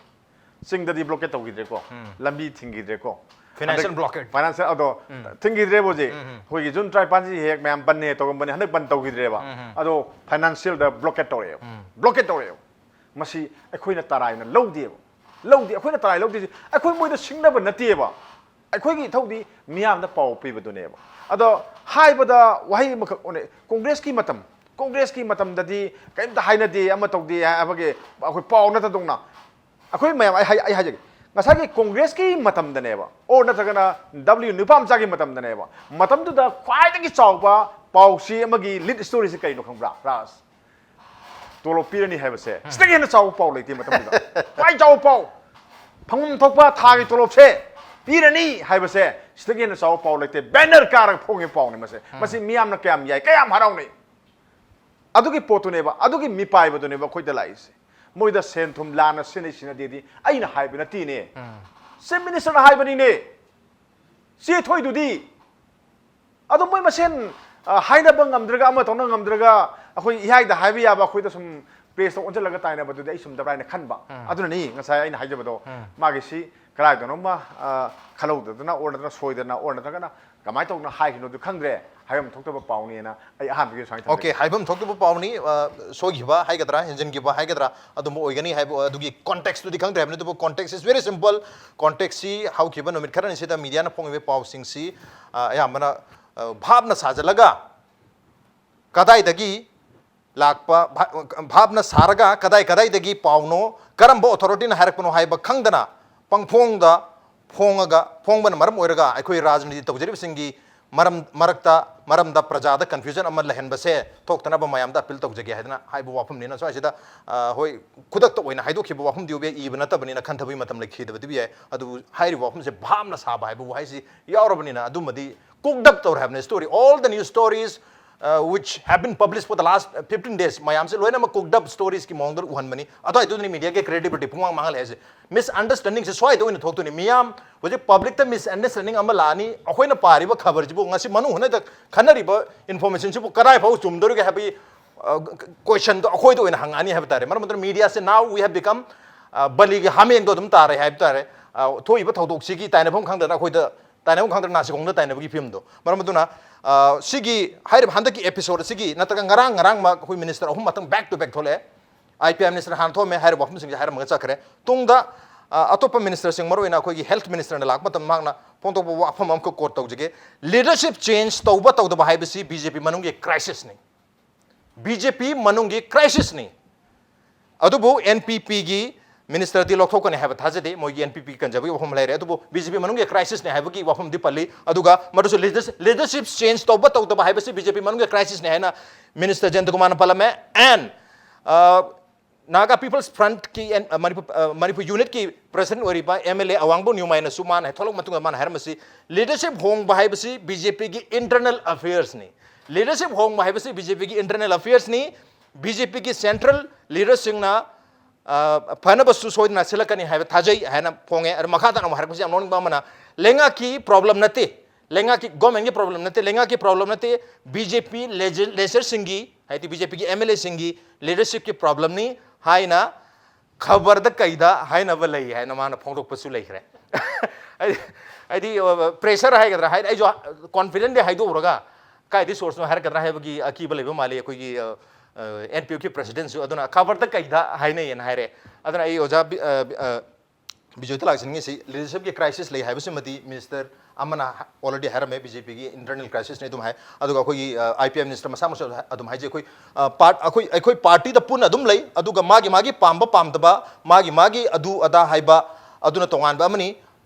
ꯆꯤꯡꯗꯗꯤ blockade ꯇꯧꯈꯤꯗ꯭ꯔꯦꯀꯣ, ꯂꯝꯕꯤ ꯊꯤꯡꯈꯤꯗ꯭ꯔꯦꯀꯣ꯫ Financial blockade꯫ Financial ꯑꯗꯣ ꯊꯤꯡꯈꯤꯗ꯭ꯔꯦꯕ ꯍꯧꯖꯤꯛ꯫ ꯑꯩꯈꯣꯏꯒꯤ ꯖꯨꯟ ꯇꯔꯥꯅꯤꯄꯥꯟꯁꯤ ꯍꯦꯛ ꯃꯌꯥꯝ ꯕꯟꯅꯦ ꯇꯧꯔꯝꯕꯅꯤ, ꯍꯟꯗꯛ ꯕꯟ ꯇꯧꯈꯤꯗ꯭ꯔꯦꯕ꯫ ꯑꯗꯣ financialꯗ blockade ꯇꯧꯔꯛꯑꯦꯕ꯫ Blockade ꯇꯧꯔꯛꯑꯦꯕ꯫ ꯃꯁꯤ ꯑꯩꯈꯣꯏꯅ ꯇꯔꯥꯏꯅ ꯂꯧꯗꯦꯕ꯫ ꯂꯧꯗꯦ, ꯑꯩꯈꯣꯏꯅ ꯇꯔꯥꯏ ꯂꯧꯗꯦꯁꯦ ꯑꯩꯈꯣꯏ ꯃꯣꯏꯗ ꯁꯤꯡꯅꯕ ꯅꯠꯇꯦꯕ꯫ ꯑꯩꯈꯣꯏꯒꯤ ꯏꯊꯧꯗꯤ ꯃꯤꯌꯥꯝꯗ ꯄꯥꯎ ꯄꯤꯕꯗꯨꯅꯦꯕ꯫ ꯑꯗꯣ ꯍꯥꯏꯕꯗ ꯋꯥꯍꯩ ꯑꯃꯈꯛ ꯎꯅꯩ, ꯀꯣꯡꯒ꯭ꯔꯦꯁꯀꯤ ꯃꯇꯝ, ꯀꯣꯡꯒ꯭ꯔꯦꯁꯀꯤ ꯃꯇꯝꯗꯗꯤ ꯀꯔꯤꯝꯇ ꯍꯥꯏꯅꯗꯦ, ꯑꯃ ꯇꯧꯗꯦ ꯍꯥꯏꯕꯒꯤ ꯑꯩꯈꯣꯏ ꯄꯥꯎ ꯅꯠꯇꯗꯧꯅ꯫ ꯑꯩꯈꯣꯏ ꯃꯌꯥꯝ, ꯑꯩ ꯍꯥꯏ-, ꯑꯩ ꯍꯥꯏꯖꯒꯦ, ꯉꯁꯥꯏꯒꯤ ꯀꯣꯡꯒ꯭ꯔꯦꯁꯀꯤ ꯃꯇꯝꯗꯅꯦꯕ, ꯑꯣꯔ ꯅꯠꯇ꯭ꯔꯒꯅ W ꯅꯨꯄꯥ ꯃꯆꯥꯒꯤ ꯃꯇꯝꯗꯅꯦꯕ, ꯃꯇꯝꯗꯨꯗ ꯈ꯭ꯋꯥꯏꯗꯒꯤ ꯆꯥꯎꯕ ꯄꯥꯎꯁꯤ ꯑꯃꯒꯤ lead storyꯁꯤ ꯀꯩꯅꯣ ꯈꯪꯕ꯭ꯔꯥ, ꯔꯥꯖ? ꯇꯣꯂꯣꯞ ꯄꯤꯔꯅꯤ ꯍꯥꯏꯕꯁꯦ꯫ ꯁꯤꯗꯒꯤ ꯍꯦꯟꯅ ꯆꯥꯎꯕ ꯄꯥꯎ ꯂꯩꯇꯦ ꯃꯇꯝꯗꯨꯗ꯫ ꯈ꯭ꯋꯥꯏ ꯆꯥꯎꯕ ꯄꯥꯎ, ꯐꯪꯐꯝ ꯊꯣꯛꯄ ꯊꯥꯒꯤ ꯇꯣꯂꯣꯞꯁꯦ ꯄꯤꯔꯅꯤ ꯍꯥꯏꯕꯁꯦ, ꯁꯤꯗꯒꯤ ꯍꯦꯟꯅ ꯆꯥꯎꯕ ꯄꯥꯎ ꯂꯩꯇꯦ꯫ Banner ꯀꯥꯔꯒ ꯐꯣꯡꯉꯤꯕ ꯄꯥꯎꯅꯤ ꯃꯁꯦ꯫ ꯃꯁꯤ ꯃꯤꯌꯥꯝꯅ ꯀꯌꯥꯝ ꯌꯥꯏ, ꯀꯌꯥꯝ ꯍꯔꯥꯎꯅꯩ꯫ ꯑꯗꯨꯒꯤ ꯄꯣꯠꯇꯨꯅꯦꯕ, ꯑꯗꯨꯒꯤ ꯃꯤꯄꯥꯏꯕꯗꯨꯅꯦꯕ ꯑꯩꯈꯣꯏꯗ ꯂꯥꯛꯏꯁꯦ꯫ ꯃꯣꯏꯗ ꯁꯦꯟ ꯊꯨꯝ ꯂꯥꯟꯅ ꯁꯤꯖꯤꯟꯅꯩ ꯁꯤꯖꯤꯟꯅꯗꯦꯗꯤ ꯑꯩꯅ ꯍꯥꯏꯕ ꯅꯠꯇꯦꯅꯦ꯫ Chief Ministerꯅ ꯍꯥꯏꯕꯅꯤꯅꯦ꯫ ꯆꯦ ꯊꯣꯏꯗꯨꯗꯤ꯫ ꯑꯗꯣ ꯃꯣꯏ ꯃꯁꯦꯟ, ꯑ, ꯍꯥꯏꯅꯕ ꯉꯝꯗ꯭ꯔꯒ, ꯑꯃ ꯇꯧꯅ ꯉꯝꯗ꯭ꯔꯒ, ꯑꯩꯈꯣꯏ ꯏꯍꯥꯏꯗ ꯍꯥꯏꯕ ꯌꯥꯕ, ꯑꯩꯈꯣꯏꯗ ꯁꯨꯝ ꯄꯦꯖꯇ ꯑꯣꯟꯁꯤꯜꯂꯒ ꯇꯥꯏꯅꯕꯗꯨꯗꯤ ꯑꯩ ꯆꯨꯝꯗꯕ꯭ꯔꯥ ꯍꯥꯏꯅ ꯈꯟꯕ꯫ ꯑꯗꯨꯅꯅꯤ ꯉꯁꯥꯏ ꯑꯩꯅ ꯍꯥꯏꯖꯕꯗꯣ, ꯃꯥꯒꯤꯁꯤ ꯀꯗꯥꯏꯗꯅꯣꯃ, ꯑ, ꯈꯜꯍꯧꯗꯗꯅ ꯑꯣꯔ ꯅꯠꯇ꯭ꯔꯒ ꯁꯣꯏꯗꯅ ꯑꯣꯔ ꯅꯠꯇ꯭ꯔꯒꯅ ꯀꯃꯥꯏꯅ ꯇꯧꯗꯅ ꯍꯥꯏꯈꯤꯅꯣꯗꯨ ꯈꯪꯗ꯭ꯔꯦ꯫ ꯍꯥꯏꯐꯝ ꯊꯣꯛꯇꯕ ꯄꯥꯎꯅꯦꯅ ꯑꯩ ꯑꯍꯥꯟꯕꯒꯤ ꯁꯨꯃꯥꯏꯅ ꯊꯝꯖꯒꯦ꯫ Okay, ꯍꯥꯏꯐꯝ ꯊꯣꯛꯇꯕ ꯄꯥꯎꯅꯤ꯫ ꯑ, ꯁꯣꯏꯈꯤꯕ ꯍꯥꯏꯒꯗ꯭ꯔꯥ, ꯍꯦꯟꯖꯤꯟꯈꯤꯕ ꯍꯥꯏꯒꯗ꯭ꯔꯥ, ꯑꯗꯨꯝꯕ ꯑꯣꯏꯒꯅꯤ ꯍꯥꯏꯕ ꯑꯗꯨꯒꯤ context ꯇꯨꯗꯤ ꯈꯪꯗ꯭ꯔꯦ ꯍꯥꯏꯕꯅꯤ꯫ ꯑꯗꯨꯕꯨ context is very simple. Context ꯁꯤ ꯍꯧꯈꯤꯕ ꯅꯨꯃꯤꯠ ꯈꯔꯅꯤꯁꯤꯗ media ꯅ ꯐꯣꯡꯉꯤꯕ ꯄꯥꯎꯁꯤꯡꯁꯤ, ꯑ, ꯑꯌꯥꯝꯕꯅ, ꯑ, ꯚꯥꯞꯅ ꯁꯥꯖꯜꯂꯒ ꯀꯗꯥꯏꯗꯒꯤ ꯂꯥꯛꯄ, ꯚꯥ-, ꯚꯥꯞꯅ ꯁꯥꯔꯒ ꯀꯗꯥꯏ ꯀꯗꯥꯏꯗꯒꯤ ꯄꯥꯎꯅꯣ, ꯀꯔꯝꯕ authority ꯅ ꯍꯥꯏꯔꯛꯄꯅꯣ ꯍꯥꯏꯕ ꯈꯪꯗꯅ ꯄꯪꯐꯣꯡꯗ ꯐꯣꯡꯉꯒ, ꯐꯣꯡꯕꯅ ꯃꯔꯝ ꯑꯣꯏꯔꯒ ꯑꯩꯈꯣꯏ ꯔꯥꯖꯅꯤꯇꯤ ꯇꯧꯖꯔꯤꯕꯁꯤꯡꯒꯤ ꯃꯔꯝ, ꯃꯔꯛꯇ, ꯃꯔꯝꯗ ꯄ꯭ꯔꯖꯥꯗ confusion ꯑꯃ ꯂꯩꯍꯟꯕꯁꯦ ꯊꯣꯛꯇꯅꯕ ꯃꯌꯥꯝꯗ appeal ꯇꯧꯖꯒꯦ ꯍꯥꯏꯗꯅ ꯍꯥꯏꯕ ꯋꯥꯐꯝꯅꯤꯅ꯫ ꯁ꯭ꯋꯥꯏꯁꯤꯗ, ꯑ, ꯍꯣꯏ, ꯈꯨꯗꯛꯇ ꯑꯣꯏꯅ ꯍꯥꯏꯗꯣꯛꯈꯤꯕ ꯋꯥꯐꯝꯗꯤ ꯑꯣꯏꯕ ꯌꯥꯏ, ꯏꯕ ꯅꯠꯇꯕꯅꯤꯅ ꯈꯟꯊꯕꯒꯤ ꯃꯇꯝ ꯂꯩꯈꯤꯗꯕꯗꯤ ꯌꯥꯏ꯫ ꯑꯗꯨꯕꯨ ꯍꯥꯏꯔꯤꯕ ꯋꯥꯐꯝꯁꯦ ꯚꯥꯞꯅ ꯁꯥꯕ ꯍꯥꯏꯕ ꯋꯥꯍꯩꯁꯤ ꯌꯥꯎꯔꯕꯅꯤꯅ ꯑꯗꯨꯃꯗꯤ cooked up ꯇꯧꯔꯦ ꯍꯥꯏꯕꯅꯦ꯫ Story, all the news stories, uh, which have been published for the last fifteen days ꯃꯌꯥꯝꯁꯦ ꯂꯣꯏꯅꯃꯛ cooked up stories ꯀꯤ ꯃꯑꯣꯡꯗ ꯎꯍꯟꯕꯅꯤ꯫ ꯑꯗꯨꯋꯥꯏꯗꯨꯗꯅꯤ media ꯒꯤ credibility ꯄꯨꯡꯃꯥꯡ ꯃꯥꯡꯍꯜꯂꯦ ꯍꯥꯏꯁꯦ꯫ Misunderstanding ꯁꯦ ꯁ꯭ꯋꯥꯏꯗ ꯑꯣꯏꯅ ꯊꯣꯛꯇꯣꯏꯅꯤ꯫ ꯃꯤꯌꯥꯝ ꯍꯧꯖꯤꯛ public ꯇ misunderstanding ꯑꯃ ꯂꯥꯛꯑꯅꯤ, ꯑꯩꯈꯣꯏꯅ ꯄꯥꯔꯤꯕ ꯈꯕꯔꯁꯤꯕꯨ ꯉꯁꯤ ꯃꯅꯨꯡ ꯍꯨꯠꯅꯗ ꯈꯟꯅꯔꯤꯕ information ꯁꯤꯕꯨ ꯀꯗꯥꯏ ꯐꯥꯎ ꯆꯨꯝꯗꯣꯔꯤꯒꯦ ꯍꯥꯏꯕꯒꯤ, ꯑ, question ꯗꯣ ꯑꯩꯈꯣꯏꯗ ꯑꯣꯏꯅ ꯍꯪꯉꯛꯑꯅꯤ ꯍꯥꯏꯕ ꯇꯥꯔꯦ꯫ ꯃꯔꯝ ꯑꯗꯨꯅ media say now we have become, ꯑ, ꯕꯂꯤꯒꯤ ꯍꯥꯃꯦꯡꯗꯣ ꯑꯗꯨꯝ ꯇꯥꯔꯦ ꯍꯥꯏꯕ ꯇꯥꯔꯦ꯫ ꯑ, ꯊꯣꯛꯏꯕ ꯊꯧꯗꯣꯛꯁꯤꯒꯤ ꯇꯥꯏꯅꯐꯝ ꯈꯪꯗꯅ ꯑꯩꯈꯣꯏꯗ ꯇꯥꯏꯅꯐꯝ ꯈꯪꯗꯅ ꯅꯥꯁꯤꯈꯣꯡꯗ ꯇꯥꯏꯅꯕꯒꯤ ꯐꯤꯕꯝꯗꯣ꯫ ꯃꯔꯝ ꯑꯗꯨꯅ, ꯑ, ꯁꯤꯒꯤ ꯍꯥꯏꯔꯤꯕ ꯍꯟꯗꯛꯀꯤ episode ꯑꯁꯤꯒꯤ ꯅꯠꯇ꯭ꯔꯒ ꯉꯔꯥꯡ, ꯉꯔꯥꯡꯃꯛ ꯑꯩꯈꯣꯏ minister ꯑꯍꯨꯝ ꯃꯊꯪ back to back ꯊꯣꯛꯂꯛꯑꯦ꯫ I P I minister ꯍꯥꯟꯅ ꯊꯣꯛꯑꯝꯃꯦ, ꯍꯥꯏꯔꯤꯕ ꯋꯥꯐꯝꯁꯤꯡꯁꯦ ꯍꯥꯏꯔꯝꯃꯒ ꯆꯠꯈ꯭ꯔꯦ꯫ ꯇꯨꯡꯗ, ꯑ, ꯑꯇꯣꯞꯄ minister ꯁꯤꯡ, ꯃꯔꯨꯑꯣꯏꯅ ꯑꯩꯈꯣꯏꯒꯤ health minister ꯅ ꯂꯥꯛꯄ ꯃꯇꯝꯗ ꯃꯍꯥꯛꯅ ꯐꯣꯡꯗꯣꯛꯄ ꯋꯥꯐꯝ ꯑꯃꯈꯛ quote ꯇꯧꯖꯒꯦ꯫ Leadership change ꯇꯧꯕ ꯇꯧꯗꯕ ꯍꯥꯏꯕꯁꯤ B J P ꯃꯅꯨꯡꯒꯤ crisis ꯅꯤ꯫ B J P ꯃꯅꯨꯡꯒꯤ crisis ꯅꯤ꯫ ꯑꯗꯨꯕꯨ N P P ꯒꯤ minister ꯗꯤ ꯂꯧꯊꯣꯛꯀꯅꯤ ꯍꯥꯏꯕ ꯊꯥꯖꯗꯦ꯫ ꯃꯣꯏꯒꯤ N P P ꯀꯟꯖꯕꯒꯤ ꯋꯥꯐꯝ ꯂꯩꯔꯦ꯫ ꯑꯗꯨꯕꯨ B J P ꯃꯅꯨꯡꯒꯤ crisis ꯅꯤ ꯍꯥꯏꯕꯒꯤ ꯋꯥꯐꯝꯗꯤ ꯄꯜꯂꯤ꯫ ꯑꯗꯨꯒ ꯃꯗꯨꯁꯨ leaders-, leadership change ꯇꯧꯕ ꯇꯧꯗꯕ ꯍꯥꯏꯕꯁꯤ B J P ꯃꯅꯨꯡꯒꯤ crisis ꯅꯤ ꯍꯥꯏꯅ minister ꯖꯌꯟꯇ ꯀꯨꯃꯥꯔꯅ ꯄꯜꯂꯝꯃꯦ꯫ And, uh, Naga People's Front ꯀꯤ and, uh, Manipur, uh, Manipur unit ꯀꯤ president ꯑꯣꯏꯔꯤꯕ M L A ꯑꯋꯥꯡꯕꯝ ꯅ꯭ꯌꯨꯃꯥꯏꯅꯁꯨ ꯃꯥꯅ ꯍꯦꯛ ꯊꯣꯛꯂꯛꯄ ꯃꯇꯨꯡꯗ ꯃꯥꯅ ꯍꯥꯏꯔꯝꯕꯁꯤ, leadership ꯍꯣꯡꯕ ꯍꯥꯏꯕꯁꯤ B J P ꯒꯤ internal affairs ꯅꯤ꯫ Leadership ꯍꯣꯡꯕ ꯍꯥꯏꯕꯁꯤ B J P ꯒꯤ internal affairs ꯅꯤ꯫ B J P ꯒꯤ central leader ꯁꯤꯡꯅ, ꯑ, ꯐꯅꯕꯁꯨ ꯁꯣꯏꯗꯅ ꯁꯤꯜꯂꯛꯀꯅꯤ ꯍꯥꯏꯕ ꯊꯥꯖꯩ ꯍꯥꯏꯅ ꯐꯣꯡꯉꯦ꯫ ꯑꯗꯨ ꯃꯈꯥ ꯇꯥꯅ ꯑꯃꯨꯛ ꯍꯥꯏꯔꯛꯄꯁꯤ ꯌꯥꯝ ꯅꯣꯛꯅꯤꯡꯕ ꯑꯃꯅ, ꯂꯩꯉꯥꯛꯀꯤ problem ꯅꯠꯇꯦ, ꯂꯩꯉꯥꯛꯀꯤ, government ꯀꯤ problem ꯅꯠꯇꯦ, ꯂꯩꯉꯥꯛꯀꯤ problem ꯅꯠꯇꯦ, B J P legislature ꯁꯤꯡꯒꯤ ꯍꯥꯏꯗꯤ ꯕꯤ ꯖꯦ ꯄꯤꯒꯤ ꯑꯦꯝ ꯑꯦꯜ ꯑꯦꯁꯤꯡꯒꯤ ꯂꯤꯗꯔꯁꯤꯞꯀꯤ ꯄ꯭ꯔꯣꯕ꯭ꯂꯦꯝꯅꯤ ꯍꯥꯏꯅ ꯈꯕꯔꯗ ꯀꯩꯗ ꯍꯥꯏꯅꯕ ꯂꯩ ꯍꯥꯏꯅ ꯃꯥꯅ ꯐꯣꯡꯗꯣꯛꯄꯁꯨ ꯂꯩꯈ꯭ꯔꯦ꯫ ꯍꯥꯏꯗꯤ, ꯍꯥꯏꯗꯤ ꯄ꯭ꯔꯦꯁꯔ ꯍꯥꯏꯒꯗ꯭ꯔꯥ, ꯍꯥꯏꯗꯤ ꯑꯩꯁꯨ ꯀꯣꯟꯐꯤꯗꯦꯟꯗꯤ ꯍꯥꯏꯗꯣꯛꯎꯔꯒ ꯀꯥꯏꯗꯩ ꯁꯣꯔꯁꯅꯣ ꯍꯥꯏꯔꯛꯀꯗ꯭ꯔꯥ ꯍꯥꯏꯕꯒꯤ ꯑꯀꯤꯕ ꯂꯩꯕ ꯃꯥꯜꯂꯤ ꯑꯩꯈꯣꯏꯒꯤ ꯑꯦꯟ ꯄꯤ ꯑꯣꯒꯤ ꯄ꯭ꯔꯦꯁꯤꯗꯦꯟꯁꯨ꯫ ꯑꯗꯨꯅ ꯈꯕꯔꯗ ꯀꯩꯗ ꯍꯥꯏꯅꯩꯌꯦꯅ ꯍꯥꯏꯔꯦ꯫ ꯑꯗꯨꯅ ꯑꯩ ꯑꯣꯖꯥ ꯕꯤ-, ꯑ, ꯕꯤ-, ꯑ, ꯕꯤꯖꯣꯏꯗ ꯂꯥꯛꯆꯅꯤꯡꯉꯤꯁꯤ, ꯂꯤꯗꯔꯁꯤꯞꯀꯤ ꯀ꯭ꯔꯥꯏꯁꯤꯁ ꯂꯩ ꯍꯥꯏꯕꯁꯤꯃꯗꯤ ꯃꯤꯅꯤꯁꯇꯔ ꯑꯃꯅ ꯑꯣꯜꯔꯦꯗꯤ ꯍꯥꯏꯔꯝꯃꯦ, ꯕꯤ ꯖꯦ ꯄꯤꯒꯤ ꯏꯟꯇꯔꯅꯦꯜ ꯀ꯭ꯔꯥꯏꯁꯤꯁꯅꯤ ꯑꯗꯨꯝ ꯍꯥꯏ꯫ ꯑꯗꯨꯒ ꯑꯩꯈꯣꯏꯒꯤ ꯑꯥꯏ ꯄꯤ ꯑꯥꯏ ꯃꯤꯅꯤꯁꯇꯔ ꯃꯁꯥꯃꯛꯁꯨ ꯑꯗꯨꯝ ꯍꯥꯏꯖꯩ, ꯑꯩꯈꯣꯏ, ꯑ, ꯄꯥꯔꯠ-, ꯑꯩꯈꯣꯏ, ꯑꯩꯈꯣꯏ ꯄꯥꯔꯇꯤꯗ ꯄꯨꯟꯅ ꯑꯗꯨꯝ ꯂꯩ, ꯑꯗꯨꯒ ꯃꯥꯒꯤ ꯃꯥꯒꯤ ꯄꯥꯝꯕ ꯄꯥꯝꯗꯕ, ꯃꯥꯒꯤ ꯃꯥꯒꯤ ꯑꯗꯨ ꯑꯗꯥ ꯍꯥꯏꯕ, ꯑꯗꯨꯅ ꯇꯣꯉꯥꯟꯕ ꯑꯃꯅꯤ꯫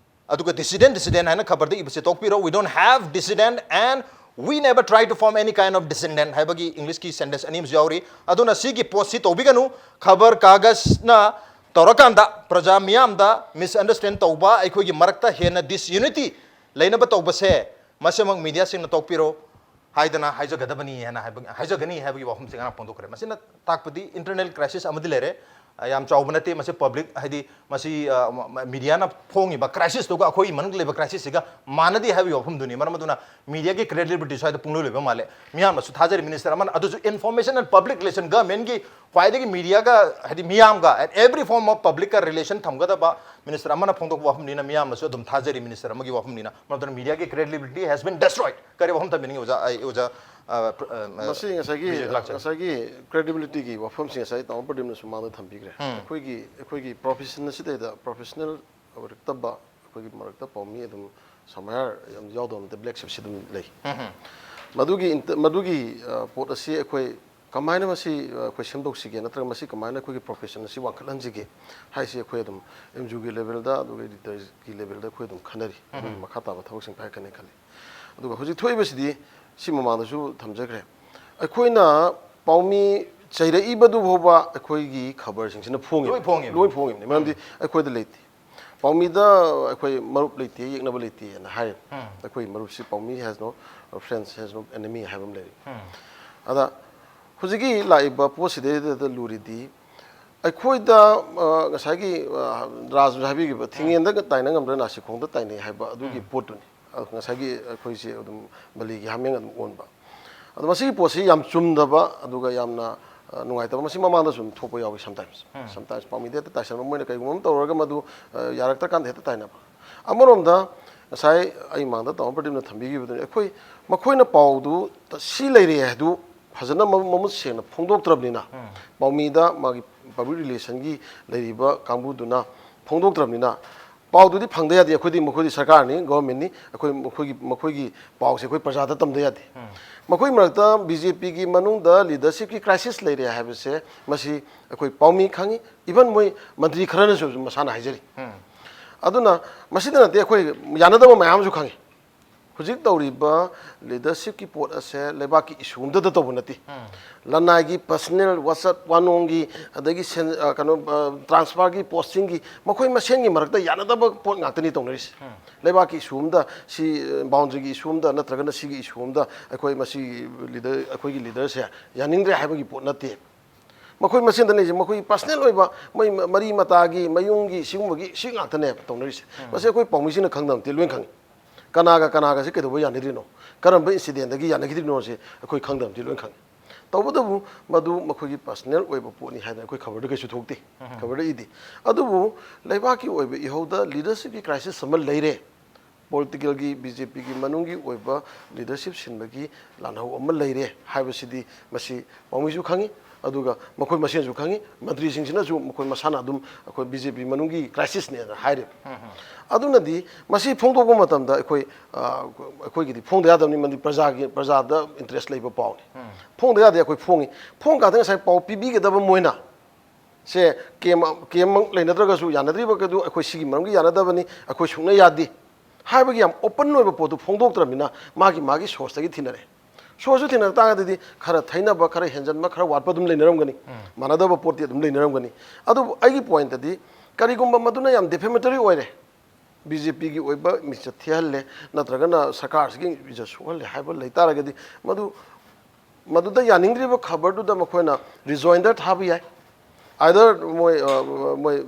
ꯑꯗꯨꯒ ꯗꯤꯁꯤꯗꯦꯟ, ꯗꯤꯁꯤꯗꯦꯟ ꯍꯥꯏꯅ ꯈꯕꯔꯗ ꯏꯕꯁꯦ ꯇꯣꯛꯄꯤꯔꯣ꯫ We don't have dissident and we never try to form any kind of dissident ꯍꯥꯏꯕꯒꯤ ꯏꯪꯂꯤꯁꯀꯤ ꯁꯦꯟꯇꯦꯟꯁ ꯑꯅꯤ ꯑꯃꯁꯨ ꯌꯥꯎꯔꯤ꯫ ꯑꯗꯨꯅ ꯁꯤꯒꯤ ꯄꯣꯠꯁꯤ ꯇꯧꯕꯤꯒꯅꯨ꯫ ꯈꯕꯔ ꯀꯥꯒꯖꯅ ꯇꯧꯔꯀꯥꯟꯗ ꯄ꯭ꯔꯖꯥ ꯃꯤꯌꯥꯝꯗ ꯃꯤꯁꯑꯟꯗꯔꯁ꯭ꯇꯦꯟ ꯇꯧꯕ, ꯑꯩꯈꯣꯏꯒꯤ ꯃꯔꯛꯇ ꯍꯦꯟꯅ ꯗꯤꯁꯌꯨꯅꯤꯇꯤ ꯂꯩꯅꯕ ꯇꯧꯕꯁꯦ ꯃꯁꯤꯃꯛ ꯃꯤꯗꯤꯌꯥꯁꯤꯡꯅ ꯇꯣꯛꯄꯤꯔꯣ ꯍꯥꯏꯗꯅ ꯍꯥꯏꯖꯒꯗꯕꯅꯤ ꯍꯥꯏꯅ ꯍꯥꯏꯕ-, ꯍꯥꯏꯖꯒꯅꯤ ꯍꯥꯏꯕꯒꯤ ꯋꯥꯐꯝꯁꯦ ꯉꯔꯥꯡ ꯐꯣꯡꯗꯣꯛꯈ꯭ꯔꯦ꯫ ꯃꯁꯤꯅ ꯇꯥꯛꯄꯗꯤ ꯏꯟꯇꯔꯅꯦꯜ ꯀ꯭ꯔꯥꯏꯁꯤꯁ ꯑꯃꯗꯤ ꯂꯩꯔꯦ꯫ ꯑ, ꯌꯥꯝ ꯆꯥꯎꯕ ꯅꯠꯇꯦ꯫ ꯃꯁꯤ ꯄꯕ꯭ꯂꯤꯛ, ꯍꯥꯏꯗꯤ ꯃꯁꯤ, ꯑ, ꯃ-, ꯃ-, ꯃꯤꯗꯤꯌꯥꯅ ꯐꯣꯡꯉꯤꯕ ꯀ꯭ꯔꯥꯏꯁꯤꯁꯇꯨꯒ ꯑꯩꯈꯣꯏꯒꯤ ꯃꯅꯨꯡꯗ ꯂꯩꯕ ꯀ꯭ꯔꯥꯏꯁꯤꯁꯁꯤꯒ ꯃꯥꯟꯅꯗꯦ ꯍꯥꯏꯕꯒꯤ ꯋꯥꯐꯝꯗꯨꯅꯤ꯫ ꯃꯔꯝ ꯑꯗꯨꯅ ꯃꯤꯗꯤꯌꯥꯒꯤ ꯀ꯭ꯔꯦꯗꯤꯕꯤꯂꯤꯇꯤ ꯁ꯭ꯋꯥꯏꯗ ꯄꯨꯡꯂꯣꯏ ꯂꯣꯏꯕ ꯃꯥꯜꯂꯦ꯫ ꯃꯤꯌꯥꯝꯅꯁꯨ ꯊꯥꯖꯔꯤ, ꯃꯤꯅꯤꯁꯇꯔ ꯑꯃꯅ, ꯑꯗꯨꯁꯨ ꯏꯟꯐꯣꯔꯃꯦꯁꯟ ꯑꯦꯟ ꯄꯕ꯭ꯂꯤꯛ ꯔꯤꯂꯦꯁꯟ, ꯒꯚꯔꯟꯃꯦꯟꯒꯤ ꯈ꯭ꯋꯥꯏꯗꯒꯤ ꯃꯤꯗꯤꯌꯥꯒ, ꯍꯥꯏꯗꯤ ꯃꯤꯌꯥꯝꯒ, at every form of publicꯀ relation ꯊꯝꯒꯗꯕ ꯃꯤꯅꯤꯁꯇꯔ ꯑꯃꯅ ꯐꯣꯡꯗꯣꯛꯄ ꯋꯥꯐꯝꯅꯤꯅ ꯃꯤꯌꯥꯝꯅꯁꯨ ꯑꯗꯨꯝ ꯊꯥꯖꯔꯤ ꯃꯤꯅꯤꯁꯇꯔ ꯑꯃꯒꯤ ꯋꯥꯐꯝꯅꯤꯅ꯫ ꯃꯔꯝ ꯑꯗꯨꯅ ꯃꯤꯗꯤꯌꯥꯒꯤ ꯀ꯭ꯔꯦꯗꯤꯕꯤꯂꯤꯇꯤ has been destroyed꯫ ꯀꯔꯤ ꯋꯥꯐꯝ ꯊꯝꯕꯤꯅꯤꯡꯉꯤ ꯑꯣꯖꯥ? ꯑꯩ ꯑꯣꯖꯥ, ꯑ, ꯄ꯭ꯔ-, ꯑ, ꯑ, ꯃꯁꯤ ꯉꯁꯥꯏꯒꯤ, ꯕꯤꯖꯣꯏ ꯂꯥꯛꯆꯔꯦ꯫ ꯉꯁꯥꯏꯒꯤ ꯀ꯭ꯔꯦꯗꯤꯕꯤꯂꯤꯇꯤꯒꯤ ꯋꯥꯐꯝꯁꯤ ꯉꯁꯥꯏ ꯇꯥꯃꯣ ꯄ꯭ꯔꯗꯤꯞꯅꯁꯨ ꯃꯃꯥꯡꯗ ꯊꯝꯕꯤꯈ꯭ꯔꯦ꯫ ꯎꯝ꯫ ꯑꯩꯈꯣꯏꯒꯤ, ꯑꯩꯈꯣꯏꯒꯤ ꯄ꯭ꯔꯣꯐꯦꯁꯟ ꯑꯁꯤꯗꯩꯗ ꯄ꯭ꯔꯣꯐꯦꯁꯅꯦꯜ ꯑꯣꯏꯔꯛꯇꯕ ꯑꯩꯈꯣꯏꯒꯤ ꯃꯔꯛꯇ ꯄꯥꯎꯃꯤ ꯑꯗꯨꯝ ꯁꯃꯥꯌꯥꯔ ꯌꯥꯝ ꯌꯥꯎꯗꯕ ꯅꯠꯇꯦ, ꯕ꯭ꯂꯦꯛ ꯁꯤꯞꯁꯤ ꯑꯗꯨꯝ ꯂꯩ꯫ ꯎꯝ, ꯎꯝ꯫ ꯃꯗꯨꯒꯤ ꯏꯟꯇ-, ꯃꯗꯨꯒꯤ, ꯑ, ꯄꯣꯠ ꯑꯁꯤ ꯑꯩꯈꯣꯏ ꯀꯃꯥꯏꯅ ꯃꯁꯤ, ꯑ, ꯑꯩꯈꯣꯏ ꯁꯦꯝꯗꯣꯛꯁꯤꯒꯦ, ꯅꯠꯇ꯭ꯔꯒ ꯃꯁꯤ ꯀꯃꯥꯏꯅ ꯑꯩꯈꯣꯏꯒꯤ ꯄ꯭ꯔꯣꯐꯦꯁꯟ ꯑꯁꯤ ꯋꯥꯡꯈꯠꯍꯟꯁꯤꯒꯦ ꯍꯥꯏꯁꯤ ꯑꯩꯈꯣꯏ ꯑꯗꯨꯝ ꯑꯦꯝ ꯌꯨꯒꯤ ꯂꯦꯚꯦꯜꯗ, ꯑꯗꯨꯒ ꯏꯗꯤꯇꯔꯒꯤ ꯂꯦꯚꯦꯜꯗ ꯑꯩꯈꯣꯏ ꯑꯗꯨꯝ ꯈꯟꯅꯔꯤ꯫ ꯑꯗꯨꯒꯤ ꯎꯝ꯫ ꯃꯈꯥ ꯇꯥꯕ ꯊꯕꯛꯁꯤꯡ ꯄꯥꯏꯈꯠꯀꯅꯤ ꯈꯜꯂꯤ꯫ ꯑꯗꯨꯒ ꯍꯧꯖꯤꯛ ꯊꯣꯛꯏꯕꯁꯤꯗꯤ ꯁꯤ ꯃꯃꯥꯡꯗꯁꯨ ꯊꯝꯖꯈ꯭ꯔꯦ꯫ ꯑꯩꯈꯣꯏꯅ ꯄꯥꯎꯃꯤ ꯆꯩꯔꯛꯏꯕꯗꯨ ꯐꯥꯎꯕ ꯑꯩꯈꯣꯏꯒꯤ ꯈꯕꯔꯁꯤꯡꯁꯤꯅ ꯐꯣꯡꯉꯤꯕ-, ꯂꯣꯏ ꯐꯣꯡꯉꯤꯕꯅꯤ꯫ ꯂꯣꯏ ꯐꯣꯡꯉꯤꯕꯅꯤ꯫ ꯃꯔꯝꯗꯤ ꯎꯝ꯫ ꯑꯩꯈꯣꯏꯗ ꯂꯩꯇꯦ꯫ ꯄꯥꯎꯃꯤꯗ ꯑꯩꯈꯣꯏ ꯃꯔꯨꯞ ꯂꯩꯇꯦ, ꯌꯦꯛꯅꯕ ꯂꯩꯇꯦꯅ ꯍꯥꯏꯔꯦ꯫ ꯎꯝ꯫ ꯑꯩꯈꯣꯏ ꯃꯔꯨꯞꯁꯤ ꯄꯥꯎꯃꯤ has no friends, has no enemy ꯍꯥꯏꯕ ꯑꯃ ꯂꯩꯔꯤ꯫ ꯎꯝ꯫ ꯑꯗ ꯍꯧꯖꯤꯛꯀꯤ ꯂꯥꯛꯏꯕ ꯄꯣꯠꯁꯤꯗꯩꯗ ꯂꯨꯔꯤꯗꯤ ꯑꯩꯈꯣꯏꯗ, ꯑ, ꯉꯁꯥꯏꯒꯤ, ꯑ, ꯔꯥꯖꯨ ꯍꯥꯏꯕꯤꯈꯤꯕ ꯎꯝ꯫ ꯊꯤꯡꯉꯦꯟꯗ ꯇꯥꯏꯅ ꯉꯝꯗ꯭ꯔ ꯅꯥꯁꯤꯈꯣꯡꯗ ꯇꯥꯏꯅꯩ ꯍꯥꯏꯕ ꯑꯗꯨꯒꯤ ꯎꯝ꯫ ꯄꯣꯠꯇꯨꯅꯤ꯫ ꯑ, ꯉꯁꯥꯏꯒꯤ ꯑꯩꯈꯣꯏꯁꯦ ꯑꯗꯨꯝ ꯕꯂꯤꯒꯤ ꯍꯥꯃꯦꯡ ꯑꯗꯨꯝ ꯑꯣꯟꯕ꯫ ꯑꯗꯣ ꯃꯁꯤꯒꯤ ꯄꯣꯠꯁꯤ ꯌꯥꯝ ꯆꯨꯝꯗꯕ, ꯑꯗꯨꯒ ꯌꯥꯝꯅ ꯑ, ꯅꯨꯡꯉꯥꯏꯇꯕ, ꯃꯁꯤ ꯃꯃꯥꯡꯗꯁꯨ ꯑꯗꯨꯝ ꯊꯣꯛꯄ ꯌꯥꯎꯏ꯫ ꯁꯝꯇꯥꯏꯝꯁ ꯁꯝꯇꯥꯏꯝꯁ ꯄꯥꯎꯃꯤꯗ ꯍꯦꯛꯇ ꯇꯥꯏꯁꯟꯕ, ꯃꯣꯏꯅ ꯀꯩꯒꯨꯝꯕ ꯑꯃ ꯇꯧꯔꯒ ꯃꯗꯨ ꯑ, ꯌꯥꯔꯛꯇ꯭ꯔꯀꯥꯟꯗ ꯍꯦꯛꯇ ꯇꯥꯏꯅꯕ꯫ ꯑꯃꯔꯣꯝꯗ ꯉꯁꯥꯏ ꯑꯩ ꯃꯥꯡꯗ ꯇꯥꯃꯣ ꯄ꯭ꯔꯗꯤꯞꯅ ꯊꯝꯕꯤꯈꯤꯕꯗꯨꯅꯤ, ꯑꯩꯈꯣꯏ ꯃꯈꯣꯏꯅ ꯄꯥꯎꯗꯨ ꯁꯤ ꯂꯩꯔꯦ ꯍꯥꯏꯗꯨ ꯐꯖꯅ ꯃꯃꯨꯠ ꯃꯃꯨꯠ ꯁꯦꯡꯅ ꯐꯣꯡꯗꯣꯛꯇ꯭ꯔꯕꯅꯤꯅ, ꯄꯥꯎꯃꯤꯗ ꯃꯥꯒꯤ ꯄꯕ꯭ꯂꯤꯛ ꯔꯤꯂꯦꯁꯟꯒꯤ ꯂꯩꯔꯤꯕ ꯀꯥꯡꯕꯨꯗꯨꯅ ꯐꯣꯡꯗꯣꯛꯇ꯭ꯔꯕꯅꯤꯅ, ꯄꯥꯎꯗꯨꯗꯤ ꯐꯪꯗ ꯌꯥꯗꯦ꯫ ꯑꯩꯈꯣꯏꯗꯤ, ꯃꯈꯣꯏꯗꯤ ꯁꯔꯀꯥꯔꯅꯤ, ꯒꯣꯚꯔꯟꯃꯦꯟꯠꯅꯤ, ꯑꯩꯈꯣꯏ ꯃꯈꯣꯏꯒꯤ ꯃꯈꯣꯏꯒꯤ ꯄꯥꯎꯁꯦ ꯑꯩꯈꯣꯏ ꯄ꯭ꯔꯖꯥꯗ ꯇꯝꯗ ꯌꯥꯗꯦ꯫ ꯃꯈꯣꯏ ꯃꯔꯛꯇ ꯕꯤ ꯖꯦ ꯄꯤꯒꯤ ꯃꯅꯨꯡꯗ ꯂꯤꯗꯔꯁꯤꯞꯀꯤ ꯀ꯭ꯔꯥꯏꯁꯤꯁ ꯂꯩꯔꯦ ꯍꯥꯏꯕꯁꯦ ꯃꯁꯤ ꯑꯩꯈꯣꯏ ꯄꯥꯎꯃꯤ ꯈꯪꯉꯤ, ꯏꯚꯟ ꯃꯣꯏ ꯃꯟꯇ꯭ꯔꯤ ꯈꯔꯅꯁꯨ ꯃꯁꯥꯅ ꯍꯥꯏꯖꯔꯤ꯫ ꯑꯗꯨꯅ ꯃꯁꯤꯗ ꯅꯠꯇꯦ, ꯑꯩꯈꯣꯏ ꯌꯥꯅꯗꯕ ꯃꯌꯥꯝ ꯑꯃꯁꯨ ꯈꯪꯉꯤ꯫ ꯍꯧꯖꯤꯛ ꯇꯧꯔꯤꯕ ꯂꯤꯗꯔꯁꯤꯞꯀꯤ ꯄꯣꯠ ꯑꯁꯦ ꯂꯩꯕꯥꯛꯀꯤ ꯏꯁꯨ ꯑꯃꯗꯇ ꯇꯧꯕ ꯅꯠꯇꯦ꯫ ꯂꯅꯥꯏꯒꯤ ꯄꯔꯁꯅꯦꯜ ꯋꯥꯆꯠ ꯋꯥꯅꯣꯡꯒꯤ, ꯑꯗꯒꯤ ꯁꯦꯟ-, ꯑ, ꯀꯩꯅꯣ, ꯑ, ꯇ꯭ꯔꯥꯟꯁꯐꯔꯒꯤ, ꯄꯣꯁꯇꯤꯡꯒꯤ, ꯃꯈꯣꯏ ꯃꯁꯦꯟꯒꯤ ꯃꯔꯛꯇ ꯌꯥꯅꯗꯕ ꯄꯣꯠ ꯉꯥꯛꯇꯅꯤ ꯇꯧꯅꯔꯤꯁꯦ꯫ ꯂꯩꯕꯥꯛꯀꯤ ꯏꯁꯨ ꯑꯃꯗ, ꯁꯤ, ꯑ, ꯕꯥꯎꯟꯗꯔꯤꯒꯤ ꯏꯁꯨ ꯑꯃꯗ ꯅꯠꯇ꯭ꯔꯒꯅ ꯁꯤꯒꯤ ꯏꯁꯨ ꯑꯃꯗ ꯑꯩꯈꯣꯏ ꯃꯁꯤ ꯂꯤꯗꯔ, ꯑꯩꯈꯣꯏꯒꯤ ꯂꯤꯗꯔꯁꯦ ꯌꯥꯅꯤꯡꯗ꯭ꯔꯦ ꯍꯥꯏꯕꯒꯤ ꯄꯣꯠ ꯅꯠꯇꯦ꯫ ꯃꯈꯣꯏ ꯃꯁꯦꯟꯗ ꯂꯩꯔꯤꯁꯦ ꯃꯈꯣꯏꯒꯤ ꯄꯔꯁꯅꯦꯜ ꯑꯣꯏꯕ, ꯃꯣꯏ ꯃꯔꯤ ꯃꯇꯥꯒꯤ, ꯃꯌꯨꯝꯒꯤ, ꯁꯤꯒꯨꯝꯕꯒꯤ, ꯁꯤ ꯉꯥꯛꯇꯅꯦꯕ ꯇꯧꯅꯔꯤꯁꯦ꯫ ꯃꯁꯤ ꯑꯩꯈꯣꯏ ꯄꯥꯎꯃꯤꯁꯤꯡꯅ ꯈꯪꯗꯕ ꯅꯠꯇꯦ, ꯂꯣꯏꯅ ꯈꯪꯉꯤ꯫ ꯀꯅꯥꯒ ꯀꯅꯥꯒꯁꯦ ꯀꯩꯗꯧꯕ ꯌꯥꯅꯗ꯭ꯔꯤꯅꯣ, ꯀꯔꯝꯕ ꯏꯟꯁꯤꯗꯦꯟꯗꯒꯤ ꯌꯥꯅꯈꯤꯗ꯭ꯔꯤꯅꯣꯁꯦ ꯑꯩꯈꯣꯏ ꯈꯪꯗꯕꯗꯤ ꯂꯣꯏꯅ ꯈꯪꯉꯤ꯫ ꯇꯧꯕꯇꯕꯨ ꯃꯗꯨ ꯃꯈꯣꯏꯒꯤ ꯄꯔꯁꯅꯦꯜ ꯑꯣꯏꯕ ꯄꯣꯠꯅꯤ ꯍꯥꯏꯗꯅ ꯑꯩꯈꯣꯏ ꯈꯕꯔꯗ ꯀꯩꯁꯨ ꯊꯣꯛꯇꯦ, ꯈꯕꯔꯗ ꯏꯗꯦ꯫ ꯑꯗꯨꯕꯨ ꯂꯩꯕꯥꯛꯀꯤ ꯑꯣꯏꯕ ꯏꯍꯧꯗ ꯂꯤꯗꯔꯁꯤꯞꯀꯤ ꯀ꯭ꯔꯥꯏꯁꯤꯁ ꯑꯃ ꯂꯩꯔꯦ, ꯄꯣꯂꯤꯇꯤꯀꯦꯜꯒꯤ, ꯕꯤ ꯖꯦ ꯄꯤꯒꯤ ꯃꯅꯨꯡꯒꯤ ꯑꯣꯏꯕ ꯂꯤꯗꯔꯁꯤꯞ ꯁꯤꯟꯕꯒꯤ ꯂꯥꯟꯍꯧ ꯑꯃ ꯂꯩꯔꯦ ꯍꯥꯏꯕꯁꯤꯗꯤ ꯃꯁꯤ ꯄꯥꯎꯃꯤꯁꯨ ꯈꯪꯉꯤ, ꯑꯗꯨꯒ ꯃꯈꯣꯏ ꯃꯁꯦꯟꯁꯨ ꯈꯪꯉꯤ, ꯃꯟꯇ꯭ꯔꯤꯁꯤꯡꯁꯤꯅꯁꯨ ꯃꯈꯣꯏ ꯃꯁꯥꯅ ꯑꯗꯨꯝ ꯑꯩꯈꯣꯏ ꯕꯤ ꯖꯦ ꯄꯤ ꯃꯅꯨꯡꯒꯤ ꯀ꯭ꯔꯥꯏꯁꯤꯁꯅꯦꯅ ꯍꯥꯏꯔꯤꯕ꯫ ꯑꯗꯨꯅꯗꯤ ꯃꯁꯤ ꯐꯣꯡꯗꯣꯛꯄ ꯃꯇꯝꯗ ꯑꯩꯈꯣꯏ, ꯑ, ꯑꯩꯈꯣꯏꯒꯤꯗꯤ ꯐꯣꯡꯗ ꯌꯥꯗꯕꯅꯤ, ꯃꯗꯤ ꯄ꯭ꯔꯖꯥꯒꯤ, ꯄ꯭ꯔꯖꯥꯗ ꯏꯟꯇꯔꯦꯁ ꯂꯩꯕ ꯄꯥꯎꯅꯤ꯫ ꯐꯣꯡꯗ ꯌꯥꯗꯦ, ꯑꯩꯈꯣꯏ ꯐꯣꯡꯉꯤ꯫ ꯐꯣꯡ ꯀꯥꯟꯗ ꯉꯁꯥꯏ ꯄꯥꯎ ꯄꯤꯕꯤꯒꯗꯕ ꯃꯣꯏꯅ ꯁꯦ ꯀꯦꯝ, ꯀꯦꯝꯃꯛ ꯂꯩꯅꯗ꯭ꯔꯒꯁꯨ ꯌꯥꯅꯗ꯭ꯔꯤꯕ ꯑꯗꯨ ꯑꯩꯈꯣꯏ ꯁꯤꯒꯤ ꯃꯔꯝꯒꯤ ꯌꯥꯅꯗꯕꯅꯤ, ꯑꯩꯈꯣꯏ ꯁꯨꯡꯅ ꯌꯥꯗꯦ ꯍꯥꯏꯕꯒꯤ ꯌꯥꯝ ꯑꯣꯄꯟ ꯑꯣꯏꯕ ꯄꯣꯠꯇꯨ ꯐꯣꯡꯗꯣꯛꯇ꯭ꯔꯕꯅꯤꯅ ꯃꯥꯒꯤ ꯃꯥꯒꯤ ꯁꯣꯔꯁꯇꯒꯤ ꯊꯤꯅꯔꯦ꯫ ꯁꯣꯔꯁꯇꯨ ꯊꯤꯅꯔ ꯇꯥꯔꯒꯗꯤ ꯈꯔ ꯊꯩꯅꯕ, ꯈꯔ ꯍꯦꯟꯖꯟꯕ, ꯈꯔ ꯋꯥꯠꯄ ꯑꯗꯨꯝ ꯂꯩꯅꯔꯝꯒꯅꯤ, ꯃꯥꯟꯅꯗꯕ ꯄꯣꯠꯇꯤ ꯑꯗꯨꯝ ꯂꯩꯅꯔꯝꯒꯅꯤ꯫ ꯑꯗꯨꯕꯨ ꯑꯩꯒꯤ ꯄꯣꯏꯟꯠꯇꯗꯤ ꯀꯔꯤꯒꯨꯝꯕ ꯃꯗꯨꯅ ꯌꯥꯝ ꯗꯤꯐꯦꯃꯦꯇꯔꯤ ꯑꯣꯏꯔꯦ, ꯕꯤ ꯖꯦ ꯄꯤꯒꯤ ꯑꯣꯏꯕ ꯃꯤꯡꯆꯠ ꯊꯤꯍꯜꯂꯦ, ꯅꯠꯇ꯭ꯔꯒꯅ ꯁꯔꯀꯥꯔꯁꯤꯒꯤ ꯏꯖꯠ ꯁꯣꯛꯍꯜꯂꯦ ꯍꯥꯏꯕ ꯂꯩ ꯇꯥꯔꯒꯗꯤ ꯃꯗꯨ ꯃꯗꯨꯗ ꯌꯥꯅꯤꯡꯗ꯭ꯔꯤꯕ ꯈꯕꯔꯗꯨꯗ ꯃꯈꯣꯏꯅ ꯔꯤꯖꯣꯏꯟꯗꯔ ꯊꯥꯕ ꯌꯥꯏ, Either ꯃꯣꯏ ꯃꯣꯏ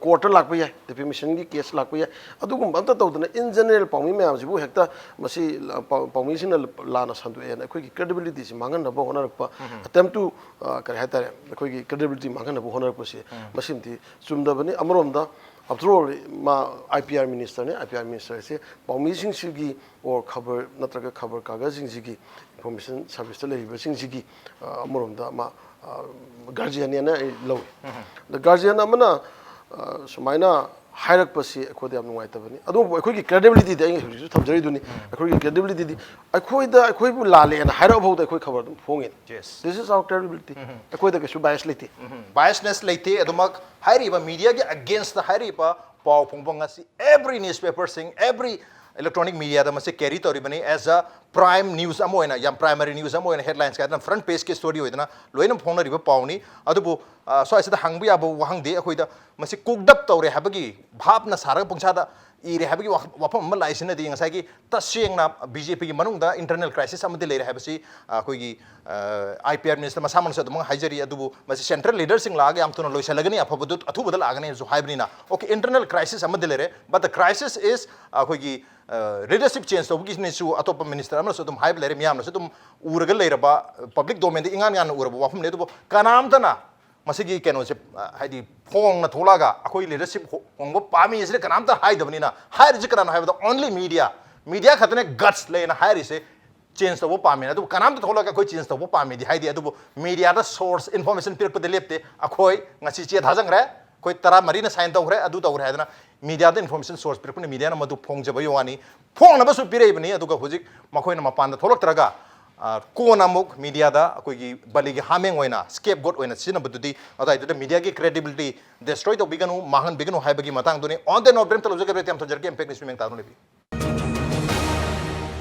ꯀꯣꯔꯠꯇ ꯂꯥꯛꯄ ꯌꯥꯏ, ꯗꯤꯐꯦꯃꯦꯁꯟꯒꯤ ꯀꯦꯁ ꯂꯥꯛꯄ ꯌꯥꯏ꯫ ꯑꯗꯨꯒꯨꯝꯕ ꯑꯝꯇ ꯇꯧꯗꯅ in general ꯄꯥꯎꯃꯤ ꯃꯌꯥꯝꯁꯤꯕꯨ ꯍꯦꯛꯇ ꯃꯁꯤ ꯄꯥꯎꯃꯤꯁꯤꯡꯅ ꯂꯥꯟꯅ ꯁꯟꯗꯣꯛꯑꯦꯅ ꯑꯩꯈꯣꯏꯒꯤ ꯀ꯭ꯔꯦꯗꯤꯕꯤꯂꯤꯇꯤꯁꯤ ꯃꯥꯡꯍꯟꯅꯕ ꯍꯣꯠꯅꯔꯛꯄ, ꯑꯦꯇꯦꯝ ꯇꯨ ꯀꯔꯤ ꯍꯥꯏꯇꯥꯔꯦ, ꯑꯩꯈꯣꯏꯒꯤ ꯀ꯭ꯔꯦꯗꯤꯕꯤꯂꯤꯇꯤ ꯃꯥꯡꯍꯟꯅꯕ ꯍꯣꯠꯅꯔꯛꯄꯁꯤ ꯃꯁꯤꯃꯗꯤ ꯆꯨꯝꯗꯕꯅꯤ꯫ ꯑꯃꯔꯣꯝꯗ ꯑꯥꯐꯇꯔ ꯑꯣꯜ ꯃꯥ ꯑꯥꯏ ꯄꯤ ꯑꯥꯔ ꯃꯤꯅꯤꯁꯇꯔꯅꯤ꯫ ꯑꯥꯏ ꯄꯤ ꯑꯥꯔ ꯃꯤꯅꯤꯁꯇꯔꯁꯦ ꯄꯥꯎꯃꯤꯁꯤꯡꯁꯤꯒꯤ ꯑꯣꯔ ꯈꯕꯔ ꯅꯠꯇ꯭ꯔꯒ ꯈꯕꯔ ꯀꯥꯒꯖꯁꯤꯡꯁꯤꯒꯤ, ꯏꯟꯐꯣꯔꯃꯦꯁꯟ ꯁꯥꯔꯚꯤꯁꯇ ꯂꯩꯔꯤꯕꯁꯤꯡꯁꯤꯒꯤ ꯑꯃꯔꯣꯝꯗ ꯃꯥ ꯒꯥꯔꯖꯤꯌꯟꯅꯦꯅ ꯑꯩ ꯂꯧꯏ꯫ ꯑꯗ ꯒꯥꯔꯖꯤꯌꯟ ꯑꯃꯅ ꯁꯨꯃꯥꯏꯅ ꯍꯥꯏꯔꯛꯄꯁꯤ ꯑꯩꯈꯣꯏꯗ ꯌꯥꯝ ꯅꯨꯡꯉꯥꯏꯇꯕꯅꯤ꯫ ꯑꯗꯨꯕꯨ ꯑꯩꯈꯣꯏꯒꯤ ꯀ꯭ꯔꯦꯗꯤꯕꯤꯂꯤꯇꯤꯗꯤ ꯑꯩ ꯍꯧꯖꯤꯛꯁꯨ ꯊꯝꯖꯔꯤꯗꯨꯅꯤ꯫ ꯑꯩꯈꯣꯏꯒꯤ ꯀ꯭ꯔꯦꯗꯤꯕꯤꯂꯤꯇꯤꯗꯤ ꯑꯩꯈꯣꯏꯗ ꯑꯩꯈꯣꯏꯕꯨ ꯂꯥꯜꯂꯦꯅ ꯍꯥꯏꯔꯛꯑ ꯐꯥꯎꯗ ꯑꯩꯈꯣꯏ ꯈꯕꯔ ꯑꯗꯨꯝ ꯐꯣꯡꯉꯤꯅꯤ꯫ This is our credibility. ꯑꯩꯈꯣꯏꯗ ꯀꯩꯁꯨ ꯕꯥꯏꯁ ꯂꯩꯇꯦ꯫ ꯕꯥꯏꯁꯅꯦꯁ ꯂꯩꯇꯦ꯫ ꯑꯗꯨꯃꯛ ꯍꯥꯏꯔꯤꯕ ꯃꯤꯗꯤꯌꯥꯒꯤ ꯑꯒꯦꯟꯁꯇ ꯍꯥꯏꯔꯤꯕ ꯄꯥꯎ ꯐꯣꯡꯕ ꯉꯁꯤ every newspaperꯁꯤꯡ, every electronic mediaꯗ ꯃꯁꯤ carry ꯇꯧꯔꯤꯕꯅꯤ꯫ As a prime news ꯑꯃ ꯑꯣꯏꯅ, ꯌꯥꯝ ꯄ꯭ꯔꯥꯏꯃꯔꯤ ꯅ꯭ꯌꯨꯁ ꯑꯃ ꯑꯣꯏꯅ, ꯍꯦꯗꯂꯥꯏꯟꯁ ꯀꯥꯏꯗꯅ ꯐ꯭ꯔꯟꯠ ꯄꯦꯖꯀꯤ ꯁ꯭ꯇꯣꯔꯤ ꯑꯣꯏꯗꯅ ꯂꯣꯏꯅ ꯐꯣꯡꯅꯔꯤꯕ ꯄꯥꯎꯅꯤ꯫ ꯑꯗꯨꯕꯨ ꯁ꯭ꯋꯥꯏꯁꯤꯗ ꯍꯪꯕ ꯌꯥꯕ ꯋꯥꯍꯪꯗꯤ, ꯑꯩꯈꯣꯏꯗ ꯃꯁꯤ ꯀꯨꯛꯗꯞ ꯇꯧꯔꯦ ꯍꯥꯏꯕꯒꯤ ꯚꯥꯞꯅ ꯁꯥꯔꯒ ꯄꯨꯡꯁꯥꯗ ꯏꯔꯦ ꯍꯥꯏꯕꯒꯤ ꯋꯥꯐꯝ ꯑꯃ ꯂꯥꯛꯏꯁꯤꯅꯗꯤ ꯉꯁꯥꯏꯒꯤ ꯇꯁꯦꯡꯅ ꯕꯤ ꯖꯦ ꯄꯤꯒꯤ ꯃꯅꯨꯡꯗ ꯏꯟꯇꯔꯅꯦꯜ ꯀ꯭ꯔꯥꯏꯁꯤꯁ ꯑꯃꯗꯤ ꯂꯩꯔꯦ ꯍꯥꯏꯕꯁꯤ ꯑꯩꯈꯣꯏꯒꯤ ꯑꯥꯏ ꯄꯤ ꯑꯥꯔ ꯃꯤꯅꯤꯁꯇꯔ ꯃꯁꯥꯃꯛꯅꯁꯨ ꯑꯗꯨꯃꯛ ꯍꯥꯏꯖꯔꯤ꯫ ꯑꯗꯨꯕꯨ ꯃꯁꯤ ꯁꯦꯟꯇ꯭ꯔꯦꯜ ꯂꯤꯗꯔꯁꯤꯡ ꯂꯥꯛꯑꯒ ꯌꯥꯝ ꯊꯨꯅ ꯂꯣꯏꯁꯤꯜꯂꯒꯅꯤ, ꯑꯐꯕꯗꯨ ꯑꯊꯨꯕꯗ ꯂꯥꯛꯑꯒꯅꯤ ꯍꯥꯏꯕꯁꯨ ꯍꯥꯏꯕꯅꯤꯅ, okay, internal crisis ꯑꯃꯗꯤ ꯂꯩꯔꯦ, but the crisis is ꯑꯩꯈꯣꯏꯒꯤ ꯂꯤꯗꯔꯁꯤꯞ ꯆꯦꯟꯖ ꯇꯧꯕꯒꯤꯅꯤꯁꯨ ꯑꯇꯣꯞꯄ ꯃꯤꯅꯤꯁꯇꯔ ꯑꯃꯅꯁꯨ ꯑꯗꯨꯝ ꯍꯥꯏꯕ ꯂꯩꯔꯦ, ꯃꯤꯌꯥꯝꯅꯁꯨ ꯑꯗꯨꯝ ꯎꯔꯒ ꯂꯩꯔꯕ, ꯄꯕ꯭ꯂꯤꯛ ꯗꯣꯃꯦꯟꯗ ꯏꯉꯥꯟ ꯉꯥꯟꯅ ꯎꯔꯕ ꯋꯥꯐꯝꯅꯤ꯫ ꯑꯗꯨꯕꯨ ꯀꯅꯥꯝꯇꯅ ꯃꯁꯤꯒꯤ ꯀꯩꯅꯣꯁꯦ, ꯍꯥꯏꯗꯤ, ꯐꯣꯡꯅ ꯊꯣꯛꯂꯛꯑꯒ ꯑꯩꯈꯣꯏ ꯂꯤꯗꯔꯁꯤꯞ ꯍꯣꯡꯕ ꯄꯥꯝꯃꯤ ꯁꯤꯗ ꯀꯅꯥꯝꯇ ꯍꯥꯏꯗꯕꯅꯤꯅ, ꯍꯥꯏꯔꯤꯁꯤ ꯀꯅꯥꯅꯣ ꯍꯥꯏꯕꯗ only media, ꯃꯤꯗꯤꯌꯥ ꯈꯛꯇꯅꯦ ꯒꯠꯁ ꯂꯩꯅ ꯍꯥꯏꯔꯤꯁꯦ꯫ ꯆꯦꯟꯖ ꯇꯧꯕ ꯄꯥꯝꯃꯦꯅ꯫ ꯑꯗꯨꯕꯨ ꯀꯅꯥꯝꯇ ꯊꯣꯛꯂꯒ ꯑꯩꯈꯣꯏ ꯆꯦꯟꯖ ꯇꯧꯕ ꯄꯥꯝꯃꯦꯗꯤ ꯍꯥꯏꯗꯦ꯫ ꯑꯗꯨꯕꯨ ꯃꯤꯗꯤꯌꯥꯗ ꯁꯣꯔꯁ ꯏꯟꯐꯣꯔꯃꯦꯁꯟ ꯄꯤꯔꯛꯄꯗ ꯂꯦꯞꯇꯦ꯫ ꯑꯩꯈꯣꯏ ꯉꯁꯤ ꯆꯦ ꯊꯥꯖꯟꯈ꯭ꯔꯦ, ꯑꯩꯈꯣꯏ ꯇꯔꯥꯃꯔꯤꯅ ꯁꯥꯏꯟ ꯇꯧꯈ꯭ꯔꯦ, ꯑꯗꯨ ꯇꯧꯈ꯭ꯔꯦ ꯍꯥꯏꯗꯅ ꯃꯤꯗꯤꯌꯥꯗ ꯏꯟꯐꯣꯔꯃꯦꯁꯟ ꯁꯣꯔꯁ ꯄꯤꯔꯛꯄꯅ ꯃꯤꯗꯤꯌꯥꯅ ꯃꯗꯨ ꯐꯣꯡꯖꯕꯒꯤ ꯋꯥꯅꯤ꯫ ꯐꯣꯡꯅꯕꯁꯨ ꯄꯤꯔꯛꯏꯕꯅꯤ, ꯑꯗꯨꯒ ꯍꯧꯖꯤꯛ ꯃꯈꯣꯏꯅ ꯃꯄꯥꯟꯗ ꯊꯣꯛꯂꯛꯇ꯭ꯔꯒ, ꯑ, ꯀꯣꯟꯅ ꯑꯃꯨꯛ ꯃꯤꯗꯤꯌꯥꯗ ꯑꯩꯈꯣꯏꯒꯤ ꯕꯂꯤꯒꯤ ꯍꯥꯃꯦꯡ ꯑꯣꯏꯅ, ꯁ꯭ꯀꯦꯞ ꯒꯣꯠ ꯑꯣꯏꯅ ꯁꯤꯖꯤꯟꯅꯕꯗꯨꯗꯤ, ꯑꯗꯨꯋꯥꯏꯗꯨꯗ ꯃꯤꯗꯤꯌꯥꯒꯤ ꯀ꯭ꯔꯦꯗꯤꯕꯤꯂꯤꯇꯤ ꯗꯦꯁꯇ꯭ꯔꯣꯏ ꯇꯧꯕꯤꯒꯅꯨ, ꯃꯥꯡꯍꯟꯕꯤꯒꯅꯨ ꯍꯥꯏꯕꯒꯤ ꯃꯇꯥꯡꯗꯨꯅꯤ꯫ On the note, ꯕ꯭ꯔꯦꯛ ꯑꯝꯇ ꯂꯧꯖꯒꯦ, ꯕ꯭ꯔꯦꯛ ꯌꯥꯝ ꯊꯝꯖꯔꯒꯦ, ꯏꯝꯄꯦꯛ ꯅ꯭ꯌꯨꯁ ꯃꯤꯠꯌꯦꯡ ꯇꯥꯗꯨꯅ ꯂꯩꯕꯤꯌꯨ꯫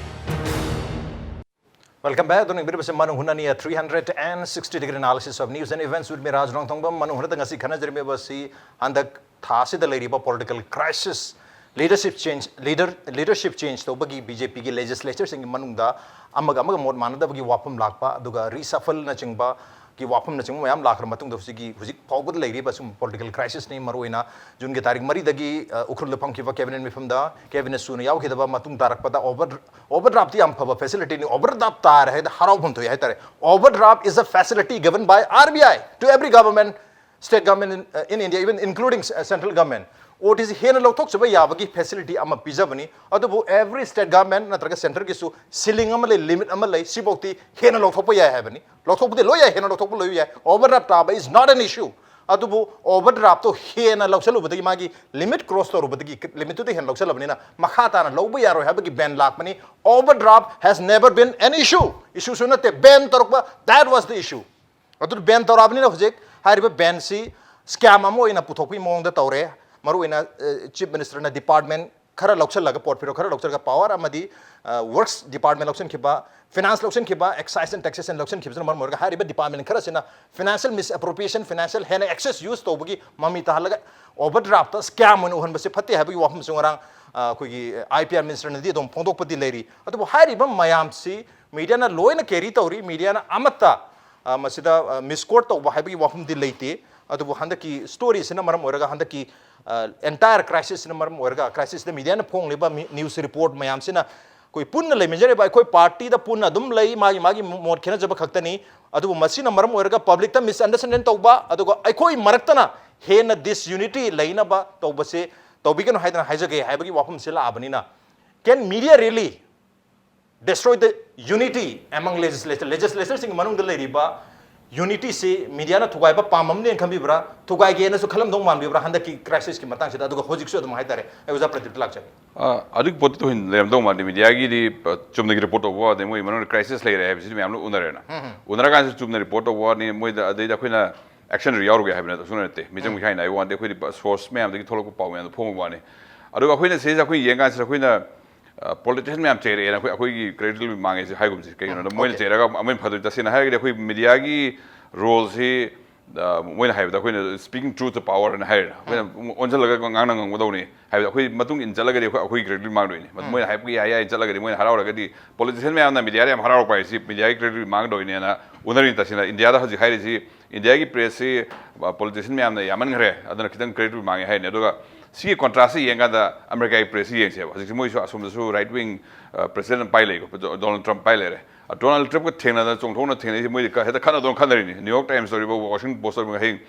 Welcome back. ꯑꯗꯨꯅ ꯌꯦꯡꯕꯤꯔꯤꯕꯁꯤ ꯃꯅꯨꯡ ꯍꯨꯠꯅꯅꯤ, a three hundred and sixty degree analysis of news and events with me, ꯔꯥꯖ ꯔꯣꯡꯊꯣꯡꯕꯝ꯫ ꯃꯅꯨꯡ ꯍꯨꯠꯅꯗ ꯉꯁꯤ ꯈꯟꯅꯖꯔꯝꯃꯤꯕꯁꯤ ꯍꯟꯗꯛ ꯊꯥꯁꯤꯗ ꯂꯩꯔꯤꯕ political crisis, leadership change, leader, leadership change ꯇꯧꯕꯒꯤ ꯕꯤ ꯖꯦ ꯄꯤꯒꯤ ꯂꯦꯖꯤꯁꯂꯦꯆꯔꯁꯤꯡꯒꯤ ꯃꯅꯨꯡꯗ ꯑꯃꯒ ꯑꯃꯒ ꯃꯣꯠ ꯃꯥꯟꯅꯗꯕꯒꯤ ꯋꯥꯐꯝ ꯂꯥꯛꯄ, ꯑꯗꯨꯒ ꯔꯤꯁꯐꯜꯅꯆꯤꯡꯕ ꯀꯤ ꯋꯥꯐꯝꯅꯆꯤꯡꯕ ꯃꯌꯥꯝ ꯂꯥꯛꯈ꯭ꯔ ꯃꯇꯨꯡꯗ ꯍꯧꯖꯤꯛꯀꯤ ꯍꯧꯖꯤꯛ ꯐꯥꯎꯕꯗ ꯂꯩꯔꯤꯕ ꯁꯨꯝ ꯄꯣꯂꯤꯇꯤꯀꯦꯜ ꯀ꯭ꯔꯥꯏꯁꯤꯁꯅꯤ꯫ ꯃꯔꯨꯑꯣꯏꯅ ꯖꯨꯟꯒꯤ ꯇꯥꯔꯤꯛ ꯃꯔꯤꯗꯒꯤ ꯎꯈ꯭ꯔꯨꯜꯗ ꯐꯝꯈꯤꯕ ꯀꯦꯕꯤꯅꯦꯠ ꯃꯤꯐꯝꯗ ꯀꯦꯕꯤꯅꯦꯠ ꯁꯨꯅ ꯌꯥꯎꯈꯤꯗꯕ ꯃꯇꯨꯡ ꯇꯥꯔꯛꯄꯗ ꯑꯣꯚꯔ ꯑꯣꯚꯔ ꯗ꯭ꯔꯥꯐꯇꯤ ꯌꯥꯝ ꯐꯕ ꯐꯦꯁꯤꯂꯤꯇꯤꯅꯤ꯫ ꯑꯣꯚꯔ ꯗ꯭ꯔꯥꯐ ꯇꯥꯔꯦ ꯍꯥꯏꯗ ꯍꯔꯥꯎꯐꯝ ꯊꯣꯛꯏ ꯍꯥꯏꯇꯥꯔꯦ꯫ Overdraft is a facility given by R B I to every government, state government in, uh, in India, even including central government. O T C ꯍꯦꯟꯅ ꯂꯧꯊꯣꯛꯆꯕ ꯌꯥꯕꯒꯤ ꯐꯦꯁꯤꯂꯤꯇꯤ ꯑꯃ ꯄꯤꯖꯕꯅꯤ꯫ ꯑꯗꯨꯕꯨ ꯑꯦꯚ꯭ꯔꯤ ꯁ꯭ꯇꯦꯠ ꯒꯚꯔꯟꯃꯦꯟ ꯅꯠꯇ꯭ꯔꯒ ꯁꯦꯟꯇꯔꯒꯤꯁꯨ ceiling ꯑꯃ ꯂꯩ, ꯂꯤꯃꯤꯠ ꯑꯃ ꯂꯩ, ꯁꯤꯐꯧꯗꯤ ꯍꯦꯟꯅ ꯂꯧꯊꯣꯛꯄ ꯌꯥꯏ ꯍꯥꯏꯕꯅꯤ꯫ ꯂꯧꯊꯣꯛꯄꯗꯤ ꯂꯣꯏ ꯌꯥꯏ, ꯍꯦꯟꯅ ꯂꯧꯊꯣꯛꯄ ꯂꯣꯏ ꯌꯥꯏ꯫ Overdraft ꯇꯥꯕ is not an issue꯫ ꯑꯗꯨꯕꯨ ꯑꯣꯚꯔ ꯗ꯭ꯔꯥꯐꯇꯣ ꯍꯦꯟꯅ ꯂꯧꯁꯜꯂꯨꯕꯗꯒꯤ, ꯃꯥꯒꯤ ꯂꯤꯃꯤꯠ ꯀ꯭ꯔꯣꯁ ꯇꯧꯔꯨꯕꯗꯒꯤ, ꯂꯤꯃꯤꯠꯇꯨꯗ ꯍꯦꯟꯅ ꯂꯧꯁꯜꯂꯕꯅꯤꯅ ꯃꯈꯥ ꯇꯥꯅ ꯂꯧꯕ ꯌꯥꯔꯣꯏ ꯍꯥꯏꯕꯒꯤ ꯕꯦꯟ ꯂꯥꯛꯄꯅꯤ꯫ Overdraft has never been an issue. ꯏꯁꯨꯁꯨ ꯅꯠꯇꯦ, ꯕꯦꯟ ꯇꯧꯔꯛꯄ, that was the issue꯫ ꯑꯗꯨ ꯕꯦꯟ ꯇꯧꯔꯛꯑꯕꯅꯤꯅ ꯍꯧꯖꯤꯛ ꯍꯥꯏꯔꯤꯕ ꯕꯦꯟꯁꯤ ꯁ꯭ꯀꯦꯝ ꯑꯃ ꯑꯣꯏꯅ ꯄꯨꯊꯣꯛꯄꯒꯤ ꯃꯑꯣꯡꯗ ꯇꯧꯔꯦ꯫ ꯃꯔꯨꯑꯣꯏꯅ ꯆꯤꯐ ꯃꯤꯅꯤꯁꯇꯔꯅ ꯗꯤꯄꯥꯔꯠꯃꯦꯟ ꯈꯔ ꯂꯧꯁꯤꯜꯂꯒ, ꯄꯣꯔꯠꯐꯤꯂꯤꯑꯣ ꯈꯔ ꯂꯧꯁꯤꯜꯂꯒ, ꯄꯥꯋꯔ ꯑꯃꯗꯤ ꯋꯔꯛꯁ ꯗꯤꯄꯥꯔꯠꯃꯦꯟ ꯂꯧꯁꯤꯟꯈꯤꯕ, ꯐꯤꯅꯥꯟꯁ ꯂꯧꯁꯤꯟꯈꯤꯕ, ꯑꯦꯛꯁꯥꯏꯁ ꯑꯦꯟ ꯇꯦꯛꯁꯦꯁꯟ ꯂꯧꯁꯤꯟꯈꯤꯕꯁꯤꯅ ꯃꯔꯝ ꯑꯣꯏꯔꯒ ꯍꯥꯏꯔꯤꯕ ꯗꯤꯄꯥꯔꯠꯃꯦꯟ ꯈꯔꯁꯤꯅ ꯐꯤꯅꯥꯟꯁꯤꯌꯦꯜ ꯃꯤꯁꯑꯦꯄ꯭ꯔꯣꯄ꯭ꯔꯤꯌꯦꯁꯟ, ꯐꯤꯅꯥꯟꯁꯤꯌꯦꯜ ꯍꯦꯟꯅ ꯑꯦꯛꯁꯦꯁ ꯌꯨꯁ ꯇꯧꯕꯒꯤ ꯃꯃꯤ ꯇꯥꯍꯜꯂꯒ ꯑꯣꯚꯔ ꯗ꯭ꯔꯥꯐꯇ ꯁ꯭ꯀꯦꯝ ꯑꯣꯏꯅ ꯎꯍꯟꯕꯁꯤ ꯐꯠꯇꯦ ꯍꯥꯏꯕꯒꯤ ꯋꯥꯐꯝꯁꯨ ꯉꯔꯥꯡ, ꯑ, ꯑꯩꯈꯣꯏꯒꯤ ꯑꯥꯏ ꯄꯤ ꯑꯥꯔ ꯃꯤꯅꯤꯁꯇꯔꯅꯗꯤ ꯑꯗꯨꯝ ꯐꯣꯡꯗꯣꯛꯄꯗꯤ ꯂꯩꯔꯤ꯫ ꯑꯗꯨꯕꯨ ꯍꯥꯏꯔꯤꯕ ꯃꯌꯥꯝꯁꯤ ꯃꯤꯗꯤꯌꯥꯅ ꯂꯣꯏꯅ ꯀꯦꯔꯤ ꯇꯧꯔꯤ꯫ ꯃꯤꯗꯤꯌꯥꯅ ꯑꯃꯠꯇ, ꯑ, ꯃꯁꯤꯗ, ꯑ, ꯃꯤꯁꯀꯣꯠ ꯇꯧꯕ ꯍꯥꯏꯕꯒꯤ ꯋꯥꯐꯝꯗꯤ ꯂꯩꯇꯦ꯫ ꯑꯗꯨꯕꯨ ꯍꯟꯗꯛꯀꯤ ꯁ꯭ꯇꯣꯔꯤꯁꯤꯅ ꯃꯔꯝ ꯑꯣꯏꯔꯒ ꯍꯟꯗꯛꯀꯤ, ꯑ, ꯑꯦꯟꯇꯥꯌꯔ ꯀ꯭ꯔꯥꯏꯁꯤꯁꯁꯤꯅ ꯃꯔꯝ ꯑꯣꯏꯔꯒ, ꯀ꯭ꯔꯥꯏꯁꯤꯁꯇ ꯃꯤꯗꯤꯌꯥꯅ ꯐꯣꯡꯂꯤꯕ ꯃꯤ-, ꯅ꯭ꯌꯨꯁ ꯔꯤꯄꯣꯔꯠ ꯃꯌꯥꯝꯁꯤꯅ ꯑꯩꯈꯣꯏ ꯄꯨꯟꯅ ꯂꯩꯃꯤꯟꯖꯔꯤꯕ ꯑꯩꯈꯣꯏ ꯄꯥꯔꯇꯤꯗ ꯄꯨꯟꯅ ꯑꯗꯨꯝ ꯂꯩ, ꯃꯥꯒꯤ ꯃꯥꯒꯤ ꯃꯣꯠ ꯈꯦꯠꯅꯖꯕ ꯈꯛꯇꯅꯤ꯫ ꯑꯗꯨꯕꯨ ꯃꯁꯤꯅ ꯃꯔꯝ ꯑꯣꯏꯔꯒ ꯄꯕ꯭ꯂꯤꯛꯇ ꯃꯤꯁꯑꯟꯗꯔꯁ꯭ꯇꯦꯟꯗꯤꯡ ꯇꯧꯕ, ꯑꯗꯨꯒ ꯑꯩꯈꯣꯏ ꯃꯔꯛꯇꯅ ꯍꯦꯟꯅ ꯗꯤꯁꯌꯨꯅꯤꯇꯤ ꯂꯩꯅꯕ ꯇꯧꯕꯁꯦ ꯇꯧꯕꯤꯒꯅꯨ ꯍꯥꯏꯗꯅ ꯍꯥꯏꯖꯒꯦ ꯍꯥꯏꯕꯒꯤ ꯋꯥꯐꯝꯁꯦ ꯂꯥꯛꯑꯕꯅꯤꯅ, can media really destroy the unity among legislature? ꯂꯦꯖꯤꯁꯂꯦꯆꯔꯁꯤꯡꯒꯤ ꯃꯅꯨꯡꯗ ꯂꯩꯔꯤꯕ ꯌꯨꯅꯤꯇꯤꯁꯤ ꯃꯤꯗꯤꯌꯥꯅ ꯊꯨꯒꯥꯏꯕ ꯄꯥꯝꯃꯝꯅꯦꯅ ꯈꯟꯕꯤꯕ꯭ꯔꯥ? ꯊꯨꯒꯥꯏꯒꯦꯅꯁꯨ ꯈꯜꯂꯝꯗꯧ ꯃꯥꯟꯕꯤꯕ꯭ꯔꯥ ꯍꯟꯗꯛꯀꯤ ꯀ꯭ꯔꯥꯏꯁꯤꯁꯀꯤ ꯃꯇꯥꯡꯁꯤꯗ? ꯑꯗꯨꯒ ꯍꯧꯖꯤꯛꯁꯨ ꯑꯗꯨꯝ ꯍꯥꯏꯇꯥꯔꯦ꯫ ꯑꯩ ꯑꯣꯖꯥ ꯄ꯭ꯔꯗꯤꯞꯇ ꯂꯥꯛꯆꯒꯦ꯫ ꯑ, ꯑꯗꯨꯒꯤ ꯄꯣꯠꯇꯨ ꯊꯣꯏꯅ ꯂꯩꯔꯝꯗꯧ ꯃꯥꯟꯗꯦ꯫ ꯃꯤꯗꯤꯌꯥꯒꯤꯗꯤ, ꯑ, ꯆꯨꯝꯅꯒꯤ ꯔꯤꯄꯣꯔꯠ ꯇꯧꯕ, ꯑꯗꯩ ꯃꯣꯏ ꯃꯅꯨꯡꯗ ꯀ꯭ꯔꯥꯏꯁꯤꯁ ꯂꯩꯔꯦ ꯍꯥꯏꯕꯁꯤꯗꯤ ꯃꯌꯥꯝ ꯂꯣꯏ ꯎꯅꯔꯦꯅ꯫ ꯎꯅꯔꯀꯥꯟꯗ ꯆꯨꯝꯅ ꯔꯤꯄꯣꯔꯠ ꯇꯧꯕ ꯋꯥꯅꯤ, ꯃꯣꯏꯗ, ꯑꯗꯩꯗ ꯑꯩꯈꯣꯏꯅ ꯑꯦꯛꯁꯟꯗ ꯌꯥꯎꯔꯨꯒꯦ ꯍꯥꯏꯕ ꯅꯠꯇꯦ, ꯁꯨꯡꯅ ꯅꯠꯇꯦ꯫ ꯃꯤꯆꯪ ꯃꯤꯈꯥꯏ ꯅꯥꯏꯕ ꯋꯥ ꯅꯠꯇꯦ, ꯑꯩꯈꯣꯏꯗꯤ ꯁꯣꯔꯁ ꯃꯌꯥꯝꯗꯒꯤ ꯊꯣꯛꯂꯛꯄ ꯄꯥꯎ ꯃꯌꯥꯝꯗꯣ ꯐꯣꯡꯕ ꯋꯥꯅꯤ꯫ ꯑꯗꯨꯒ ꯑꯩꯈꯣꯏꯅ ꯁꯤꯗꯩꯁꯤꯗ ꯑꯩꯈꯣꯏꯅ ꯌꯦꯡꯀꯥꯟꯁꯤꯗ ꯑꯩꯈꯣꯏꯅ, ꯑ, ꯄꯣꯂꯤꯇꯤꯁꯤꯌꯟ ꯃꯌꯥꯝ ꯆꯩꯔꯛꯑꯦꯅ ꯑꯩꯈꯣꯏ, ꯑꯩꯈꯣꯏꯒꯤ ꯀ꯭ꯔꯦꯗꯤꯠ ꯃꯥꯡꯉꯦꯁꯦ ꯍꯥꯏꯒꯨꯝꯁꯦ꯫ ꯀꯩꯒꯤꯅꯣꯗ ꯎꯝ, ꯃꯣꯏꯅ okay꯫ ꯆꯩꯔꯒ ꯑꯃꯣꯏꯅ ꯐꯗꯣꯏ꯫ ꯇꯁꯦꯡꯅ ꯍꯥꯏꯔꯒꯗꯤ ꯑꯩꯈꯣꯏ ꯃꯤꯗꯤꯌꯥꯒꯤ ꯔꯣꯜꯁꯤ ꯑ, ꯃꯣꯏꯅ ꯍꯥꯏꯕꯗ ꯑꯩꯈꯣꯏꯅ speaking truth to power ꯍꯥꯏꯅ ꯍꯥꯏꯔꯦ, ꯑꯩꯈꯣꯏꯅ ꯑꯣꯟꯁꯤꯜꯂꯒ ꯉꯥꯡꯅ ꯉꯝꯒꯗꯧꯅꯤ, ꯍꯥꯏꯕꯗꯤ ꯑꯩꯈꯣꯏ ꯃꯇꯨꯡ ꯏꯟ ꯆꯠꯂꯒꯗꯤ ꯑꯩꯈꯣꯏ, ꯑꯩꯈꯣꯏ credit ꯃꯥꯡꯗꯣꯏꯅꯤ꯫ ꯃꯣꯏꯅ ꯍꯥꯏꯕ ꯌꯥꯏ ꯌꯥꯏ ꯆꯠꯂꯒꯗꯤ, ꯃꯣꯏꯅ ꯍꯔꯥꯎꯔꯒꯗꯤ, politician ꯃꯌꯥꯝꯅ mediaꯗ ꯌꯥꯝ ꯍꯔꯥꯎꯔꯛꯄ ꯍꯥꯏꯁꯤ mediaꯒꯤ credit ꯃꯥꯡꯗꯣꯏꯅꯦꯅ ꯎꯅꯔꯤꯅꯤ꯫ ꯇꯁꯦꯡꯅ ꯏꯟꯗꯤꯌꯥꯗ ꯍꯧꯖꯤꯛ ꯍꯥꯏꯔꯤꯁꯤ, ꯏꯟꯗꯤꯌꯥꯒꯤ pressꯁꯤ, ꯑ, politician ꯃꯌꯥꯝꯅ ꯌꯥꯝꯃꯟꯈ꯭ꯔꯦ, ꯑꯗꯨꯅ ꯈꯤꯇꯪ credit ꯃꯥꯡꯉꯦ ꯍꯥꯏꯅꯤ꯫ ꯑꯗꯨꯒ ꯁꯤꯒꯤ contrastꯁꯤ ꯌꯦꯡꯀꯥꯟꯗ ꯑꯃꯦꯔꯤꯀꯥꯒꯤ pressꯁꯤ ꯌꯦꯡꯁꯦꯕ꯫ ꯍꯧꯖꯤꯛꯁꯤ ꯃꯣꯏꯁꯨ ꯑꯁꯣꯝꯗꯁꯨ right wing, ꯑ, president ꯑꯃ ꯄꯥꯏ ꯂꯩꯀꯣ, ꯗꯣ-, ꯗꯣꯅꯥꯜꯗ ꯇ꯭ꯔꯝꯞ ꯄꯥꯏ ꯂꯩꯔꯦ꯫ ꯑ, ꯗꯣꯅꯥꯜꯗ ꯇ꯭ꯔꯝꯞꯀ ꯊꯦꯡꯅꯗꯅ ꯆꯣꯡꯊꯣꯛꯅ ꯊꯦꯡꯅꯩꯁꯦ ꯃꯣꯏꯗꯤ ꯀ-, ꯍꯦꯛꯇ ꯈꯠꯅꯗꯧꯅ ꯈꯠꯅꯔꯤꯅꯤ꯫ ꯅ꯭ꯌꯨ ꯌꯣꯔꯛ ꯇꯥꯏꯝꯁ ꯇꯧꯔꯤꯕ, ꯋꯥꯁꯤꯡꯇꯟ ꯄꯣꯁ ꯇꯧꯔꯤꯕ, ꯍꯌꯦꯡ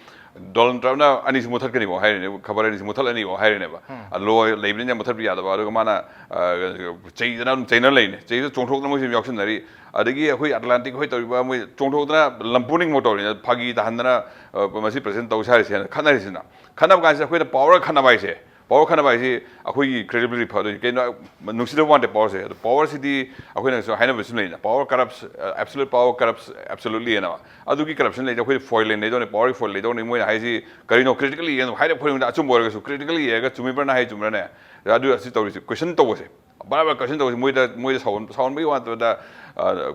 ꯗꯣꯅꯥꯜꯗ ꯇ꯭ꯔꯝꯞꯅ ꯑꯅꯤꯁꯤ ꯃꯨꯊꯠꯀꯅꯤꯕꯣ ꯍꯥꯏꯔꯤꯅꯦ, ꯈꯕꯔ ꯑꯅꯤꯁꯤ ꯃꯨꯊꯠꯂꯅꯤꯕꯣ ꯍꯥꯏꯔꯤꯅꯦꯕ꯫ ꯑ, law ꯂꯩꯕꯅꯤꯅ ꯃꯨꯊꯠꯄ ꯌꯥꯗꯕ꯫ ꯑꯗꯨꯒ ꯃꯥꯅ, ꯑ, ꯆꯩꯗꯅ ꯑꯗꯨꯝ ꯆꯩꯅ ꯂꯩꯅꯦ꯫ ꯆꯩꯗ ꯆꯣꯡꯊꯣꯛꯇꯅ ꯃꯣꯏꯁꯨ ꯑꯗꯨꯝ ꯌꯥꯎꯁꯤꯟꯅꯔꯤ꯫ ꯑꯗꯒꯤ ꯑꯩꯈꯣꯏ ꯑꯦꯠꯂꯥꯟꯇꯤꯛ ꯍꯣꯏ ꯇꯧꯔꯤꯕ, ꯃꯣꯏ ꯆꯣꯡꯊꯣꯛꯇꯅ ꯂꯝꯄꯨꯅꯤꯡꯃꯛ ꯇꯧꯔꯤꯅꯦ꯫ ꯐꯥꯒꯤ ꯇꯥꯍꯟꯗꯅ, ꯑ, ꯃꯁꯤ president ꯇꯧꯁꯦ ꯍꯥꯏꯔꯤꯁꯦꯅ ꯈꯠꯅꯔꯤꯁꯤꯅ꯫ ꯈꯠꯅꯕ ꯀꯥꯟꯁꯤꯗ ꯑꯩꯈꯣꯏꯅ power ꯈꯠꯅꯕ ꯍꯥꯏꯁꯦ, power ꯈꯠꯅꯕ ꯍꯥꯏꯁꯤ ꯑꯩꯈꯣꯏꯒꯤ credibility ꯐꯗꯣꯏꯅꯤ꯫ ꯀꯩꯅꯣ, ꯅꯨꯡꯁꯤꯗꯕ ꯋꯥꯟꯗꯦ powerꯁꯦ꯫ ꯑꯗꯣ powerꯁꯤꯗꯤ ꯑꯩꯈꯣꯏꯅꯁꯨ ꯍꯥꯏꯅꯕꯁꯨ ꯂꯩꯅ, "Power corrupts, uh, absolute power corrupts absolutely" ꯍꯥꯏꯅ꯫ ꯑꯗꯨꯒꯤ corruption ꯂꯩꯇꯦ꯫ ꯑꯩꯈꯣꯏꯗꯤ foil ꯂꯩꯗꯧꯅꯤ, powerꯒꯤ foil ꯂꯩꯗꯧꯅꯤ꯫ ꯃꯣꯏꯅ ꯍꯥꯏꯁꯤ ꯀꯔꯤꯅꯣ critically ꯌꯦꯡ-, ꯍꯥꯏꯔꯦ, ꯑꯩꯈꯣꯏ ꯑꯆꯨꯝꯕ ꯑꯣꯏꯔꯒꯁꯨ critically ꯌꯦꯡꯉꯒ ꯆꯨꯝꯃꯤꯕ꯭ꯔꯥ ꯅꯪ ꯍꯥꯏ ꯆꯨꯝꯕ꯭ꯔꯥꯅꯦ? ꯑꯗꯨ ꯑꯁꯤ ꯇꯧꯔꯤꯁꯦ, question ꯇꯧꯕꯁꯦ꯫ ꯕꯥꯔ ꯕꯥꯔ question ꯇꯧꯕꯁꯦ ꯃꯣꯏꯗ, ꯃꯣꯏꯗ ꯁꯥꯎꯍꯟ-, ꯁꯥꯎꯍꯟꯕꯒꯤ ꯋꯥ ꯅꯠꯇꯕꯗ, ꯑ,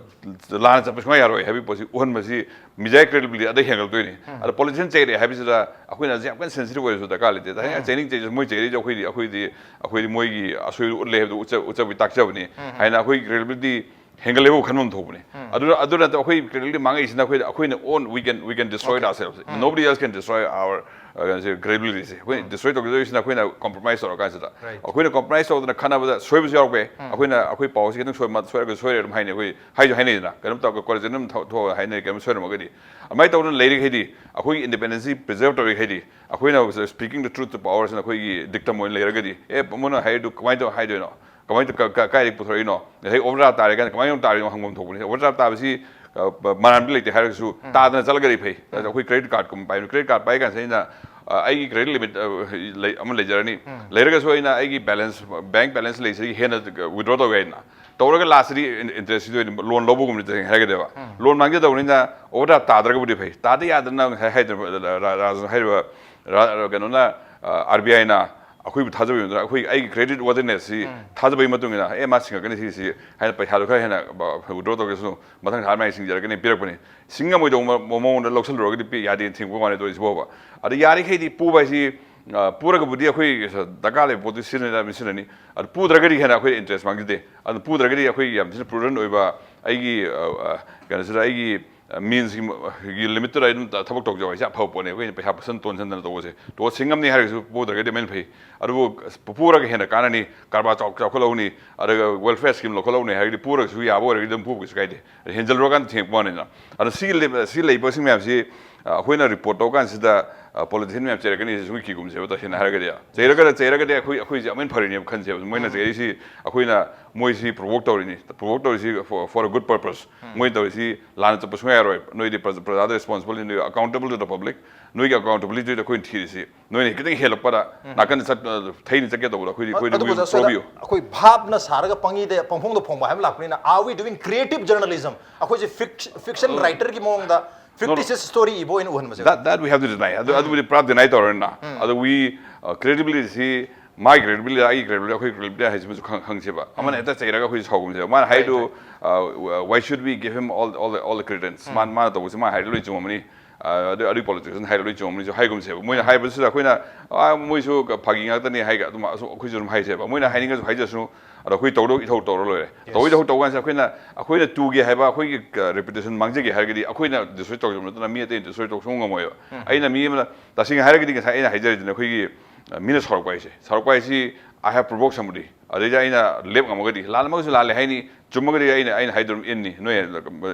ꯂꯥꯟꯅ ꯆꯠꯄ ꯁꯨꯡꯌꯥ ꯌꯥꯔꯣꯏ ꯍꯥꯏꯕꯒꯤ ꯄꯣꯠꯁꯤ ꯎꯍꯟꯕꯁꯤ mediaꯒꯤ credibility ꯑꯗꯩ ꯍꯦꯟꯒꯠꯂꯛꯇꯣꯏꯅꯤ꯫ ꯑꯗꯣ politician ꯆꯩꯔꯦ ꯍꯥꯏꯕꯁꯤꯗ ꯑꯩꯈꯣꯏꯅ ꯍꯧꯖꯤꯛ ꯌꯥꯝ ꯀꯟꯅ sensitive ꯑꯣꯏꯔꯁꯨ ꯗꯔꯀꯥꯔ ꯂꯩꯇꯦ꯫ ꯇꯁꯦꯡꯅ ꯆꯩꯅꯤꯡ ꯆꯩꯖꯁꯨ ꯃꯣꯏ ꯆꯩꯔꯛꯏꯁꯦ ꯑꯩꯈꯣꯏꯗꯤ, ꯑꯩꯈꯣꯏꯗꯤ, ꯑꯩꯈꯣꯏꯗꯤ ꯃꯣꯏꯒꯤ ꯑꯁꯣꯏꯕ ꯎꯠꯂꯦ ꯍꯥꯏꯕꯗꯨ ꯎꯠꯆ-, ꯎꯠꯆꯕꯒꯤ ꯇꯥꯛꯆꯕꯅꯤ꯫ ꯍꯥꯏꯅ ꯑꯩꯈꯣꯏꯒꯤ credibility ꯍꯦꯟꯒꯠꯂꯦꯕꯨ ꯈꯟꯐꯝ ꯊꯣꯛꯄꯅꯤ꯫ ꯑꯗꯨꯅ, ꯑꯗꯨ ꯅꯠꯇꯕ ꯑꯩꯈꯣꯏ credibility ꯃꯥꯡꯉꯛꯏꯁꯤꯅ ꯑꯩꯈꯣꯏꯗ, ꯑꯩꯈꯣꯏꯅ own, we can, we can destroy it ourselves. Nobody else can destroy our, uh, credibility ꯁꯦ꯫ ꯑꯩꯈꯣꯏ destroy ꯇꯧꯒꯗꯧꯔꯤꯁꯤꯅ ꯑꯩꯈꯣꯏꯅ compromise ꯇꯧꯔꯀꯥꯟꯁꯤꯗ꯫ Right. ꯑꯩꯈꯣꯏꯅ compromise ꯇꯧꯗꯅ ꯈꯠꯅꯕꯗ ꯁꯣꯏꯕꯁꯨ ꯌꯥꯎꯔꯛꯄ ꯌꯥꯏ꯫ ꯑꯩꯈꯣꯏꯅ, ꯑꯩꯈꯣꯏ ꯄꯥꯎꯁꯤ ꯈꯤꯇꯪ ꯁꯣꯏ-, ꯁꯣꯏꯔꯒ ꯁꯣꯏꯔꯦ ꯑꯗꯨꯝ ꯍꯥꯏꯅꯩ꯫ ꯑꯩꯈꯣꯏ ꯍꯥꯏꯁꯨ ꯍꯥꯏꯅꯩꯗꯅ, ꯀꯩꯅꯣꯝ ꯇꯧꯔꯒ ꯀꯣꯂꯦꯖ ꯑꯗꯨꯝ ꯊꯣꯛ-, ꯊꯣꯛꯑꯒ ꯍꯥꯏꯅꯩ, ꯀꯩꯅꯣꯝ ꯁꯣꯏꯔꯝꯃꯒꯗꯤ꯫ ꯑꯗꯨꯃꯥꯏꯅ ꯇꯧꯗꯅ ꯂꯩꯔꯤꯈꯩꯗꯤ, ꯑꯩꯈꯣꯏꯒꯤ independency preserve ꯇꯧꯔꯤꯈꯩꯗꯤ, ꯑꯩꯈꯣꯏꯅ speaking the truth to power ꯁꯤꯅ ꯑꯩꯈꯣꯏꯒꯤ dictum ꯑꯣꯏꯅ ꯂꯩꯔꯒꯗꯤ, "ꯑꯦ, ꯄꯥꯃꯣꯅ ꯍꯥꯏꯔꯤꯗꯨ ꯀꯃꯥꯏꯅ ꯇꯧ ꯍꯥꯏꯗꯣꯏꯅꯣ? ꯀꯃꯥꯏꯅ ꯇꯧ-, ꯀ-, ꯀ-, ꯀꯥꯏꯗꯒꯤ ꯄꯨꯊꯣꯔꯛꯏꯅꯣ? ꯉꯁꯥꯏ overdraft ꯇꯥꯔꯦ ꯀꯥꯏꯅ ꯀꯃꯥꯏꯅ ꯑꯃꯨꯛ ꯇꯥꯔꯤꯅꯣ?" ꯍꯪꯐꯝ ꯊꯣꯛꯄꯅꯤ꯫ Overdraft ꯇꯥꯕꯁꯤ, ꯑ, ꯄ-, ꯃꯔꯥꯟꯗꯤ ꯂꯩꯇꯦ ꯍꯥꯏꯔꯒꯁꯨ, ꯇꯥꯗꯅ ꯆꯠꯂꯒꯗꯤ ꯐꯩ꯫ ꯑꯗꯣ ꯑꯩꯈꯣꯏ credit card ꯀꯨꯝꯕ ꯄꯥꯏꯕꯅꯤ꯫ Credit card ꯄꯥꯏ ꯀꯥꯟꯁꯤꯗ ꯑꯩꯅ, ꯑ, ꯑꯩꯒꯤ credit limit, ꯑ, ꯂꯩ, ꯑꯃ ꯂꯩꯖꯔꯅꯤ꯫ ꯂꯩꯔꯒꯁꯨ ꯑꯩꯅ ꯑꯩꯒꯤ balance, bank balance ꯂꯩꯁꯤꯗꯒꯤ ꯍꯦꯟꯅ withdraw ꯇꯧꯒꯦ ꯍꯥꯏꯅ ꯇꯧꯔꯒ last ꯇꯗꯤ in-, interest ꯇꯨ ꯑꯣꯏꯅ loan ꯂꯧꯕꯒꯨꯝꯕꯅꯤ ꯇꯁꯦꯡꯅ ꯍꯥꯏꯔꯒꯗꯤꯕ꯫ Loan ꯃꯥꯡꯖꯗꯧꯅꯤꯅ overdraft ꯇꯥꯗ꯭ꯔꯒꯕꯨꯗꯤ ꯐꯩ꯫ ꯇꯥꯗ ꯌꯥꯗꯅ ꯉꯁꯥꯏ ꯍꯥꯏꯗꯅ ꯔꯥ-, ꯔꯥ-, ꯔꯥꯖꯟ ꯍꯥꯏꯔꯤꯕ ꯔꯥ-, ꯀꯩꯅꯣꯅ, ꯑ, RBIꯅ ꯑꯩꯈꯣꯏꯕꯨ ꯊꯥꯖꯕꯒꯤ ꯃꯇꯨꯡ ꯏꯟꯅ, ꯑꯩꯈꯣꯏ, ꯑꯩꯒꯤ credit worthiness ꯁꯤ ꯊꯥꯖꯕꯒꯤ ꯃꯇꯨꯡ ꯏꯟꯅ, "ꯑꯦ, ꯃꯥ ꯁꯤꯡꯉꯛꯀꯅꯤ, ꯁꯤ, ꯁꯤ" ꯍꯥꯏꯅ ꯄꯩꯁꯥꯗꯣ ꯈꯔ ꯍꯦꯟꯅ withdraw ꯇꯧꯒꯦꯁꯨ, ꯃꯊꯪ ꯊꯥ ꯃꯥꯏ ꯁꯤꯡꯖꯔꯛꯀꯅꯤ, ꯄꯤꯔꯛꯄꯅꯤ꯫ ꯁꯤꯡꯉꯝꯃꯣꯏꯗꯧꯕ ꯃ-, ꯃꯑꯣꯡꯗ ꯂꯧꯁꯜꯂꯨꯔꯒꯗꯤ ꯄꯤ-, ꯌꯥꯗꯦꯅ ꯊꯤꯡꯕ ꯋꯥꯅꯤ꯫ ꯑꯗꯣ ꯍꯧꯖꯤꯛ ꯐꯥꯎꯕ, ꯑꯗ ꯌꯥꯔꯤꯈꯩꯗꯤ ꯄꯨꯕ ꯍꯥꯏꯁꯤ, ꯑ, ꯄꯨꯔꯒꯕꯨꯗꯤ ꯑꯩꯈꯣꯏ ꯗꯔꯀꯥꯔ ꯂꯩꯕ ꯄꯣꯠꯇꯨ ꯁꯤꯖꯤꯟꯅꯔ-, ꯁꯤꯖꯤꯟꯅꯅꯤ꯫ ꯑꯗꯨ ꯄꯨꯗ꯭ꯔꯒꯗꯤ ꯍꯦꯟꯅ ꯑꯩꯈꯣꯏ interest ꯃꯥꯡꯖꯗꯦ꯫ ꯑꯗꯨ ꯄꯨꯗ꯭ꯔꯒꯗꯤ ꯑꯩꯈꯣꯏ ꯌꯥꯝ ꯊꯤꯅ prudent ꯑꯣꯏꯕ, ꯑꯩꯒꯤ, ꯑ, ꯑ, ꯀꯩꯅꯣꯁꯤꯗ ꯑꯩꯒꯤ means ꯒꯤ limit ꯇꯨꯗ ꯑꯩ ꯑꯗꯨꯝ ꯊꯕꯛ ꯇꯧꯖꯕ ꯍꯥꯏꯁꯦ ꯌꯥꯝ ꯐꯕ ꯄꯣꯠꯅꯦ꯫ ꯑꯩꯈꯣꯏꯅ ꯄꯩꯁꯥ ꯄꯨꯁꯟ ꯇꯣꯟꯁꯟꯗꯅ ꯇꯧꯕꯁꯦ, ꯇꯣ ꯁꯤꯡꯉꯝꯅꯤ ꯍꯥꯏꯔꯒꯁꯨ ꯄꯨꯗ꯭ꯔꯒꯗꯤ ꯑꯃꯨꯛ ꯍꯦꯟꯅ ꯐꯩ꯫ ꯑꯗꯨꯕꯨ ꯄꯨꯔꯒ ꯍꯦꯟꯅ ꯀꯥꯟꯅꯅꯤ, ꯀꯔꯕꯥꯔ ꯆꯥꯎ-, ꯆꯥꯎꯈꯠꯍꯧꯅꯤ, ꯑꯗꯨꯒ welfare scheme ꯂꯧꯈꯠꯍꯧꯅꯤ ꯍꯥꯏꯔꯒꯗꯤ ꯄꯨꯔꯒꯁꯨ ꯌꯥꯕ ꯑꯣꯏꯔꯒꯗꯤ ꯑꯗꯨꯝ ꯄꯨꯕ ꯀꯩꯁꯨ ꯀꯥꯏꯗꯦ꯫ ꯑꯗ ꯍꯦꯟꯖꯜꯂꯨꯔꯀꯥꯟꯗ ꯊꯦꯡꯉꯛꯄ ꯋꯥꯅꯤꯅ꯫ ꯑꯗꯣ ꯁꯤꯒꯤ ꯂꯩ-, ꯁꯤ ꯂꯩꯕꯁꯤꯡ ꯃꯌꯥꯝꯁꯤ, ꯑ, ꯑꯩꯈꯣꯏꯅ report ꯇꯧꯕ ꯀꯥꯟꯁꯤꯗ, ꯑ, politician ꯃꯌꯥꯝ ꯆꯩꯔꯛꯀꯅꯤ, ꯁꯨꯝ ꯀꯤꯒꯨꯝꯁꯦꯕ, ꯇꯁꯦꯡꯅ ꯍꯥꯏꯔꯒꯗꯤ꯫ ꯆꯩꯔꯒꯅ, ꯆꯩꯔꯒꯗꯤ ꯑꯩꯈꯣꯏ, ꯑꯩꯈꯣꯏꯁꯦ ꯑꯃꯨꯛ ꯍꯦꯟꯅ ꯐꯔꯤꯅꯦꯕ ꯈꯟꯁꯦꯕ꯫ ꯃꯣꯏꯅ ꯆꯩꯔꯛꯏꯁꯤ ꯑꯩꯈꯣꯏꯅ, ꯃꯣꯏꯁꯤ provoke ꯇꯧꯔꯤꯅꯤ, provoke ꯇꯧꯔꯤꯁꯤ for, for a good purpose꯫ ꯃꯣꯏꯅ ꯇꯧꯔꯤꯁꯤ ꯂꯥꯟꯅ ꯆꯠꯄ ꯁꯨꯡꯌꯥ ꯌꯥꯔꯣꯏ꯫ ꯅꯣꯏꯗꯤ ꯄ꯭ꯔꯖ-, ꯄ꯭ꯔꯖꯥꯗ responsible, ꯅꯣꯏ accountable to the public꯫ ꯅꯣꯏꯒꯤ accountability ꯗ ꯑꯩꯈꯣꯏꯅ ꯊꯤꯔꯤꯁꯤ꯫ ꯅꯣꯏꯅ ꯈꯤꯇꯪ ꯍꯦꯜꯂꯛꯄꯗ ꯅꯥꯀꯟꯗ ꯆꯠ-, ꯊꯩꯅ ꯆꯠꯀꯦ ꯇꯧꯕꯗ ꯑꯩꯈꯣꯏꯗꯤ, ꯑꯩꯈꯣꯏꯗꯤ ꯑꯗꯨꯕꯨ we ꯁꯣꯏꯗ probe you꯫ ꯑꯩꯈꯣꯏ ꯚꯥꯞꯅ ꯁꯥꯔꯒ ꯄꯪꯏꯗ ꯄꯪꯐꯣꯡꯗ ꯐꯣꯡꯕ ꯍꯥꯏꯕ ꯂꯥꯛꯄꯅꯤꯅ, are we doing creative journalism? ꯑꯩꯈꯣꯏꯁꯦ fic-, fiction writer ꯒꯤ ꯃꯑꯣꯡꯗ No, no. fictitious story ꯏꯕ ꯑꯣꯏꯅ ꯎꯍꯟꯕꯁꯦ꯫ That, that we have to deny. ꯑꯗꯨ, ꯑꯗꯨꯕꯨꯗꯤ ꯄꯨꯔꯥ deny ꯇꯧꯔꯦꯅ꯫ ꯑꯗꯨ we, uh, credibility ꯁꯤ, my credibility, ꯑꯩꯒꯤ credibility, ꯑꯩꯈꯣꯏ credibility ꯍꯥꯏꯁꯤꯃꯁꯨ ꯈꯪ-, ꯈꯪꯁꯦꯕ꯫ ꯑꯃꯅ ꯍꯦꯛꯇ ꯆꯩꯔꯒ ꯑꯩꯈꯣꯏ ꯁꯥꯎꯒꯨꯝꯁꯦꯕ꯫ ꯃꯥꯅ ꯍꯥꯏꯗꯨ, uh, "Why should we give him all, all the, all the credence?" ꯃꯥꯅ, ꯃꯥꯅ ꯇꯧꯕꯁꯦ ꯃꯥꯅ ꯍꯥꯏꯔꯗꯤ ꯂꯣꯏ ꯆꯨꯝꯃꯝꯃꯅꯤ꯫ ꯑ, ꯑꯗꯨ, ꯑꯗꯨ politician ꯍꯥꯏꯔ ꯂꯣꯏ ꯆꯨꯝꯃꯝꯅꯤꯁꯨ ꯍꯥꯏꯒꯨꯝꯁꯦꯕ꯫ ꯃꯣꯏꯅ ꯍꯥꯏꯕꯁꯤꯗ ꯑꯩꯈꯣꯏꯅ, "ꯑ, ꯃꯣꯏꯁꯨ ꯐꯥꯒꯤ ꯉꯥꯛꯇꯅꯤ" ꯍꯥꯏꯒ ꯑꯗꯨꯝ ꯑꯁꯨꯝ ꯑꯩꯈꯣꯏꯁꯨ ꯑꯗꯨꯝ ꯍꯥꯏꯁꯦꯕ꯫ ꯃꯣꯏꯅ ꯍꯥꯏꯅꯤꯡꯉꯁꯨ ꯍꯥꯏꯖꯁꯅꯨ, ꯑꯗꯣ ꯑꯩꯈꯣꯏ ꯇꯧꯗꯧ ꯏꯊꯧ ꯇꯧꯔ ꯂꯣꯏꯔꯦ꯫ ꯇꯧꯗꯧ ꯏꯊꯧ ꯇꯧꯕ ꯀꯥꯟꯁꯤꯗ ꯑꯩꯈꯣꯏꯅ, ꯑꯩꯈꯣꯏꯅ ꯇꯨꯒꯦ ꯍꯥꯏꯕ, ꯑꯩꯈꯣꯏꯒꯤ, ꯑ, reputation ꯃꯥꯡꯖꯒꯦ ꯍꯥꯏꯔꯒꯗꯤ ꯑꯩꯈꯣꯏꯅ destroy ꯇꯧꯖꯕ ꯅꯠꯇꯅ ꯃꯤ ꯑꯇꯩꯅ destroy ꯇꯧ ꯁꯨꯡꯉꯝ ꯉꯝꯃꯣꯏꯕ꯫ ꯑꯩꯅ ꯃꯤ ꯑꯃꯅ, ꯇꯁꯦꯡꯅ ꯍꯥꯏꯔꯒꯗꯤ ꯉꯁꯥꯏ ꯑꯩꯅ ꯍꯥꯏꯖꯔꯤꯗꯨꯅ ꯑꯩꯈꯣꯏꯒꯤ, ꯑ, ꯃꯤꯅ ꯁꯥꯎꯔꯛꯄ ꯍꯥꯏꯁꯦ, ꯁꯥꯎꯔꯛꯄ ꯍꯥꯏꯁꯤ I have provoked somebody꯫ ꯑꯗꯩꯗ ꯑꯩꯅ ꯂꯦꯞ ꯉꯝꯃꯒꯗꯤ, ꯂꯥꯜꯂꯝꯃꯒꯁꯨ ꯂꯥꯜꯂꯦ ꯍꯥꯏꯅꯤ, ꯆꯨꯝꯃꯒꯗꯤ ꯑꯩꯅ, ꯑꯩꯅ ꯍꯥꯏꯗꯣ ꯑꯗꯨꯝ ꯏꯟꯅꯤ꯫ ꯅꯣꯏ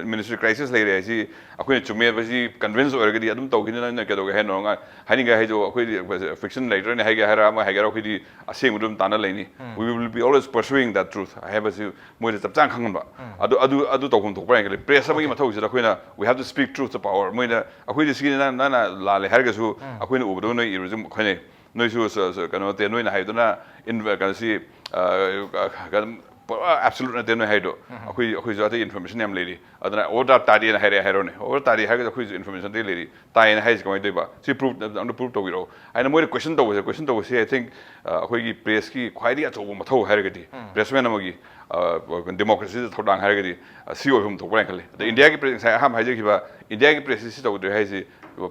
ministry crisis ꯂꯩꯔꯦ ꯍꯥꯏꯁꯤ ꯑꯩꯈꯣꯏꯅ ꯆꯨꯝꯃꯦ ꯍꯥꯏꯕꯁꯤ convince ꯑꯣꯏꯔꯒꯗꯤ ꯑꯗꯨꯝ ꯇꯧꯈꯤꯅꯤ, ꯅꯪꯅ ꯀꯩꯗꯧꯒꯦ ꯍꯥꯏꯅꯣ? ꯉꯥ-, ꯍꯥꯏꯅꯤꯡꯉꯦ ꯍꯥꯏꯗꯣ ꯑꯩꯈꯣꯏꯗꯤ fiction writer ꯅꯤ ꯍꯥꯏꯒꯦ ꯍꯥꯏꯔ ꯑꯃ ꯍꯥꯏꯒꯦꯔꯥ, ꯑꯩꯈꯣꯏꯗꯤ ꯑꯁꯦꯡꯕꯗꯨ ꯑꯗꯨꯝ ꯇꯥꯟꯅ ꯂꯩꯅꯤ꯫ We will be always pursuing that truth ꯍꯥꯏꯕꯁꯤ ꯃꯣꯏꯗ ꯆꯞ ꯆꯥꯅ ꯈꯪꯍꯟꯕ꯫ ꯑꯗꯨ, ꯑꯗꯨ, ꯑꯗꯨ ꯇꯧꯐꯝ ꯊꯣꯛꯄ ꯍꯥꯏꯔꯒꯗꯤ press ꯑꯃꯒꯤ ꯃꯊꯧꯁꯤꯗ ꯑꯩꯈꯣꯏꯅ we have to speak truth to power꯫ ꯃꯣꯏꯅ ꯑꯩꯈꯣꯏꯗꯤ ꯁꯤꯒꯤ ꯅꯪ, ꯅꯪꯅ ꯂꯥꯜꯂꯦ ꯍꯥꯏꯔꯒꯁꯨ ꯑꯩꯈꯣꯏꯅ ꯎꯕꯗꯣ ꯅꯣꯏ ꯏꯔꯨꯁꯦ ꯑꯩꯈꯣꯏꯅ ꯅꯣꯏꯁꯨ ꯁ-, ꯁ-, ꯀꯩꯅꯣ ꯅꯠꯇꯦ, ꯅꯣꯏꯅ ꯍꯥꯏꯕꯗꯨꯅ ꯏꯟ-, ꯀꯩꯅꯣꯁꯤ, ꯑ, ꯀ-, ꯀ-, ꯄꯨꯔꯥ ꯑꯦꯕꯁꯣꯂꯨꯠ ꯅꯠꯇꯦ ꯅꯣꯏ ꯍꯥꯏꯗꯣ꯫ ꯑꯩꯈꯣꯏ, ꯑꯩꯈꯣꯏꯁꯨ ꯑꯇꯩ ꯏꯟꯐꯣꯔꯃꯦꯁꯟ ꯌꯥꯝ ꯂꯩꯔꯤ꯫ ꯑꯗꯨꯅ ꯑꯣꯔꯗꯔ ꯇꯥꯗꯦꯅ ꯍꯥꯏꯔꯦ ꯍꯥꯏꯔꯣꯅꯦ, ꯑꯣꯔꯗꯔ ꯇꯥꯗꯦ ꯍꯥꯏꯔꯒꯁꯨ ꯑꯩꯈꯣꯏꯁꯨ ꯏꯟꯐꯣꯔꯃꯦꯁꯟ ꯑꯇꯩ ꯂꯩꯔꯤ꯫ ꯇꯥꯏꯌꯦꯅ ꯍꯥꯏꯁꯦ ꯀꯃꯥꯏꯅ ꯇꯧꯕ? ꯁꯤ ꯄ꯭ꯔꯨꯐ ꯑꯝꯇ ꯄ꯭ꯔꯨꯐ ꯇꯧꯕꯤꯔꯛꯑꯣ ꯍꯥꯏꯅ ꯃꯣꯏꯅ ꯀꯣꯏꯁꯟ ꯇꯧꯕꯁꯦ꯫ ꯀꯣꯏꯁꯟ ꯇꯧꯕꯁꯦ, ꯑꯥꯏ ꯊꯤꯡ, ꯑꯩꯈꯣꯏꯒꯤ ꯄ꯭ꯔꯦꯁꯀꯤ ꯈ꯭ꯋꯥꯏꯗꯒꯤ ꯑꯆꯧꯕ ꯃꯊꯧ ꯍꯥꯏꯔꯒꯗꯤ, ꯄ꯭ꯔꯦꯁꯃꯦꯟ ꯑꯃꯒꯤ ꯗꯦꯃꯣꯀ꯭ꯔꯦꯁꯤꯗ ꯊꯧꯗꯥꯡ ꯍꯥꯏꯔꯒꯗꯤ, ꯑ, ꯁꯤ ꯑꯣꯏꯐꯝ ꯊꯣꯛꯄ꯭ꯔꯥ ꯍꯥꯏꯅ ꯈꯜꯂꯤ꯫ ꯑꯗ ꯏꯟꯗꯤꯌꯥꯒꯤ ꯄ꯭ꯔꯦꯁ, ꯉꯁꯥꯏ ꯑꯍꯥꯟꯕ ꯍꯥꯏꯖꯈꯤꯕ, ꯏꯟꯗꯤꯌꯥꯒꯤ ꯄ꯭ꯔꯦꯁꯁꯤ ꯁꯤ ꯇꯧꯗ꯭ꯔꯦ ꯍꯥꯏꯁꯤ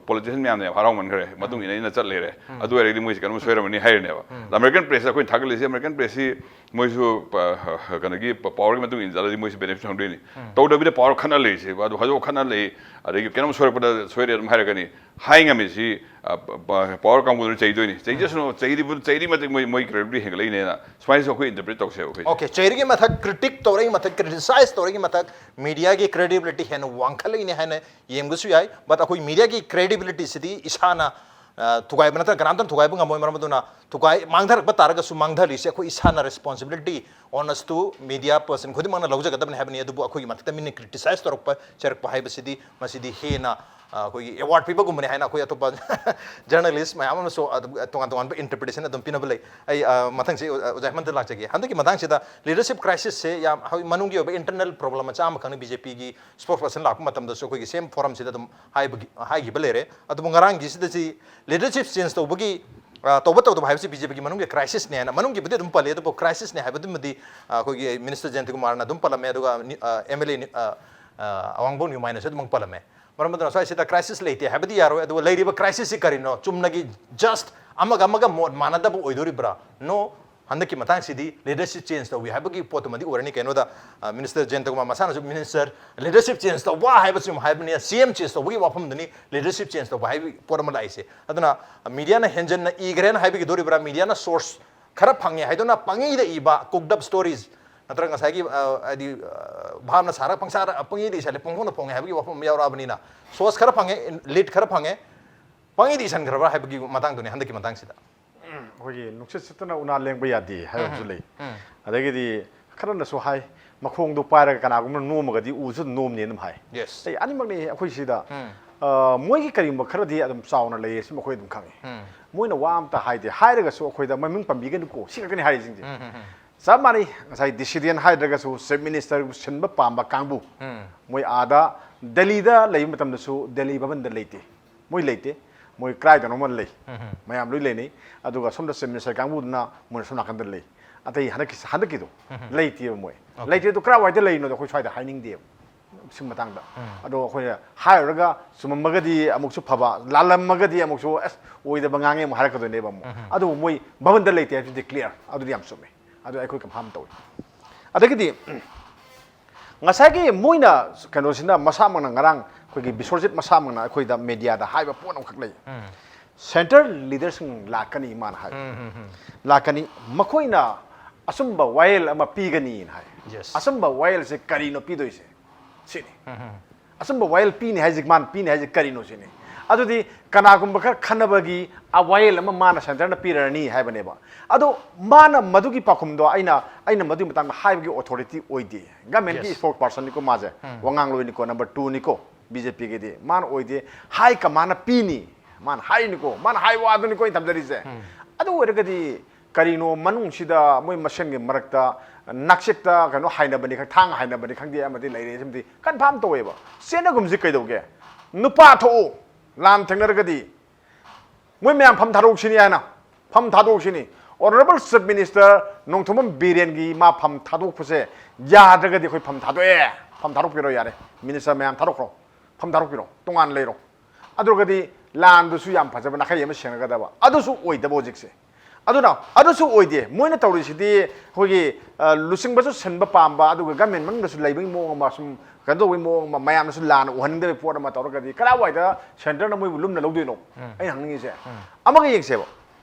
ꯄꯣꯂꯤꯇꯤꯁꯤꯌꯥꯟ ꯃꯌꯥꯝꯅ ꯌꯥꯝ ꯍꯔꯥꯎꯃꯟꯈ꯭ꯔꯦ, ꯃꯇꯨꯡ ꯏꯟꯅ ꯏꯟꯅ ꯆꯠ ꯂꯩꯔꯦ꯫ ꯑꯗꯨ ꯑꯣꯏꯔꯒꯗꯤ ꯃꯣꯏꯁꯤ ꯀꯩꯅꯣꯝ ꯁꯣꯏꯔꯝꯃꯅꯤ ꯍꯥꯏꯔꯅꯦꯕ꯫ ꯑꯗ ꯑꯃꯦꯔꯤꯀꯟ ꯄ꯭ꯔꯦꯁꯁꯦ ꯑꯩꯈꯣꯏꯅ ꯊꯥꯒꯠꯂꯤꯁꯤ, ꯑꯃꯦꯔꯤꯀꯟ ꯄ꯭ꯔꯦꯁꯁꯤ ꯃꯣꯏꯁꯨ ꯄ-, ꯀꯩꯅꯣꯒꯤ ꯄ-, ꯄꯋꯥꯔꯒꯤ ꯃꯇꯨꯡ ꯏꯟꯅ ꯆꯠꯂꯗꯤ ꯃꯣꯏꯁꯤ ꯕꯦꯅꯤꯐꯤꯠ ꯐꯪꯗꯣꯏꯅꯤ꯫ ꯇꯧꯗꯕꯤꯗ ꯄꯋꯥꯔ ꯈꯠꯅ ꯂꯩꯔꯤꯁꯤ, ꯑꯗꯨ ꯍꯧꯖꯤꯛ ꯈꯠꯅ ꯂꯩ, ꯑꯗꯒꯤ ꯀꯩꯅꯣꯝ ꯁꯣꯏꯔꯛꯄꯗ ꯁꯣꯏꯔꯦ ꯑꯗꯨꯝ ꯍꯥꯏꯔꯛꯀꯅꯤ꯫ ꯍꯥꯏ ꯉꯝꯃꯤꯁꯤ, ꯑ, ꯄ-, ꯄ-, ꯄꯋꯥꯔ ꯀꯥꯡꯕꯨꯗꯨꯅ ꯆꯩꯗꯣꯏꯅꯤ꯫ ꯆꯩꯖꯁꯅꯨ, ꯆꯩꯔꯤꯕ, ꯆꯩꯔꯤ ꯃꯇꯤꯛ ꯃꯣꯏ, ꯃꯣꯏ ꯀ꯭ꯔꯦꯗꯤꯕꯤꯂꯤꯇꯤ ꯍꯦꯟꯒꯠꯂꯛꯏꯅꯦꯅ ꯁꯨꯃꯥꯏꯅꯁꯨ ꯑꯩꯈꯣꯏ ꯏꯟꯇꯔꯄ꯭ꯔꯤꯠ ꯇꯧꯁꯦꯕ ꯑꯩꯈꯣꯏꯁꯦ꯫ ꯑꯣꯀꯦ, ꯆꯩꯔꯤꯒꯤ ꯃꯊꯛ, ꯀ꯭ꯔꯤꯇꯤꯛ ꯇꯧꯔꯛꯏ ꯃꯊꯛ, ꯀ꯭ꯔꯤꯇꯤꯁꯥꯏꯖ ꯇꯧꯔꯛꯏ ꯃꯊꯛ ꯃꯤꯗꯤꯌꯥꯒꯤ ꯀ꯭ꯔꯦꯗꯤꯕꯤꯂꯤꯇꯤ ꯍꯦꯟꯅ ꯋꯥꯡꯈꯠꯂꯛꯏꯅꯦ ꯍꯥꯏꯅ ꯌꯦꯡꯕꯁꯨ ꯌꯥꯏ꯫ ꯕꯠ ꯑꯩꯈꯣꯏ ꯃꯤꯗꯤꯌꯥꯒꯤ ꯀ꯭ꯔꯦꯗꯤꯕꯤꯂꯤꯇꯤꯁꯤꯗꯤ ꯏꯁꯥꯅ, ꯑ, ꯊꯨꯒꯥꯏꯕ ꯅꯠꯇ꯭ꯔꯒ ꯀꯅꯥꯝꯇꯅ ꯊꯨꯒꯥꯏꯕ ꯉꯝꯃꯣꯏ꯫ ꯃꯔꯝ ꯑꯗꯨꯅ ꯊꯨꯒꯥꯏ, ꯃꯥꯡꯊꯔꯛꯄ ꯇꯥꯔꯒꯁꯨ ꯃꯥꯡꯊꯔꯤꯁꯦ ꯑꯩꯈꯣꯏ ꯏꯁꯥꯅ ꯔꯦꯁꯄꯣꯟꯁꯤꯕꯤꯂꯤꯇꯤ, ꯑꯣꯅꯦꯁꯇꯨ ꯃꯤꯗꯤꯌꯥ ꯄꯔꯁꯟ ꯈꯨꯗꯤꯡꯃꯛꯅ ꯂꯧꯖꯒꯗꯕꯅꯤ ꯍꯥꯏꯕꯅꯤ꯫ ꯑꯗꯨꯕꯨ ꯑꯩꯈꯣꯏꯒꯤ ꯃꯊꯛꯇ ꯃꯤꯅ ꯀ꯭ꯔꯤꯇꯤꯁꯥꯏꯖ ꯇꯧꯔꯛꯄ, ꯆꯩꯔꯛꯄ ꯍꯥꯏꯕꯁꯤꯗꯤ ꯃꯁꯤꯗꯤ ꯍꯦꯟꯅ, ꯑ, ꯑꯩꯈꯣꯏꯒꯤ ꯑꯦꯋꯥꯔꯗ ꯄꯤꯕꯒꯨꯝꯕꯅꯤ ꯍꯥꯏꯅ ꯑꯩꯈꯣꯏ ꯑꯇꯣꯞꯄ ꯖꯔꯅꯦꯂꯤꯁ ꯃꯌꯥꯝ ꯑꯃꯁꯨ ꯑꯗꯨꯝ ꯇꯣꯉꯥꯟ ꯇꯣꯉꯥꯟꯕ ꯏꯟꯇꯔꯄ꯭ꯔꯤꯇꯦꯁꯟ ꯑꯗꯨꯝ ꯄꯤꯅꯕ ꯂꯩ꯫ ꯑꯩ, ꯑ, ꯃꯊꯪꯁꯤ ꯑꯣꯖꯥ ꯍꯦꯃꯟꯇ ꯂꯥꯛꯆꯒꯦ꯫ ꯍꯟꯗꯛꯀꯤ ꯃꯇꯥꯡꯁꯤꯗ ꯂꯤꯗꯔꯁꯤꯞ ꯀ꯭ꯔꯥꯏꯁꯤꯁꯁꯦ ꯌꯥꯝ ꯍꯧꯖꯤꯛ ꯃꯅꯨꯡꯒꯤ ꯑꯣꯏꯕ ꯏꯟꯇꯔꯅꯦꯜ ꯄ꯭ꯔꯣꯕ꯭ꯂꯦꯝ ꯃꯆꯥ ꯑꯃꯈꯛꯅꯤ꯫ ꯕꯤ ꯖꯦ ꯄꯤꯒꯤ ꯁ꯭ꯄꯣꯛꯁ ꯄꯔꯁꯟ ꯂꯥꯛꯄ ꯃꯇꯝꯗꯁꯨ ꯑꯩꯈꯣꯏꯒꯤ ꯁꯦꯝ ꯐꯣꯔꯝꯁꯤꯗ ꯑꯗꯨꯝ ꯍꯥꯏꯕꯒꯤ, ꯍꯥꯏꯈꯤꯕ ꯂꯩꯔꯦ꯫ ꯑꯗꯨꯕꯨ ꯉꯔꯥꯡꯒꯤꯁꯤꯗꯁꯤ ꯂꯤꯗꯔꯁꯤꯞ ꯆꯦꯟꯖ ꯇꯧꯕꯒꯤ, ꯑ, ꯇꯧꯕ ꯇꯧꯗꯕ ꯍꯥꯏꯕꯁꯤ ꯕꯤ ꯖꯦ ꯄꯤꯒꯤ ꯃꯅꯨꯡꯒꯤ ꯀ꯭ꯔꯥꯏꯁꯤꯁꯅꯦ ꯍꯥꯏꯅ, ꯃꯅꯨꯡꯒꯤꯕꯨꯗꯤ ꯑꯗꯨꯝ ꯄꯜꯂꯤ, ꯑꯗꯨꯕꯨ ꯀ꯭ꯔꯥꯏꯁꯤꯁꯅꯦ ꯍꯥꯏꯕꯗꯨꯃꯗꯤ, ꯑ, ꯑꯩꯈꯣꯏꯒꯤ ꯃꯤꯅꯤꯁꯇꯔ ꯖꯌꯟꯇ ꯀꯨꯃꯥꯔꯅ ꯑꯗꯨꯝ ꯄꯜꯂꯝꯃꯦ, ꯑꯗꯨꯒ ꯅꯤ-, ꯑ, ꯑꯦꯝ ꯑꯦꯜ ꯑꯦ ꯅꯤ-, ꯑ, ꯑ, ꯑꯋꯥꯡꯕꯧ ꯅ꯭ꯌꯨꯃꯥꯏꯅꯁꯨ ꯑꯗꯨꯝ ꯄꯜꯂꯝꯃꯦ꯫ ꯃꯔꯝ ꯑꯗꯨꯅ ꯁ꯭ꯋꯥꯏꯁꯤꯗ ꯀ꯭ꯔꯥꯏꯁꯤꯁ ꯂꯩꯇꯦ ꯍꯥꯏꯕꯗꯤ ꯌꯥꯔꯣꯏ꯫ ꯑꯗꯨꯒ ꯂꯩꯔꯤꯕ ꯀ꯭ꯔꯥꯏꯁꯤꯁꯁꯤ ꯀꯔꯤꯅꯣ? ꯆꯨꯝꯅꯒꯤ ꯖꯁ ꯑꯃꯒ ꯑꯃꯒ ꯃꯣꯠ ꯃꯥꯟꯅꯗꯕ ꯑꯣꯏꯗꯣꯔꯤꯕ꯭ꯔꯥ? ꯅꯣ꯫ ꯍꯟꯗꯛꯀꯤ ꯃꯇꯥꯡꯁꯤꯗꯤ ꯂꯤꯗꯔꯁꯤꯞ ꯆꯦꯟꯖ ꯇꯧꯏ ꯍꯥꯏꯕꯒꯤ ꯄꯣꯠꯇꯨꯃꯗꯤ ꯑꯣꯏꯔꯅꯤ꯫ ꯀꯩꯅꯣꯗ, ꯑ, ꯃꯤꯅꯤꯁꯇꯔ ꯖꯌꯟꯇ ꯀꯨꯃꯥꯔ ꯃꯁꯥꯅꯁꯨ ꯃꯤꯅꯤꯁꯇꯔ ꯂꯤꯗꯔꯁꯤꯞ ꯆꯦꯟꯖ ꯇꯧꯕ ꯍꯥꯏꯕꯁꯤ ꯑꯃꯨꯛ ꯍꯥꯏꯕꯅꯤ, ꯁꯤ ꯑꯦꯝ ꯆꯦꯟꯖ ꯇꯧꯕꯒꯤ ꯋꯥꯐꯝꯗꯨꯅꯤ ꯂꯤꯗꯔꯁꯤꯞ ꯆꯦꯟꯖ ꯇꯧꯕ ꯍꯥꯏꯕꯒꯤ ꯄꯣꯠ ꯑꯃ ꯂꯥꯛꯏꯁꯦ꯫ ꯑꯗꯨꯅ ꯃꯤꯗꯤꯌꯥꯅ ꯍꯦꯟꯖꯟꯅ ꯏꯈ꯭ꯔꯦꯅ ꯍꯥꯏꯕꯤꯒꯗꯣꯔꯤꯕ꯭ꯔꯥ? ꯃꯤꯗꯤꯌꯥꯅ ꯁꯣꯔꯁ ꯈꯔ ꯐꯪꯉꯦ ꯍꯥꯏꯗꯨꯅ ꯄꯪꯏꯗ ꯏꯕ, ꯀꯨꯛꯗ ꯑꯞ ꯁ꯭ꯇꯣꯔꯤꯁ, ꯅꯠꯇ꯭ꯔꯒ ꯉꯁꯥꯏꯒꯤ, ꯑ, ꯍꯥꯏꯗꯤ, ꯑ, ꯚꯥꯞꯅ ꯁꯥꯔꯒ ꯄꯪꯁꯥꯗ ꯄꯪꯏꯗ ꯏꯁꯜꯂꯦ, ꯄꯪꯐꯣꯡꯗ ꯐꯣꯡꯉꯦ ꯍꯥꯏꯕꯒꯤ ꯋꯥꯐꯝ ꯑꯃ ꯌꯥꯎꯔꯛꯑꯕꯅꯤꯅ, ꯁꯣꯔꯁ ꯈꯔ ꯐꯪꯉꯦ, ꯂꯤꯗ ꯈꯔ ꯐꯪꯉꯦ, ꯄꯪꯏꯗ ꯏꯁꯟꯈ꯭ꯔꯕ꯭ꯔꯥ ꯍꯥꯏꯕꯒꯤ ꯃꯇꯥꯡꯗꯨꯅꯤ ꯍꯟꯗꯛꯀꯤ ꯃꯇꯥꯡꯁꯤꯗ꯫ ꯑꯩꯈꯣꯏꯒꯤ ꯅꯨꯡꯁꯤꯠ ꯁꯤꯠꯇꯅ ꯎꯅꯥ ꯂꯦꯡꯕ ꯌꯥꯗꯦ ꯍꯥꯏꯕ ꯑꯃꯁꯨ ꯂꯩ꯫ ꯑꯗꯒꯤꯗꯤ ꯈꯔꯅꯁꯨ ꯍꯥꯏ, ꯃꯈꯣꯡꯗꯣ ꯄꯥꯏꯔꯒ ꯀꯅꯥꯒꯨꯝꯕꯅ ꯅꯣꯝꯃꯒꯗꯤ ꯎꯁꯨ ꯅꯣꯝꯅꯦꯅ ꯑꯗꯨꯝ ꯍꯥꯏ꯫ ꯌꯦꯁ꯫ ꯑꯩ ꯑꯅꯤꯃꯛꯅꯤ ꯑꯩꯈꯣꯏ ꯁꯤꯗ꯫ ꯑ, ꯃꯣꯏꯒꯤ ꯀꯔꯤꯒꯨꯝꯕ ꯈꯔꯗꯤ ꯑꯗꯨꯝ ꯆꯥꯎꯅ ꯂꯩꯌꯦ ꯁꯤ ꯃꯈꯣꯏ ꯑꯗꯨꯝ ꯈꯪꯉꯤ꯫ ꯃꯣꯏꯅ ꯋꯥ ꯑꯝꯇ ꯍꯥꯏꯗꯦ, ꯍꯥꯏꯔꯒꯁꯨ ꯑꯩꯈꯣꯏꯗ ꯃꯃꯤꯡ ꯄꯟꯕꯤꯒꯅꯨꯀꯣ ꯁꯤ ꯈꯛꯇꯅꯤ ꯍꯥꯏꯔꯤꯁꯤꯡꯁꯦ꯫ ꯆꯞ ꯃꯥꯟꯅꯩ꯫ ꯉꯁꯥꯏ ꯗꯤꯁꯤꯗꯦꯟ ꯍꯥꯏꯗ꯭ꯔꯒꯁꯨ ꯆꯤꯐ ꯃꯤꯅꯤꯁꯇꯔ ꯁꯤꯟꯕ ꯄꯥꯝꯕ ꯀꯥꯡꯕꯨ, ꯎꯝ꯫ ꯃꯣꯏ ꯑꯥꯗ ꯗꯦꯜꯂꯤꯗ ꯂꯩꯕ ꯃꯇꯝꯗꯁꯨ ꯗꯦꯜꯂꯤ ꯚꯕꯟꯗ ꯂꯩꯇꯦ, ꯃꯣꯏ ꯂꯩꯇꯦ, ꯃꯣꯏ ꯀꯗꯥꯏꯗꯅꯣꯃ ꯂꯩ, ꯎꯝ꯫ ꯃꯌꯥꯝ ꯂꯣꯏ ꯂꯩꯅꯩ꯫ ꯑꯗꯨꯒ ꯁꯣꯝꯗ ꯆꯤꯐ ꯃꯤꯅꯤꯁꯇꯔ ꯀꯥꯡꯕꯨꯗꯨꯅ ꯃꯣꯏꯅ ꯁꯣꯝ ꯅꯥꯀꯟꯗ ꯂꯩ꯫ ꯑꯇꯩ ꯍꯟꯗꯛꯀꯤ, ꯍꯟꯗꯛꯀꯤꯗꯣ ꯎꯝ꯫ ꯂꯩꯇꯦꯕ ꯃꯣꯏ꯫ ꯑꯣꯀꯦ꯫ ꯂꯩꯇꯦ ꯑꯗꯨ ꯀꯗꯥꯏꯋꯥꯏꯗ ꯂꯩꯔꯤꯅꯣꯗꯣ ꯑꯩꯈꯣꯏ ꯁ꯭ꯋꯥꯏꯗ ꯍꯥꯏꯅꯤꯡꯗꯦꯕ꯫ ꯁꯤ ꯃꯇꯥꯡꯗ꯫ ꯎꯝ꯫ ꯑꯗꯣ ꯑꯩꯈꯣꯏꯅ ꯍꯥꯏꯔꯨꯔꯒ ꯆꯨꯝꯃꯝꯃꯒꯗꯤ ꯑꯃꯨꯛꯁꯨ ꯐꯕ, ꯂꯥꯜꯂꯝꯃꯒꯗꯤ ꯑꯃꯨꯛꯁꯨ ꯑꯁ ꯑꯣꯏꯗꯕ ꯉꯥꯡꯉꯦ ꯑꯃꯨꯛ ꯍꯥꯏꯔꯛꯀꯗꯣꯏꯅꯦꯕ ꯑꯃꯨꯛ꯫ ꯎꯝ꯫ ꯑꯗꯨꯕꯨ ꯃꯣꯏ ꯚꯕꯟꯗ ꯂꯩꯇꯦ ꯍꯥꯏꯕꯁꯤꯗꯤ ꯀ꯭ꯂꯤꯌꯥꯔ, ꯑꯗꯨꯗꯤ ꯌꯥꯝ ꯆꯨꯝꯃꯦ꯫ ꯑꯗꯨ ꯑꯩꯈꯣꯏ ꯀꯟꯐꯥꯝ ꯇꯧꯏ꯫ ꯑꯗꯒꯤꯗꯤ ꯉꯁꯥꯏꯒꯤ ꯃꯣꯏꯅ ꯀꯩꯅꯣꯁꯤꯅ ꯃꯁꯥꯃꯛꯅ ꯉꯔꯥꯡ ꯑꯩꯈꯣꯏꯒꯤ ꯕꯤꯁ꯭ꯋꯖꯤꯠ ꯃꯁꯥꯃꯛꯅ ꯑꯩꯈꯣꯏꯗ ꯃꯦꯗꯤꯌꯥꯗ ꯍꯥꯏꯕ ꯄꯣꯠ ꯑꯃꯈꯛ ꯂꯩ꯫ ꯎꯝ꯫ ꯁꯦꯟꯇꯔ ꯂꯤꯗꯔꯁꯤꯡ ꯂꯥꯛꯀꯅꯤ ꯃꯥꯅ ꯍꯥꯏ꯫ ꯎꯝ, ꯎꯝ, ꯎꯝ꯫ ꯂꯥꯛꯀꯅꯤ, ꯃꯈꯣꯏꯅ ꯑꯆꯨꯝꯕ ꯋꯥꯌꯦꯜ ꯑꯃ ꯄꯤꯒꯅꯤꯅ ꯍꯥꯏ꯫ ꯌꯦꯁ꯫ ꯑꯆꯨꯝꯕ ꯋꯥꯌꯦꯜꯁꯦ ꯀꯔꯤꯅꯣ ꯄꯤꯗꯣꯏꯁꯦ? ꯁꯤꯅꯤ꯫ ꯎꯝ, ꯎꯝ, ꯎꯝ꯫ ꯑꯆꯨꯝꯕ ꯋꯥꯌꯦꯜ ꯄꯤꯅꯤ ꯍꯥꯏꯁꯦ, ꯃꯥꯅ ꯄꯤꯅꯤ ꯍꯥꯏꯁꯦ ꯀꯔꯤꯅꯣ ꯁꯤꯅꯤ꯫ ꯑꯗꯨꯗꯤ ꯀꯅꯥꯒꯨꯝꯕ ꯈꯔ ꯈꯟꯅꯕꯒꯤ ꯑꯋꯥꯌꯦꯜ ꯑꯃ ꯃꯥꯅ ꯁꯦꯟꯇꯔꯅ ꯄꯤꯔꯅꯤ ꯍꯥꯏꯕꯅꯦꯕ꯫ ꯑꯗꯣ ꯃꯥꯅ ꯃꯗꯨꯒꯤ ꯄꯥꯎꯈꯨꯝꯗꯣ ꯑꯩꯅ, ꯑꯩꯅ ꯃꯗꯨꯒꯤ ꯃꯇꯥꯡꯗ ꯍꯥꯏꯕꯒꯤ ꯑꯣꯊꯣꯔꯤꯇꯤ ꯑꯣꯏꯗꯦ꯫ ꯒꯃꯦꯟꯒꯤ ꯌꯦꯁ꯫ ꯁ꯭ꯄꯣꯛꯁ ꯄꯥꯔꯁꯟꯅꯤꯀꯣ ꯃꯥꯁꯦ, ꯎꯝ꯫ ꯋꯥꯉꯥꯡꯂꯣꯏꯅꯤꯀꯣ, ꯅꯝꯕꯔ ꯇꯨꯅꯤꯀꯣ꯫ ꯕꯤ ꯖꯦ ꯄꯤꯒꯤꯗꯤ ꯃꯥꯅ ꯑꯣꯏꯗꯦ꯫ ꯍꯥꯏ ꯀꯃꯥꯏꯅ ꯄꯤꯅꯤ? ꯃꯥꯅ ꯍꯥꯏꯔꯤꯅꯤꯀꯣ, ꯃꯥꯅ ꯍꯥꯏ ꯋꯥꯗꯨꯅꯤꯀꯣ ꯑꯩꯅ ꯊꯝꯖꯔꯤꯁꯦ꯫ ꯎꯝ꯫ ꯑꯗꯨ ꯑꯣꯏꯔꯒꯗꯤ ꯀꯔꯤꯅꯣ ꯃꯅꯨꯡꯁꯤꯗ ꯃꯣꯏ ꯃꯁꯦꯟꯒꯤ ꯃꯔꯛꯇ ꯅꯥꯛꯆꯦꯛꯇ ꯀꯩꯅꯣ ꯍꯥꯏꯅꯕꯅꯤ ꯈꯪ-, ꯊꯥꯡ ꯍꯥꯏꯅꯕꯅꯤ ꯈꯪꯗꯦ, ꯑꯃꯗꯤ ꯂꯩꯔꯦ, ꯁꯤꯃꯗꯤ ꯀꯟꯐꯥꯝ ꯇꯧꯋꯦꯕ꯫ ꯆꯦꯟꯅꯒꯨꯝꯁꯤ ꯀꯩꯗꯧꯒꯦ? ꯅꯨꯄꯥ ꯊꯣꯛꯎ, ꯂꯥꯟ ꯊꯦꯡꯅꯔꯒꯗꯤ ꯃꯣꯏ ꯃꯌꯥꯝ ꯐꯝ ꯊꯥꯗꯣꯛꯁꯤꯅꯤ ꯍꯥꯏꯅ, ꯐꯝ ꯊꯥꯗꯣꯛꯁꯤꯅꯤ꯫ ꯑꯣꯅꯔꯦꯕꯜ ꯆꯤꯐ ꯃꯤꯅꯤꯁꯇꯔ ꯅꯣꯡꯊꯣꯝꯕꯝ ꯕꯤꯔꯦꯟꯒꯤ ꯃꯥ ꯐꯝ ꯊꯥꯗꯣꯛꯄꯁꯦ ꯌꯥꯗ꯭ꯔꯒꯗꯤ ꯑꯩꯈꯣꯏ ꯐꯝ ꯊꯥꯗꯣꯛꯑꯦ, ꯐꯝ ꯊꯥꯗꯣꯛꯄꯤꯔꯣ ꯌꯥꯔꯦ, ꯃꯤꯅꯤꯁꯇꯔ ꯃꯌꯥꯝ ꯊꯥꯗꯣꯛꯈ꯭ꯔꯣ, ꯐꯝ ꯊꯥꯗꯣꯛꯄꯤꯔꯣ, ꯇꯣꯉꯥꯟꯅ ꯂꯩꯔꯣ꯫ ꯑꯗꯨ ꯑꯣꯏꯔꯒꯗꯤ ꯂꯥꯟꯗꯨꯁꯨ ꯌꯥꯝ ꯐꯖꯕ ꯅꯥꯈꯩ ꯑꯃ ꯁꯦꯡꯅꯒꯗꯕ, ꯑꯗꯨꯁꯨ ꯑꯣꯏꯗꯕ ꯍꯧꯖꯤꯛꯁꯦ꯫ ꯑꯗꯨꯅ ꯑꯗꯨꯁꯨ ꯑꯣꯏꯗꯦ꯫ ꯃꯣꯏꯅ ꯇꯧꯔꯤꯁꯤꯗꯤ ꯑꯩꯈꯣꯏꯒꯤ, ꯑ, ꯂꯨꯆꯤꯡꯕꯁꯨ ꯁꯤꯟꯕ ꯄꯥꯝꯕ, ꯑꯗꯨꯒ ꯒꯃꯦꯟ ꯃꯅꯨꯡꯗꯁꯨ ꯂꯩꯕꯒꯤ ꯃꯑꯣꯡ ꯑꯃ, ꯁꯨꯝ ꯀꯩꯅꯣ ꯇꯧꯕꯒꯤ ꯃꯑꯣꯡ ꯑꯃ, ꯃꯌꯥꯝꯅꯁꯨ ꯂꯥꯟꯅ ꯎꯍꯟꯅꯤꯡꯗꯕꯒꯤ ꯄꯣꯠ ꯑꯃ ꯇꯧꯔꯒꯗꯤ ꯀꯗꯥꯏꯋꯥꯏꯗ ꯁꯦꯟꯇꯔꯅ ꯃꯣꯏꯕꯨ ꯂꯨꯝꯅ ꯂꯧꯗꯣꯏꯅꯣ? ꯎꯝ꯫ ꯑꯩꯅ ꯍꯪꯅꯤꯡꯉꯤꯁꯦ꯫ ꯎꯝ꯫ ꯑꯃꯒ ꯌꯦꯡꯁꯦꯕ꯫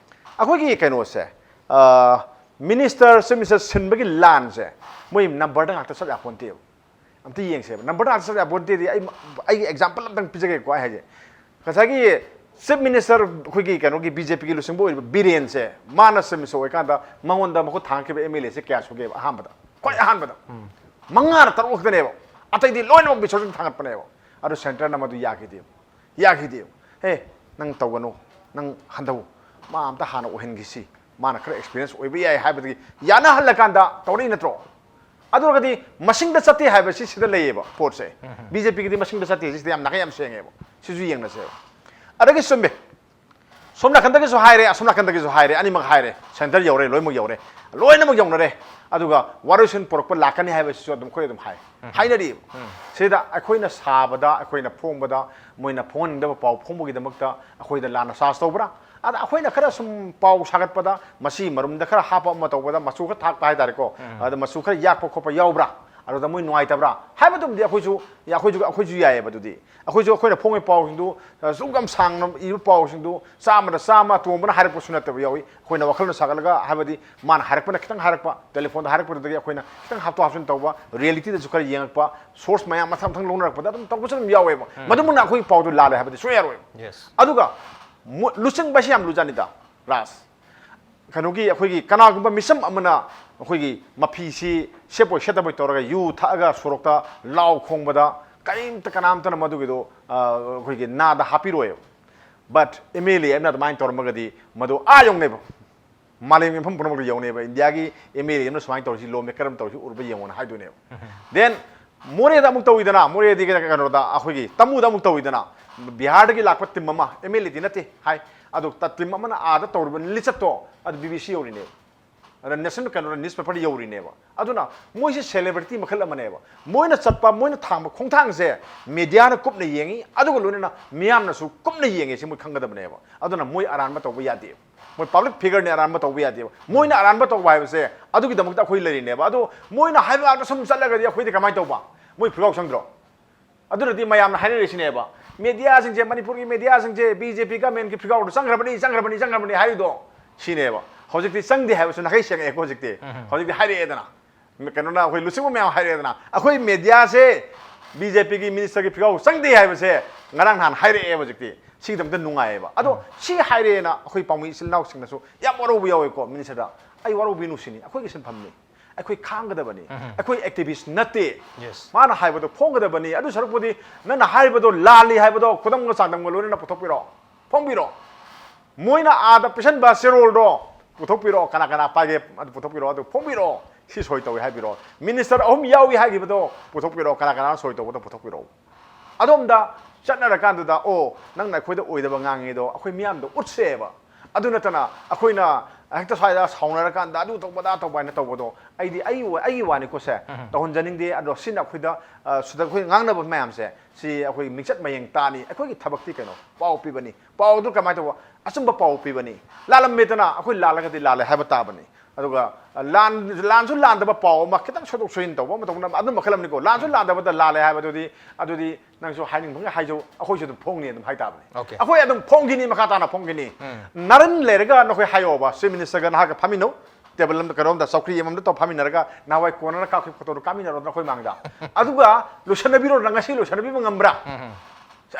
ꯑꯩꯈꯣꯏꯒꯤ ꯀꯩꯅꯣꯁꯦ, ꯑ, ꯃꯤꯅꯤꯁꯇꯔ, ꯆꯤꯐ ꯃꯤꯅꯤꯁꯇꯔ ꯁꯤꯟꯕꯒꯤ ꯂꯥꯟꯁꯦ ꯃꯣꯏ ꯅꯝꯕꯔꯗ ꯉꯥꯛꯇ ꯆꯠ ꯌꯥꯄꯣꯟꯇꯦꯕ꯫ ꯑꯝꯇ ꯌꯦꯡꯁꯦꯕ꯫ ꯅꯝꯕꯔ ꯉꯥꯛꯇ ꯆꯠ ꯌꯥꯄꯣꯟꯇꯦꯗꯤ ꯑꯩ, ꯑꯩꯒꯤ ꯑꯦꯛꯖꯥꯝꯄꯜ ꯑꯝꯇꯪ ꯄꯤꯖꯒꯦꯀꯣ ꯑꯩ ꯍꯥꯏꯁꯦ꯫ ꯉꯁꯥꯏꯒꯤ ꯆꯤꯐ ꯃꯤꯅꯤꯁꯇꯔ ꯑꯩꯈꯣꯏꯒꯤ ꯀꯩꯅꯣꯒꯤ ꯕꯤ ꯖꯦ ꯄꯤꯒꯤ ꯂꯨꯆꯤꯡꯕ ꯑꯣꯏꯔꯤꯕ ꯕꯤꯔꯦꯟꯁꯦ, ꯃꯥꯅ ꯆꯤꯐ ꯃꯤꯅꯤꯁꯇꯔ ꯑꯣꯏꯔꯀꯥꯟꯗ ꯃꯉꯣꯟꯗ ꯃꯈꯨꯠ ꯊꯥꯡꯒꯠꯈꯤꯕ ꯑꯦꯝ ꯑꯦꯜ ꯑꯦꯁꯦ ꯀꯌꯥ ꯁꯨꯒꯦꯕ? ꯑꯍꯥꯟꯕꯗ, ꯈ꯭ꯋꯥꯏ ꯑꯍꯥꯟꯕꯗ ꯎꯝ꯫ ꯃꯉꯥꯔ ꯇꯔꯨꯛ ꯈꯛꯇꯅꯦꯕ꯫ ꯑꯇꯩꯗꯤ ꯂꯣꯏꯅꯃꯛ ꯕꯤꯁ꯭ꯋꯖꯤꯠ ꯊꯥꯡꯒꯠꯄꯅꯦꯕ꯫ ꯑꯗꯨ ꯁꯦꯟꯇꯔꯅ ꯃꯗꯨ ꯌꯥꯈꯤꯗꯦꯕ꯫ ꯌꯥꯈꯤꯗꯦꯕ꯫ "ꯍꯦ, ꯅꯪ ꯇꯧꯒꯅꯨ, ꯅꯪ ꯍꯟꯊꯧ, ꯃꯥ ꯑꯝꯇ ꯍꯥꯟꯅ ꯑꯣꯏꯍꯟꯈꯤꯁꯤ" ꯃꯥꯅ ꯈꯔ ꯑꯦꯛꯁꯄꯤꯔꯤꯌꯦꯟꯁ ꯑꯣꯏꯕ ꯌꯥꯏ ꯍꯥꯏꯕꯗꯒꯤ ꯌꯥꯅꯍꯜꯂꯀꯥꯟꯗ ꯇꯧꯔꯛꯏ ꯅꯠꯇ꯭ꯔꯣ? ꯑꯗꯨ ꯑꯣꯏꯔꯒꯗꯤ ꯃꯁꯤꯡꯗ ꯆꯠꯇꯦ ꯍꯥꯏꯕꯁꯤ ꯁꯤꯗ ꯂꯩꯌꯦꯕ ꯄꯣꯠꯁꯦ꯫ ꯕꯤ ꯖꯦ ꯄꯤꯒꯤꯗꯤ ꯃꯁꯤꯡꯗ ꯆꯠꯇꯦ, ꯁꯤꯁꯤꯗ ꯌꯥꯝ ꯅꯥꯀꯩ ꯌꯥꯝ ꯁꯦꯡꯉꯦꯕ꯫ ꯁꯤꯁꯨ ꯌꯦꯡꯅꯁꯦꯕ꯫ ꯑꯗꯒꯤ ꯆꯨꯝꯃꯦ, ꯁꯣꯝ ꯅꯥꯀꯟꯗꯒꯤꯁꯨ ꯍꯥꯏꯔꯦ, ꯑꯁꯣꯝ ꯅꯥꯀꯟꯗꯒꯤꯁꯨ ꯍꯥꯏꯔꯦ, ꯑꯅꯤꯃꯛ ꯍꯥꯏꯔꯦ, ꯁꯦꯟꯇꯔ ꯌꯧꯔꯦ, ꯂꯣꯏꯅꯃꯛ ꯌꯧꯔꯦ, ꯂꯣꯏꯅꯃꯛ ꯌꯧꯅꯔꯦ꯫ ꯑꯗꯨꯒ ꯋꯥꯔꯣꯏꯁꯤꯟ ꯄꯨꯔꯛꯄ ꯂꯥꯛꯀꯅꯤ ꯍꯥꯏꯕꯁꯤꯁꯨ ꯑꯗꯨꯝ ꯑꯩꯈꯣꯏ ꯑꯗꯨꯝ ꯍꯥꯏ, ꯍꯥꯏꯅꯔꯤꯕ꯫ ꯁꯤꯗ ꯑꯩꯈꯣꯏꯅ ꯁꯥꯕꯗ, ꯑꯩꯈꯣꯏꯅ ꯐꯣꯡꯕꯗ, ꯃꯣꯏꯅ ꯐꯣꯡꯍꯟꯅꯤꯡꯗꯕ ꯄꯥꯎ ꯐꯣꯡꯕꯒꯤꯗꯃꯛꯇ ꯑꯩꯈꯣꯏꯗ ꯂꯥꯟꯅ ꯆꯥꯔꯖ ꯇꯧꯕ꯭ꯔꯥ? ꯑꯗ ꯑꯩꯈꯣꯏꯅ ꯈꯔ ꯁꯨꯝ ꯄꯥꯎ ꯁꯥꯒꯠꯄꯗ, ꯃꯁꯤ ꯃꯔꯨꯝꯗ ꯈꯔ ꯍꯥꯞꯄ ꯑꯃ ꯇꯧꯕꯗ, ꯃꯆꯨ ꯈꯔ ꯊꯥꯛꯄ ꯍꯥꯏꯇꯥꯔꯦꯀꯣ, ꯑꯗ ꯃꯆꯨ ꯈꯔ ꯌꯥꯛꯄ ꯈꯣꯠꯄ ꯌꯥꯎꯕ꯭ꯔꯥ? ꯑꯗꯨꯗ ꯃꯣꯏ ꯅꯨꯡꯉꯥꯏꯇꯕ꯭ꯔꯥ? ꯍꯥꯏꯕꯗꯨꯝꯗꯤ ꯑꯩꯈꯣꯏꯁꯨ, ꯑꯩꯈꯣꯏꯁꯨ, ꯑꯩꯈꯣꯏꯁꯨ ꯌꯥꯏꯑꯕ꯫ ꯑꯗꯨꯗꯤ ꯑꯩꯈꯣꯏꯁꯨ, ꯑꯩꯈꯣꯏꯅ ꯐꯣꯡꯉꯤ ꯄꯥꯎꯁꯤꯡꯗꯨ, ꯑ, ꯑꯁꯨꯛ ꯌꯥꯝ ꯁꯥꯡꯅ ꯏꯕ ꯄꯥꯎꯁꯤꯡꯗꯨ ꯆꯥꯝꯃꯗ ꯆꯥꯝꯃ ꯇꯣꯝꯕꯅ ꯍꯥꯏꯔꯛꯄꯁꯨ ꯅꯠꯇꯕ ꯌꯥꯎꯏ꯫ ꯑꯩꯈꯣꯏꯅ ꯋꯥꯈꯜꯅ ꯁꯥꯒꯠꯂꯒ, ꯍꯥꯏꯕꯗꯤ ꯃꯥꯅ ꯍꯥꯏꯔꯛꯄꯅ ꯈꯤꯇꯪ ꯍꯥꯏꯔꯛꯄ, ꯇꯦꯂꯤꯐꯣꯟꯗ ꯍꯥꯏꯔꯛꯄꯗꯨꯗꯒꯤ ꯑꯩꯈꯣꯏꯅ ꯈꯤꯇꯪ ꯍꯥꯞꯇꯣꯛ ꯍꯥꯞꯆꯤꯟ ꯇꯧꯕ, ꯔꯤꯌꯦꯂꯤꯇꯤꯗꯁꯨ ꯈꯔ ꯌꯦꯡꯉꯛꯄ, ꯁꯣꯔꯁ ꯃꯌꯥꯝ ꯃꯊꯪ ꯃꯊꯪ ꯂꯧꯅꯔꯛꯄꯗ ꯑꯗꯨꯝ ꯇꯧꯕꯁꯨ ꯑꯗꯨꯝ ꯌꯥꯎꯋꯦꯕ꯫ ꯃꯗꯨꯃꯛꯅ ꯑꯩꯈꯣꯏꯒꯤ ꯄꯥꯎꯗꯨ ꯂꯥꯜꯂꯦ ꯍꯥꯏꯕꯗꯤ ꯁꯨꯡꯌꯥ ꯌꯥꯔꯣꯏ꯫ Yes. ꯑꯗꯨꯒ ꯃꯨ-, ꯂꯨꯆꯤꯡꯕ ꯍꯥꯏꯁꯤ ꯌꯥꯝ ꯂꯨꯖꯥꯠꯅꯤꯗ, ꯔꯥꯖ꯫ ꯀꯩꯅꯣꯒꯤ, ꯑꯩꯈꯣꯏꯒꯤ ꯀꯅꯥꯒꯨꯝꯕ ꯃꯤꯆꯝ ꯑꯃꯅ ꯑꯩꯈꯣꯏꯒꯤ ꯃꯐꯤꯁꯤ ꯁꯦꯞꯄꯣꯏ ꯁꯦꯠꯇꯕꯣꯏ ꯇꯧꯔꯒ ꯌꯨ ꯊꯛꯑꯒ ꯁꯣꯔꯣꯛꯇ ꯂꯥꯎ ꯈꯣꯡꯕꯗ ꯀꯔꯤꯝꯇ, ꯀꯅꯥꯝꯇꯅ ꯃꯗꯨꯒꯤꯗꯣ, ꯑ, ꯑꯩꯈꯣꯏꯒꯤ ꯅꯥꯗ ꯍꯥꯞꯄꯤꯔꯣꯏꯕ꯫ But M L A ꯑꯃꯅ ꯑꯗꯨꯃꯥꯏꯅ ꯇꯧꯔꯝꯃꯒꯗꯤ ꯃꯗꯨ ꯑꯥ ꯌꯧꯅꯦꯕ, ꯃꯥꯂꯦꯝꯒꯤ ꯃꯐꯝ ꯄꯨꯝꯅꯃꯛꯇ ꯌꯧꯅꯦꯕ꯫ ꯏꯟꯗꯤꯌꯥꯒꯤ M L A ꯑꯃꯅ ꯁꯨꯃꯥꯏꯅ ꯇꯧꯔꯤꯁꯤ, law maker ꯑꯃ ꯇꯧꯔꯤꯁꯤ ꯎꯔꯕ ꯌꯦꯡꯉꯣꯅ ꯍꯥꯏꯗꯣꯏꯅꯦꯕ꯫ Then ꯃꯣꯔꯦꯗ ꯑꯃꯨꯛ ꯇꯧꯋꯤꯗꯅ, ꯃꯣꯔꯦꯗꯤ ꯀꯩꯅꯣꯗ, ꯑꯩꯈꯣꯏꯒꯤ ꯇꯥꯃꯨꯗ ꯑꯃꯨꯛ ꯇꯧꯋꯤꯗꯅ, ꯕꯤꯍꯥꯔꯗꯒꯤ ꯂꯥꯛꯄ ꯇꯤꯝ ꯑꯃ, M L A ꯗꯤ ꯅꯠꯇꯦ ꯍꯥꯏ, ꯑꯗꯣ ꯇ-, ꯇꯤꯝ ꯑꯃꯅ ꯑꯥꯗ ꯇꯧꯔꯤꯕ ꯂꯤꯆꯠꯇꯣ ꯑꯗꯨ B B C ꯌꯧꯔꯤꯅꯦꯕ, ꯑꯗ ꯅꯦꯁꯅꯦꯜ ꯀꯩꯅꯣꯗ, ꯅ꯭ꯌꯨꯁꯄꯦꯄꯔꯗ ꯌꯧꯔꯤꯅꯦꯕ꯫ ꯑꯗꯨꯅ ꯃꯣꯏꯁꯦ ꯁꯦꯂꯦꯕ꯭ꯔꯤꯇꯤ ꯃꯈꯜ ꯑꯃꯅꯦꯕ꯫ ꯃꯣꯏꯅ ꯆꯠꯄ, ꯃꯣꯏꯅ ꯊꯥꯡꯕ ꯈꯣꯡꯊꯥꯡꯁꯦ ꯃꯦꯗꯤꯌꯥꯅ ꯀꯨꯞꯅ ꯌꯦꯡꯉꯤ, ꯑꯗꯨꯒ ꯂꯣꯏꯅꯅ ꯃꯤꯌꯥꯝꯅꯁꯨ ꯀꯨꯞꯅ ꯌꯦꯡꯉꯦ, ꯁꯤ ꯃꯣꯏ ꯈꯪꯒꯗꯕꯅꯦꯕ꯫ ꯑꯗꯨꯅ ꯃꯣꯏ ꯑꯔꯥꯟꯕ ꯇꯧꯕ ꯌꯥꯗꯦꯕ꯫ ꯃꯣꯏ ꯄꯕ꯭ꯂꯤꯛ ꯐꯤꯒꯔꯅꯤ, ꯑꯔꯥꯟꯕ ꯇꯧꯕ ꯌꯥꯗꯦꯕ꯫ ꯃꯣꯏꯅ ꯑꯔꯥꯟꯕ ꯇꯧꯕ ꯍꯥꯏꯕꯁꯦ ꯑꯗꯨꯒꯤꯗꯃꯛꯇ ꯑꯩꯈꯣꯏ ꯂꯩꯔꯤꯅꯦꯕ꯫ ꯑꯗꯣ ꯃꯣꯏꯅ ꯍꯥꯏꯕ ꯉꯥꯛꯇ ꯁꯨꯝ ꯆꯠꯂꯒꯗꯤ ꯑꯩꯈꯣꯏꯗꯤ ꯀꯃꯥꯏꯅ ꯇꯧꯕ? ꯃꯣꯏ ꯐꯤꯒꯥꯎ ꯆꯪꯗ꯭ꯔꯣ? ꯑꯗꯨꯅꯗꯤ ꯃꯌꯥꯝꯅ ꯍꯥꯏꯅꯔꯤꯁꯤꯅꯦꯕ, ꯃꯦꯗꯤꯌꯥꯁꯤꯡꯁꯦ, ꯃꯅꯤꯄꯨꯔꯒꯤ ꯃꯦꯗꯤꯌꯥꯁꯤꯡꯁꯦ B J P government ꯀꯤ ꯐꯤꯒꯥꯎꯗ ꯆꯪꯈ꯭ꯔꯕꯅꯤ, ꯆꯪꯈ꯭ꯔꯕꯅꯤ, ꯆꯪꯈ꯭ꯔꯕꯅꯤ ꯍꯥꯏꯔꯤꯗꯣ ꯁꯤꯅꯦꯕ꯫ ꯍꯧꯖꯤꯛꯇꯤ ꯆꯪꯗꯦ ꯍꯥꯏꯕꯁꯨ ꯅꯥꯈꯩ ꯁꯦꯡꯉꯛꯑꯦꯀꯣ꯫ ꯍꯧꯖꯤꯛꯇꯤ, ꯍꯧꯖꯤꯛꯇꯤ ꯍꯥꯏꯔꯛꯑꯦꯗꯅ, ꯀꯩꯅꯣꯅ, ꯑꯩꯈꯣꯏ ꯂꯨꯆꯤꯡꯕ ꯃꯌꯥꯝ ꯍꯥꯏꯔꯛꯑꯦꯗꯅ, ꯑꯩꯈꯣꯏ ꯃꯦꯗꯤꯌꯥꯁꯦ B J P ꯒꯤ ꯃꯤꯅꯤꯁꯇꯔꯒꯤ ꯐꯤꯒꯥꯎ ꯆꯪꯗꯦ ꯍꯥꯏꯕꯁꯦ ꯉꯔꯥꯡ ꯅꯍꯥꯟ ꯍꯥꯏꯔꯛꯑꯦꯕ꯫ ꯍꯧꯖꯤꯛꯇꯤ ꯁꯤꯒꯤꯗꯃꯛꯇ ꯅꯨꯡꯉꯥꯏꯌꯦꯕ꯫ ꯑꯗꯣ ꯁꯤ ꯍꯥꯏꯔꯦꯅ ꯑꯩꯈꯣꯏ ꯄꯥꯎꯃꯤ ꯏꯆꯤꯜ ꯏꯅꯥꯎꯁꯤꯡꯅꯁꯨ ꯌꯥꯝ ꯋꯥꯔꯧꯕ ꯌꯥꯎꯋꯦꯀꯣ, ꯃꯤꯅꯤꯁꯇꯔꯗ꯫ ꯑꯩ ꯋꯥꯔꯧꯕꯤꯅꯨ ꯁꯤꯅꯤ, ꯑꯩꯈꯣꯏꯒꯤ ꯁꯤꯟꯐꯝꯅꯤ, ꯑꯩꯈꯣꯏ ꯈꯥꯡꯒꯗꯕꯅꯤ꯫ ꯑꯩꯈꯣꯏ ꯑꯦꯛꯇꯤꯚꯤꯁ ꯅꯠꯇꯦ꯫ Yes. ꯃꯥꯅ ꯍꯥꯏꯕꯗꯣ ꯐꯣꯡꯒꯗꯕꯅꯤ꯫ ꯑꯗꯨ ꯁꯔꯨꯛꯄꯨꯗꯤ ꯅꯪꯅ ꯍꯥꯏꯕꯗꯣ ꯂꯥꯜꯂꯤ ꯍꯥꯏꯕꯗꯣ ꯈꯨꯗꯝꯒ ꯆꯥꯡꯗꯝꯒ ꯂꯣꯏꯅꯅ ꯄꯨꯊꯣꯛꯄꯤꯔꯣ, ꯐꯣꯡꯕꯤꯔꯣ꯫ ꯃꯣꯏꯅ ꯑꯥꯗ ꯄꯤꯁꯟꯕ ꯆꯦꯔꯣꯜꯗꯣ ꯄꯨꯊꯣꯛꯄꯤꯔꯛꯑꯣ, ꯀꯅꯥ ꯀꯅꯥ ꯄꯥꯏꯒꯦ ꯑꯗꯨ ꯄꯨꯊꯣꯛꯄꯤꯔꯛꯑꯣ, ꯑꯗꯨ ꯐꯣꯡꯕꯤꯔꯛꯑꯣ, ꯁꯤ ꯁꯣꯏ ꯇꯧꯏ ꯍꯥꯏꯕꯤꯔꯛꯑꯣ꯫ ꯃꯤꯅꯤꯁꯇꯔ ꯑꯍꯨꯝ ꯌꯥꯎꯏ ꯍꯥꯏꯈꯤꯕꯗꯣ ꯄꯨꯊꯣꯛꯄꯤꯔꯛꯑꯣ, ꯀꯅꯥ ꯀꯅꯥꯅ ꯁꯣꯏ ꯇꯧꯕꯗꯣ ꯄꯨꯊꯣꯛꯄꯤꯔꯛꯑꯣ꯫ ꯑꯗꯣꯝꯗ ꯆꯠꯅꯔꯀꯥꯟꯗꯨꯗ, ꯑꯣ, ꯅꯪꯅ ꯑꯩꯈꯣꯏꯗ ꯑꯣꯏꯗꯕ ꯉꯥꯡꯉꯤꯗꯣ ꯑꯩꯈꯣꯏ ꯃꯤꯌꯥꯝꯗ ꯎꯠꯁꯦꯕ꯫ ꯑꯗꯨ ꯅꯠꯇꯅ ꯑꯩꯈꯣꯏꯅ ꯍꯦꯛꯇ ꯁ꯭ꯋꯥꯏꯗ ꯁꯥꯎꯅꯔꯀꯥꯟꯗ ꯑꯗꯨ ꯇꯧꯕ ꯑꯗꯥ ꯇꯧꯕ ꯍꯥꯏꯅ ꯇꯧꯕꯗꯣ ꯑꯩꯗꯤ ꯑꯩꯒꯤ ꯑꯩꯒꯤ ꯋꯥꯅꯤꯀꯣ ꯁꯦ꯫ ꯎꯝ꯫ ꯇꯧꯍꯟꯖꯅꯤꯡꯗꯦ꯫ ꯑꯗꯣ ꯁꯤꯅ ꯑꯩꯈꯣꯏꯗ, ꯑ, ꯁꯤꯗ ꯑꯩꯈꯣꯏ ꯉꯥꯡꯅꯕ ꯃꯌꯥꯝꯁꯦ ꯁꯤ ꯑꯩꯈꯣꯏ ꯃꯤꯡꯆꯠ ꯃꯌꯦꯡ ꯇꯥꯅꯤ꯫ ꯑꯩꯈꯣꯏꯒꯤ ꯊꯕꯛꯇꯤ ꯀꯩꯅꯣ? ꯄꯥꯎ ꯄꯤꯕꯅꯤ꯫ ꯄꯥꯎ ꯑꯗꯨ ꯀꯃꯥꯏꯅ ꯇꯧꯕ? ꯑꯆꯨꯝꯕ ꯄꯥꯎ ꯄꯤꯕꯅꯤ꯫ ꯂꯥꯜꯂꯝꯃꯦꯗꯅ ꯑꯩꯈꯣꯏ ꯂꯥꯜꯂꯒꯗꯤ ꯂꯥꯜꯂꯦ ꯍꯥꯏꯕ ꯇꯥꯕꯅꯤ꯫ ꯑꯗꯨꯒ, ꯑ, ꯂꯥꯟ-, ꯂꯥꯟꯁꯨ ꯂꯥꯟꯗꯕ ꯄꯥꯎ ꯑꯃ ꯈꯤꯇꯪ ꯁꯣꯏꯗꯣꯛ ꯁꯣꯏꯖꯤꯟ ꯇꯧꯕ ꯑꯃ ꯇꯧꯕ ꯑꯗꯨ ꯃꯈꯜ ꯑꯃꯅꯤꯀꯣ꯫ ꯂꯥꯟꯁꯨ ꯂꯥꯟꯗꯕꯗ ꯂꯥꯜꯂꯦ ꯍꯥꯏꯕꯗꯨꯗꯤ, ꯑꯗꯨꯗꯤ ꯅꯪꯁꯨ ꯍꯥꯏꯅꯤꯡꯕꯒꯤ ꯍꯥꯏꯖꯧ, ꯑꯩꯈꯣꯏꯁꯨ ꯑꯗꯨꯝ ꯐꯣꯡꯅꯤ ꯑꯗꯨꯝ ꯍꯥꯏ ꯇꯥꯕꯅꯤ꯫ Okay꯫ ꯑꯩꯈꯣꯏ ꯑꯗꯨꯝ ꯐꯣꯡꯈꯤꯅꯤ, ꯃꯈꯥ ꯇꯥꯅ ꯐꯣꯡꯈꯤꯅꯤ꯫ ꯎꯝ꯫ ꯅꯥꯔꯟ ꯂꯩꯔꯒ ꯅꯈꯣꯏ ꯍꯥꯏꯌꯣꯕ, ꯆꯤꯐ ꯃꯤꯅꯤꯁꯇꯔꯒ ꯅꯍꯥꯛꯀ ꯐꯝꯃꯤꯟꯅꯧ, ꯇꯦꯕꯜ ꯑꯃꯗ, ꯀꯩꯅꯣꯝꯗ, ꯆꯧꯀ꯭ꯔꯤ ꯑꯃꯗ ꯇꯧ ꯐꯝꯃꯤꯟꯅꯔꯒ ꯅꯍꯥꯟꯋꯥꯏ ꯀꯣꯟꯅꯅ ꯀꯥꯞꯈꯤꯕ ꯐꯣꯇꯣꯗꯣ ꯀꯥꯞꯃꯤꯟꯅꯔꯣꯗꯅ ꯑꯩꯈꯣꯏ ꯃꯥꯡꯗ꯫ ꯑꯗꯨꯒ ꯂꯣꯏꯁꯟꯅꯕꯤꯔꯣꯗꯅ꯫ ꯉꯁꯤ ꯂꯣꯏꯁꯟꯅꯕꯤꯕ ꯉꯝꯕ꯭ꯔꯥ? ꯎꯝ, ꯎꯝ꯫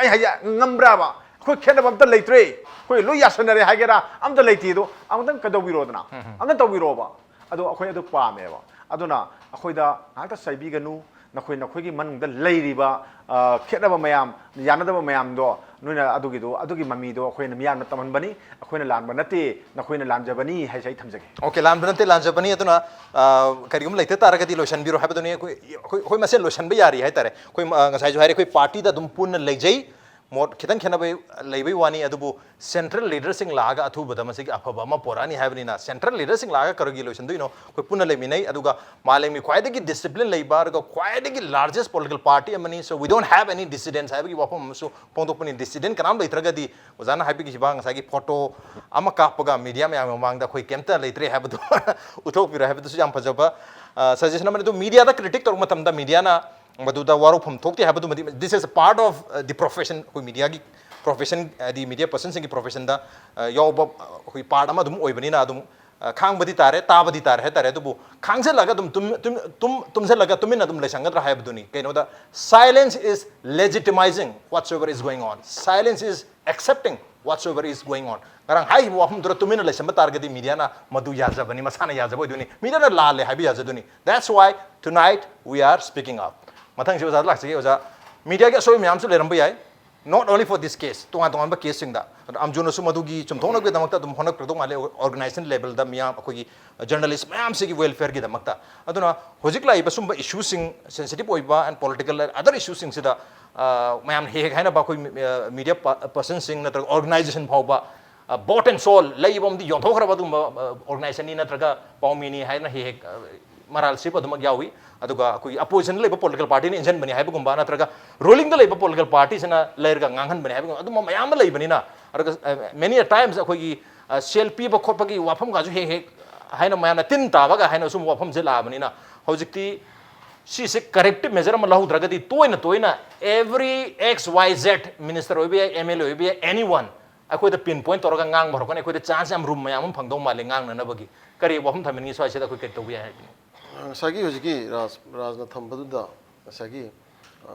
ꯑꯩ ꯍꯥꯏꯁꯦ ꯉꯝꯕ꯭ꯔꯥꯕ? ꯑꯩꯈꯣꯏ ꯈꯦꯠꯅꯕ ꯑꯝꯇ ꯂꯩꯇ꯭ꯔꯦ, ꯑꯩꯈꯣꯏ ꯂꯣꯏ ꯌꯥꯁꯟꯅꯔꯦ ꯍꯥꯏꯒꯦꯔꯥ? ꯑꯝꯇ ꯂꯩꯇꯦ꯫ ꯑꯗꯣ ꯑꯃꯨꯛꯇꯪ ꯀꯩꯗꯧꯕꯤꯔꯣꯗꯅ꯫ ꯎꯝ, ꯎꯝ꯫ ꯑꯝꯇ ꯇꯧꯕꯤꯔꯣꯕ꯫ ꯑꯗꯣ ꯑꯩꯈꯣꯏ ꯑꯗꯨ ꯄꯥꯝꯃꯦꯕ꯫ ꯑꯗꯨꯅ ꯑꯩꯈꯣꯏꯗ ꯉꯥꯏꯍꯥꯛꯇ ꯆꯩꯕꯤꯒꯅꯨ꯫ ꯅꯈꯣꯏ, ꯅꯈꯣꯏꯒꯤ ꯃꯅꯨꯡꯗ ꯂꯩꯔꯤꯕ, ꯑ, ꯈꯦꯠꯅꯕ ꯃꯌꯥꯝ, ꯌꯥꯅꯗꯕ ꯃꯌꯥꯝꯗꯣ ꯅꯣꯏꯅ ꯑꯗꯨꯒꯤꯗꯣ, ꯑꯗꯨꯒꯤ ꯃꯃꯤꯗꯣ ꯑꯩꯈꯣꯏꯅ ꯃꯤꯌꯥꯝꯅ ꯇꯝꯍꯟꯕꯅꯤ꯫ ꯑꯩꯈꯣꯏꯅ ꯂꯥꯟꯕ ꯅꯠꯇꯦ, ꯅꯈꯣꯏꯅ ꯂꯥꯟꯖꯕꯅꯤ ꯍꯥꯏꯁꯦ ꯑꯩ ꯊꯝꯖꯒꯦ꯫ Okay, ꯂꯥꯟꯕ ꯅꯠꯇꯦ, ꯂꯥꯟꯖꯕꯅꯤ꯫ ꯑꯗꯨꯅ, ꯑ, ꯀꯔꯤꯒꯨꯝꯕ ꯂꯩꯇ ꯇꯥꯔꯒꯗꯤ ꯂꯣꯏꯁꯤꯟꯕꯤꯔꯣ ꯍꯥꯏꯕꯗꯨꯅꯤ꯫ ꯑꯩꯈꯣꯏ, ꯑꯩꯈꯣꯏ, ꯑꯩꯈꯣꯏ ꯃꯁꯦꯟ ꯂꯣꯏꯁꯤꯟꯕ ꯌꯥꯔꯤ ꯍꯥꯏꯇꯥꯔꯦ꯫ ꯑꯩꯈꯣꯏ, ꯑ, ꯉꯁꯥꯏꯁꯨ ꯍꯥꯏꯔꯦ, ꯑꯩꯈꯣꯏ ꯄꯥꯔꯇꯤꯗ ꯑꯗꯨꯝ ꯄꯨꯟꯅ ꯂꯩꯖꯩ꯫ ꯃꯣꯠ ꯈꯤꯇꯪ ꯈꯦꯠꯅꯕ ꯂꯩꯕꯩ ꯋꯥꯅꯤ, ꯑꯗꯨꯕꯨ ꯁꯦꯟꯇ꯭ꯔꯦꯜ ꯂꯤꯗꯔꯁꯤꯡ ꯂꯥꯛꯑꯒ ꯑꯊꯨꯕꯗ ꯃꯁꯤꯒꯤ ꯑꯐꯕ ꯑꯃ ꯄꯣꯔꯛꯑꯅꯤ ꯍꯥꯏꯕꯅꯤꯅ, ꯁꯦꯟꯇ꯭ꯔꯦꯜ ꯂꯤꯗꯔꯁꯤꯡ ꯂꯥꯛꯑꯒ ꯀꯔꯤꯒꯤ ꯂꯣꯏꯁꯤꯟꯗꯣꯏꯅꯣ? ꯑꯩꯈꯣꯏ ꯄꯨꯟꯅ ꯂꯩꯃꯤꯟꯅꯩ꯫ ꯑꯗꯨꯒ ꯃꯥꯂꯦꯝꯒꯤ ꯈ꯭ꯋꯥꯏꯗꯒꯤ ꯗꯤꯁꯤꯄ꯭ꯂꯤꯟ ꯂꯩꯕ, ꯑꯗꯨꯒ ꯈ꯭ꯋꯥꯏꯗꯒꯤ ꯂꯥꯔꯖꯦꯁ ꯄꯣꯂꯤꯇꯤꯀꯦꯜ ꯄꯥꯔꯇꯤ ꯑꯃꯅꯤ꯫ So we don't have any dissidents ꯍꯥꯏꯕꯒꯤ ꯋꯥꯐꯝ ꯑꯃꯁꯨ ꯐꯣꯡꯗꯣꯛꯄꯅꯤ꯫ ꯗꯤꯁꯤꯗꯦꯟ ꯀꯅꯥꯝ ꯂꯩꯇ꯭ꯔꯒꯗꯤ ꯑꯣꯖꯥꯅ ꯍꯥꯏꯕꯤꯈꯤꯕ ꯉꯁꯥꯏꯒꯤ ꯐꯣꯇꯣ ꯑꯃ ꯀꯥꯞꯄꯒ ꯃꯤꯗꯤꯌꯥ ꯃꯌꯥꯝꯒꯤ ꯃꯃꯥꯡꯗ ꯑꯩꯈꯣꯏ ꯀꯩꯝꯇ ꯂꯩꯇ꯭ꯔꯦ ꯍꯥꯏꯕꯗꯨ ꯎꯠꯊꯣꯛꯄꯤꯔꯣ ꯍꯥꯏꯕꯗꯨꯁꯨ ꯌꯥꯝ ꯐꯖꯕ, ꯑ, ꯁꯖꯦꯁꯟ ꯑꯃꯅꯤ꯫ ꯑꯗꯨ ꯃꯤꯗꯤꯌꯥꯗ ꯀ꯭ꯔꯤꯇꯤꯛ ꯇꯧꯔꯛꯄ ꯃꯇꯝꯗ ꯃꯤꯗꯤꯌꯥꯅ ꯃꯗꯨꯗ ꯋꯥꯔꯧꯐꯝ ꯊꯣꯛꯇꯦ ꯍꯥꯏꯕꯗꯨꯃꯗꯤ, this is a part of, uh, the profession, ꯑꯩꯈꯣꯏ ꯃꯤꯗꯤꯌꯥꯒꯤ ꯄ꯭ꯔꯣꯐꯦꯁꯟ, ꯍꯥꯏꯗꯤ ꯃꯤꯗꯤꯌꯥ ꯄꯔꯁꯟꯁꯤꯡꯒꯤ ꯄ꯭ꯔꯣꯐꯦꯁꯟꯗ, ꯑ, ꯌꯥꯎꯕ, ꯑ, ꯑꯩꯈꯣꯏ ꯄꯥꯔꯠ ꯑꯃ ꯑꯗꯨꯝ ꯑꯣꯏꯕꯅꯤꯅ ꯑꯗꯨꯝ, ꯑ, ꯈꯥꯡꯕꯗꯤ ꯇꯥꯔꯦ, ꯇꯥꯕꯗꯤ ꯇꯥꯔꯦ ꯍꯥꯏꯇꯥꯔꯦ꯫ ꯑꯗꯨꯕꯨ ꯈꯥꯡꯖꯜꯂꯒ ꯑꯗꯨꯝ ꯇꯨꯝ-, ꯇꯨꯝ-, ꯇꯨꯝ-, ꯇꯨꯝꯁꯤꯜꯂꯒ ꯇꯨꯃꯤꯟꯅ ꯑꯗꯨꯝ ꯂꯩꯁꯟꯒꯗ꯭ꯔꯥ ꯍꯥꯏꯕꯗꯨꯅꯤ꯫ ꯀꯩꯅꯣꯗ, silence is legitimizing whatsoever is going on, silence is accepting whatsoever is going on꯫ ꯉꯔꯥꯡ ꯍꯥꯏꯈꯤꯕ ꯋꯥꯐꯝꯗꯨꯗ ꯇꯨꯃꯤꯟꯅ ꯂꯩꯁꯟꯕ ꯇꯥꯔꯒꯗꯤ ꯃꯤꯗꯤꯌꯥꯅ ꯃꯗꯨ ꯌꯥꯖꯕꯅꯤ, ꯃꯁꯥꯅ ꯌꯥꯖꯕ ꯑꯣꯏꯗꯣꯏꯅꯤ꯫ ꯃꯤꯗꯤꯌꯥꯅ ꯂꯥꯜꯂꯦ ꯍꯥꯏꯕ ꯌꯥꯖꯗꯣꯏꯅꯤ꯫ That's why tonight we are speaking up꯫ ꯃꯊꯪꯁꯤ ꯑꯣꯖꯥꯗ ꯂꯥꯛꯆꯒꯦ꯫ ꯑꯣꯖꯥ, ꯃꯤꯗꯤꯌꯥꯒꯤ ꯑꯁꯣꯏꯕ ꯃꯌꯥꯝꯁꯨ ꯂꯩꯔꯝꯕ ꯌꯥꯏ꯫ Not only for this case, ꯇꯣꯉꯥꯟ ꯇꯣꯉꯥꯟꯕ ꯀꯦꯁꯁꯤꯡꯗ꯫ ꯑꯗꯣ ꯑꯝꯖꯨꯅꯁꯨ ꯃꯗꯨꯒꯤ ꯆꯨꯝꯊꯣꯛꯅꯕꯒꯤꯗꯃꯛꯇ ꯑꯗꯨꯝ ꯍꯣꯠꯅꯔꯛꯀꯗꯧ ꯃꯥꯜꯂꯦ, ꯑꯣꯔꯒꯅꯥꯏꯖꯦꯁꯟ ꯂꯦꯚꯦꯜꯗ ꯃꯤꯌꯥꯝ ꯑꯩꯈꯣꯏꯒꯤ ꯖꯔꯅꯦꯂꯤꯁ ꯃꯌꯥꯝꯁꯤꯒꯤ ꯋꯦꯜꯐꯤꯌꯔꯒꯤꯗꯃꯛꯇ꯫ ꯑꯗꯨꯅ ꯍꯧꯖꯤꯛ ꯂꯥꯛꯏꯕ ꯁꯨꯝꯕ ꯏꯁꯨꯁꯤꯡ, ꯁꯦꯟꯁꯤꯇꯤꯞ ꯑꯣꯏꯕ ꯑꯦꯟ ꯄꯣꯂꯤꯇꯤꯀꯦꯜ ꯑꯦꯟ ꯑꯗꯔ ꯏꯁꯨꯁꯤꯡꯁꯤꯗ, ꯑ, ꯃꯌꯥꯝ ꯍꯦꯛ ꯍꯦꯛ ꯍꯥꯏꯅꯕ ꯑꯩꯈꯣꯏ, ꯑ, ꯃꯤꯗꯤꯌꯥ ꯄ-, ꯄꯔꯁꯟꯁꯤꯡ ꯅꯠꯇ꯭ꯔꯒ ꯑꯣꯔꯒꯅꯥꯏꯖꯦꯁꯟ ꯐꯥꯎꯕ, ꯑ, ꯕꯣꯠ ꯑꯦꯟ ꯁꯣꯜ, ꯂꯩꯕ ꯑꯃꯗꯤ ꯌꯣꯟꯊꯣꯛꯈ꯭ꯔꯕ ꯑꯗꯨꯒꯨꯝꯕ, ꯑ, ꯑꯣꯔꯒꯅꯥꯏꯖꯦꯁꯟꯅꯤ ꯅꯠꯇ꯭ꯔꯒ ꯄꯥꯎꯃꯤꯅꯤ ꯍꯥꯏꯅ ꯍꯦꯛ ꯍꯦꯛ, ꯑ, ꯃꯔꯥꯜ ꯁꯤꯕ ꯑꯗꯨꯃꯛ ꯌꯥꯎꯏ꯫ ꯑꯗꯨꯒ ꯑꯩꯈꯣꯏꯒꯤ ꯑꯄꯣꯖꯤꯁꯟꯗ ꯂꯩꯕ ꯄꯣꯂꯤꯇꯤꯀꯦꯜ ꯄꯥꯔꯇꯤꯅ ꯏꯟꯖꯟꯕꯅꯤ ꯍꯥꯏꯕꯒꯨꯝꯕ, ꯅꯠꯇ꯭ꯔꯒ ꯔꯨꯂꯤꯡꯗ ꯂꯩꯕ ꯄꯣꯂꯤꯇꯤꯀꯦꯜ ꯄꯥꯔꯇꯤꯁꯤꯅ ꯂꯩꯔꯒ ꯉꯥꯡꯍꯟꯕꯅꯤ ꯍꯥꯏꯕꯒꯨꯝꯕ ꯑꯗꯨꯝꯕ ꯃꯌꯥꯝ ꯑꯃ ꯂꯩꯕꯅꯤꯅ, ꯑꯗꯨꯒ, ꯑ, many a times ꯑꯩꯈꯣꯏꯒꯤ, ꯑ, ꯁꯦꯜ ꯄꯤꯕ ꯈꯣꯠꯄꯒꯤ ꯋꯥꯐꯝꯒꯁꯨ ꯍꯦꯛ ꯍꯦꯛ ꯍꯥꯏꯅ ꯃꯌꯥꯝꯅ ꯇꯤꯟ ꯇꯥꯕꯒ ꯍꯥꯏꯅ ꯁꯨꯝꯕ ꯋꯥꯐꯝꯁꯦ ꯂꯥꯛꯑꯕꯅꯤꯅ, ꯍꯧꯖꯤꯛꯇꯤ ꯁꯤꯁꯦ ꯀꯔꯦꯛꯇꯤꯞ ꯃꯦꯖꯔ ꯑꯃ ꯂꯧꯍꯧꯗ꯭ꯔꯒꯗꯤ ꯇꯣꯏꯅ ꯇꯣꯏꯅ every X Y Z, minister ꯑꯣꯏꯕ ꯌꯥꯏ, ꯑꯦꯝ ꯑꯦꯜ ꯑꯦ ꯑꯣꯏꯕ ꯌꯥꯏ, ꯑꯦꯅꯤ ꯋꯥꯟ, ꯑꯩꯈꯣꯏꯗ ꯄꯤꯟ ꯄꯣꯏꯟ ꯇꯧꯔꯒ ꯉꯥꯡꯕ ꯍꯧꯔꯛꯀꯅꯤ꯫ ꯑꯩꯈꯣꯏꯗ ꯆꯥꯟꯁ ꯌꯥꯝ, ꯔꯨꯝ ꯃꯌꯥꯝ ꯑꯃ ꯐꯪꯗꯧ ꯃꯥꯜꯂꯦ ꯉꯥꯡꯅꯅꯕꯒꯤ꯫ ꯀꯔꯤ ꯋꯥꯐꯝ ꯊꯝꯕꯤꯅꯤꯡꯉꯤ ꯁ꯭ꯋꯥꯏꯁꯤꯗ ꯑꯩꯈꯣꯏ ꯀꯔꯤ ꯇꯧꯕ ꯌꯥꯏ ꯍꯥꯏꯕꯅꯤ? ꯉꯁꯥꯏꯒꯤ ꯍꯧꯖꯤꯛꯀꯤ ꯔꯥꯖ-, ꯔꯥꯖꯅ ꯊꯝꯕꯗꯨꯗ ꯉꯁꯥꯏꯒꯤ, ꯑ,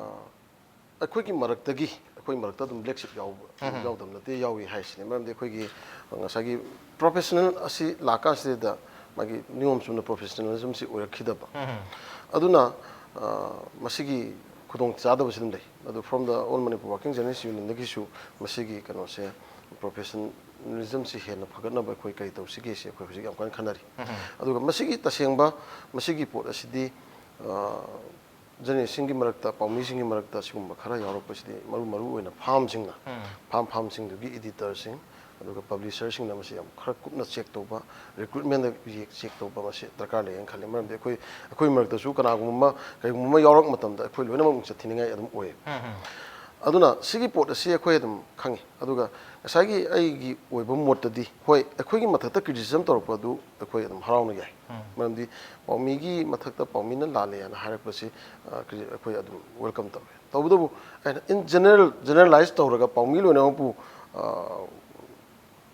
ꯑꯩꯈꯣꯏꯒꯤ ꯃꯔꯛꯇꯒꯤ, ꯑꯩꯈꯣꯏ ꯃꯔꯛꯇ ꯑꯗꯨꯝ ꯕ꯭ꯂꯦꯛ ꯁꯤꯞ ꯌꯥꯎꯕ, ꯎꯝ꯫ ꯌꯥꯎꯗꯕ ꯅꯠꯇꯦ, ꯌꯥꯎꯏ ꯍꯥꯏꯁꯤꯅꯤ꯫ ꯃꯔꯝꯗꯤ ꯑꯩꯈꯣꯏꯒꯤ ꯉꯁꯥꯏꯒꯤ ꯄ꯭ꯔꯣꯐꯦꯁꯅꯦꯜ ꯑꯁꯤ ꯂꯥꯛꯀꯥꯟꯁꯤꯗ ꯃꯥꯒꯤ ꯅꯤꯌꯣꯝ ꯆꯨꯝꯅ ꯄ꯭ꯔꯣꯐꯦꯁꯅꯦꯂꯤꯖꯝꯁꯤ ꯑꯣꯏꯔꯛꯈꯤꯗꯕ꯫ ꯎꯝ꯫ ꯑꯗꯨꯅ, ꯑ, ꯃꯁꯤꯒꯤ ꯈꯨꯗꯣꯡ ꯆꯥꯗꯕꯁꯤ ꯑꯗꯨꯝ ꯂꯩ꯫ ꯑꯗꯨ from the All Manipur Working Journalist Unionꯗꯒꯤꯁꯨ ꯃꯁꯤꯒꯤ ꯀꯩꯅꯣꯁꯦ, ꯄ꯭ꯔꯣꯐꯦꯁꯅꯦꯂꯤꯖꯝꯁꯤ ꯍꯦꯟꯅ ꯐꯒꯠꯅꯕ ꯑꯩꯈꯣꯏ ꯀꯔꯤ ꯇꯧꯁꯤꯒꯦ ꯁꯤ ꯑꯩꯈꯣꯏ ꯍꯧꯖꯤꯛ ꯌꯥꯝ ꯀꯟꯅ ꯈꯟꯅꯔꯤ꯫ ꯎꯝ꯫ ꯑꯗꯨꯒ ꯃꯁꯤꯒꯤ ꯇꯁꯦꯡꯕ ꯃꯁꯤꯒꯤ ꯄꯣꯠ ꯑꯁꯤꯗꯤ, ꯑ, ꯖꯔꯅꯦꯂꯤꯁꯁꯤꯡꯒꯤ ꯃꯔꯛꯇ, ꯄꯥꯎꯃꯤꯁꯤꯡꯒꯤ ꯃꯔꯛꯇ ꯁꯤꯒꯨꯝꯕ ꯈꯔ ꯌꯥꯎꯔꯛꯄꯁꯤꯗꯤ ꯃꯔꯨ, ꯃꯔꯨ ꯑꯣꯏꯅ ꯐꯥꯝꯁꯤꯡꯅ, ꯎꯝ꯫ ꯐꯥꯝ, ꯐꯥꯝꯁꯤꯡꯗꯨꯒꯤ ꯏꯗꯤꯇꯔꯁꯤꯡ, ꯑꯗꯨꯒ ꯄꯕ꯭ꯂꯤꯁꯔꯁꯤꯡꯅ ꯃꯁꯤ ꯌꯥꯝ ꯈꯔ ꯀꯨꯞꯅ ꯆꯦꯛ ꯇꯧꯕ, ꯔꯤꯀ꯭ꯔꯨꯠꯃꯦꯟꯗ ꯆꯦꯛ ꯇꯧꯕ ꯃꯁꯤ ꯗꯔꯀꯥꯔ ꯂꯩꯌꯦꯅ ꯈꯜꯂꯤ꯫ ꯃꯔꯝꯗꯤ ꯑꯩꯈꯣꯏ, ꯑꯩꯈꯣꯏ ꯃꯔꯛꯇꯁꯨ ꯀꯅꯥꯒꯨꯝꯕ ꯑꯃ, ꯀꯔꯤꯒꯨꯝꯕ ꯑꯃ ꯌꯥꯎꯔꯛꯄ ꯃꯇꯝꯗ ꯑꯩꯈꯣꯏ ꯂꯣꯏꯅꯃꯛ ꯃꯤꯡꯆꯠ ꯊꯤꯅꯤꯡꯉꯥꯏ ꯑꯗꯨꯝ ꯑꯣꯏꯌꯦ꯫ ꯎꯝ, ꯎꯝ꯫ ꯑꯗꯨꯅ ꯁꯤꯒꯤ ꯄꯣꯠ ꯑꯁꯤ ꯑꯩꯈꯣꯏ ꯑꯗꯨꯝ ꯈꯪꯉꯤ꯫ ꯑꯗꯨꯒ ꯉꯁꯥꯏꯒꯤ ꯑꯩꯒꯤ ꯑꯣꯏꯕ ꯃꯣꯠꯇꯗꯤ, ꯍꯣꯏ, ꯑꯩꯈꯣꯏꯒꯤ ꯃꯊꯛꯇ ꯀ꯭ꯔꯤꯇꯤꯁꯤꯖꯝ ꯇꯧꯔꯛꯄ ꯑꯗꯨ ꯑꯩꯈꯣꯏ ꯑꯗꯨꯝ ꯍꯔꯥꯎꯅ ꯌꯥꯏ꯫ ꯎꯝ꯫ ꯃꯔꯝꯗꯤ ꯄꯥꯎꯃꯤꯒꯤ ꯃꯊꯛꯇ ꯄꯥꯎꯃꯤꯅ ꯂꯥꯜꯂꯦ ꯍꯥꯏꯅ ꯍꯥꯏꯔꯛꯄꯁꯤ, ꯑ, ꯀ꯭ꯔꯤ-, ꯑꯩꯈꯣꯏ ꯑꯗꯨꯝ ꯋꯦꯜꯀꯝ ꯇꯧꯋꯦ꯫ ꯇꯧꯕꯇꯕꯨ ꯑꯩꯅ in general, generalize ꯇꯧꯔꯒ ꯄꯥꯎꯃꯤ ꯂꯣꯏꯅꯃꯛꯄꯨ, ꯑ,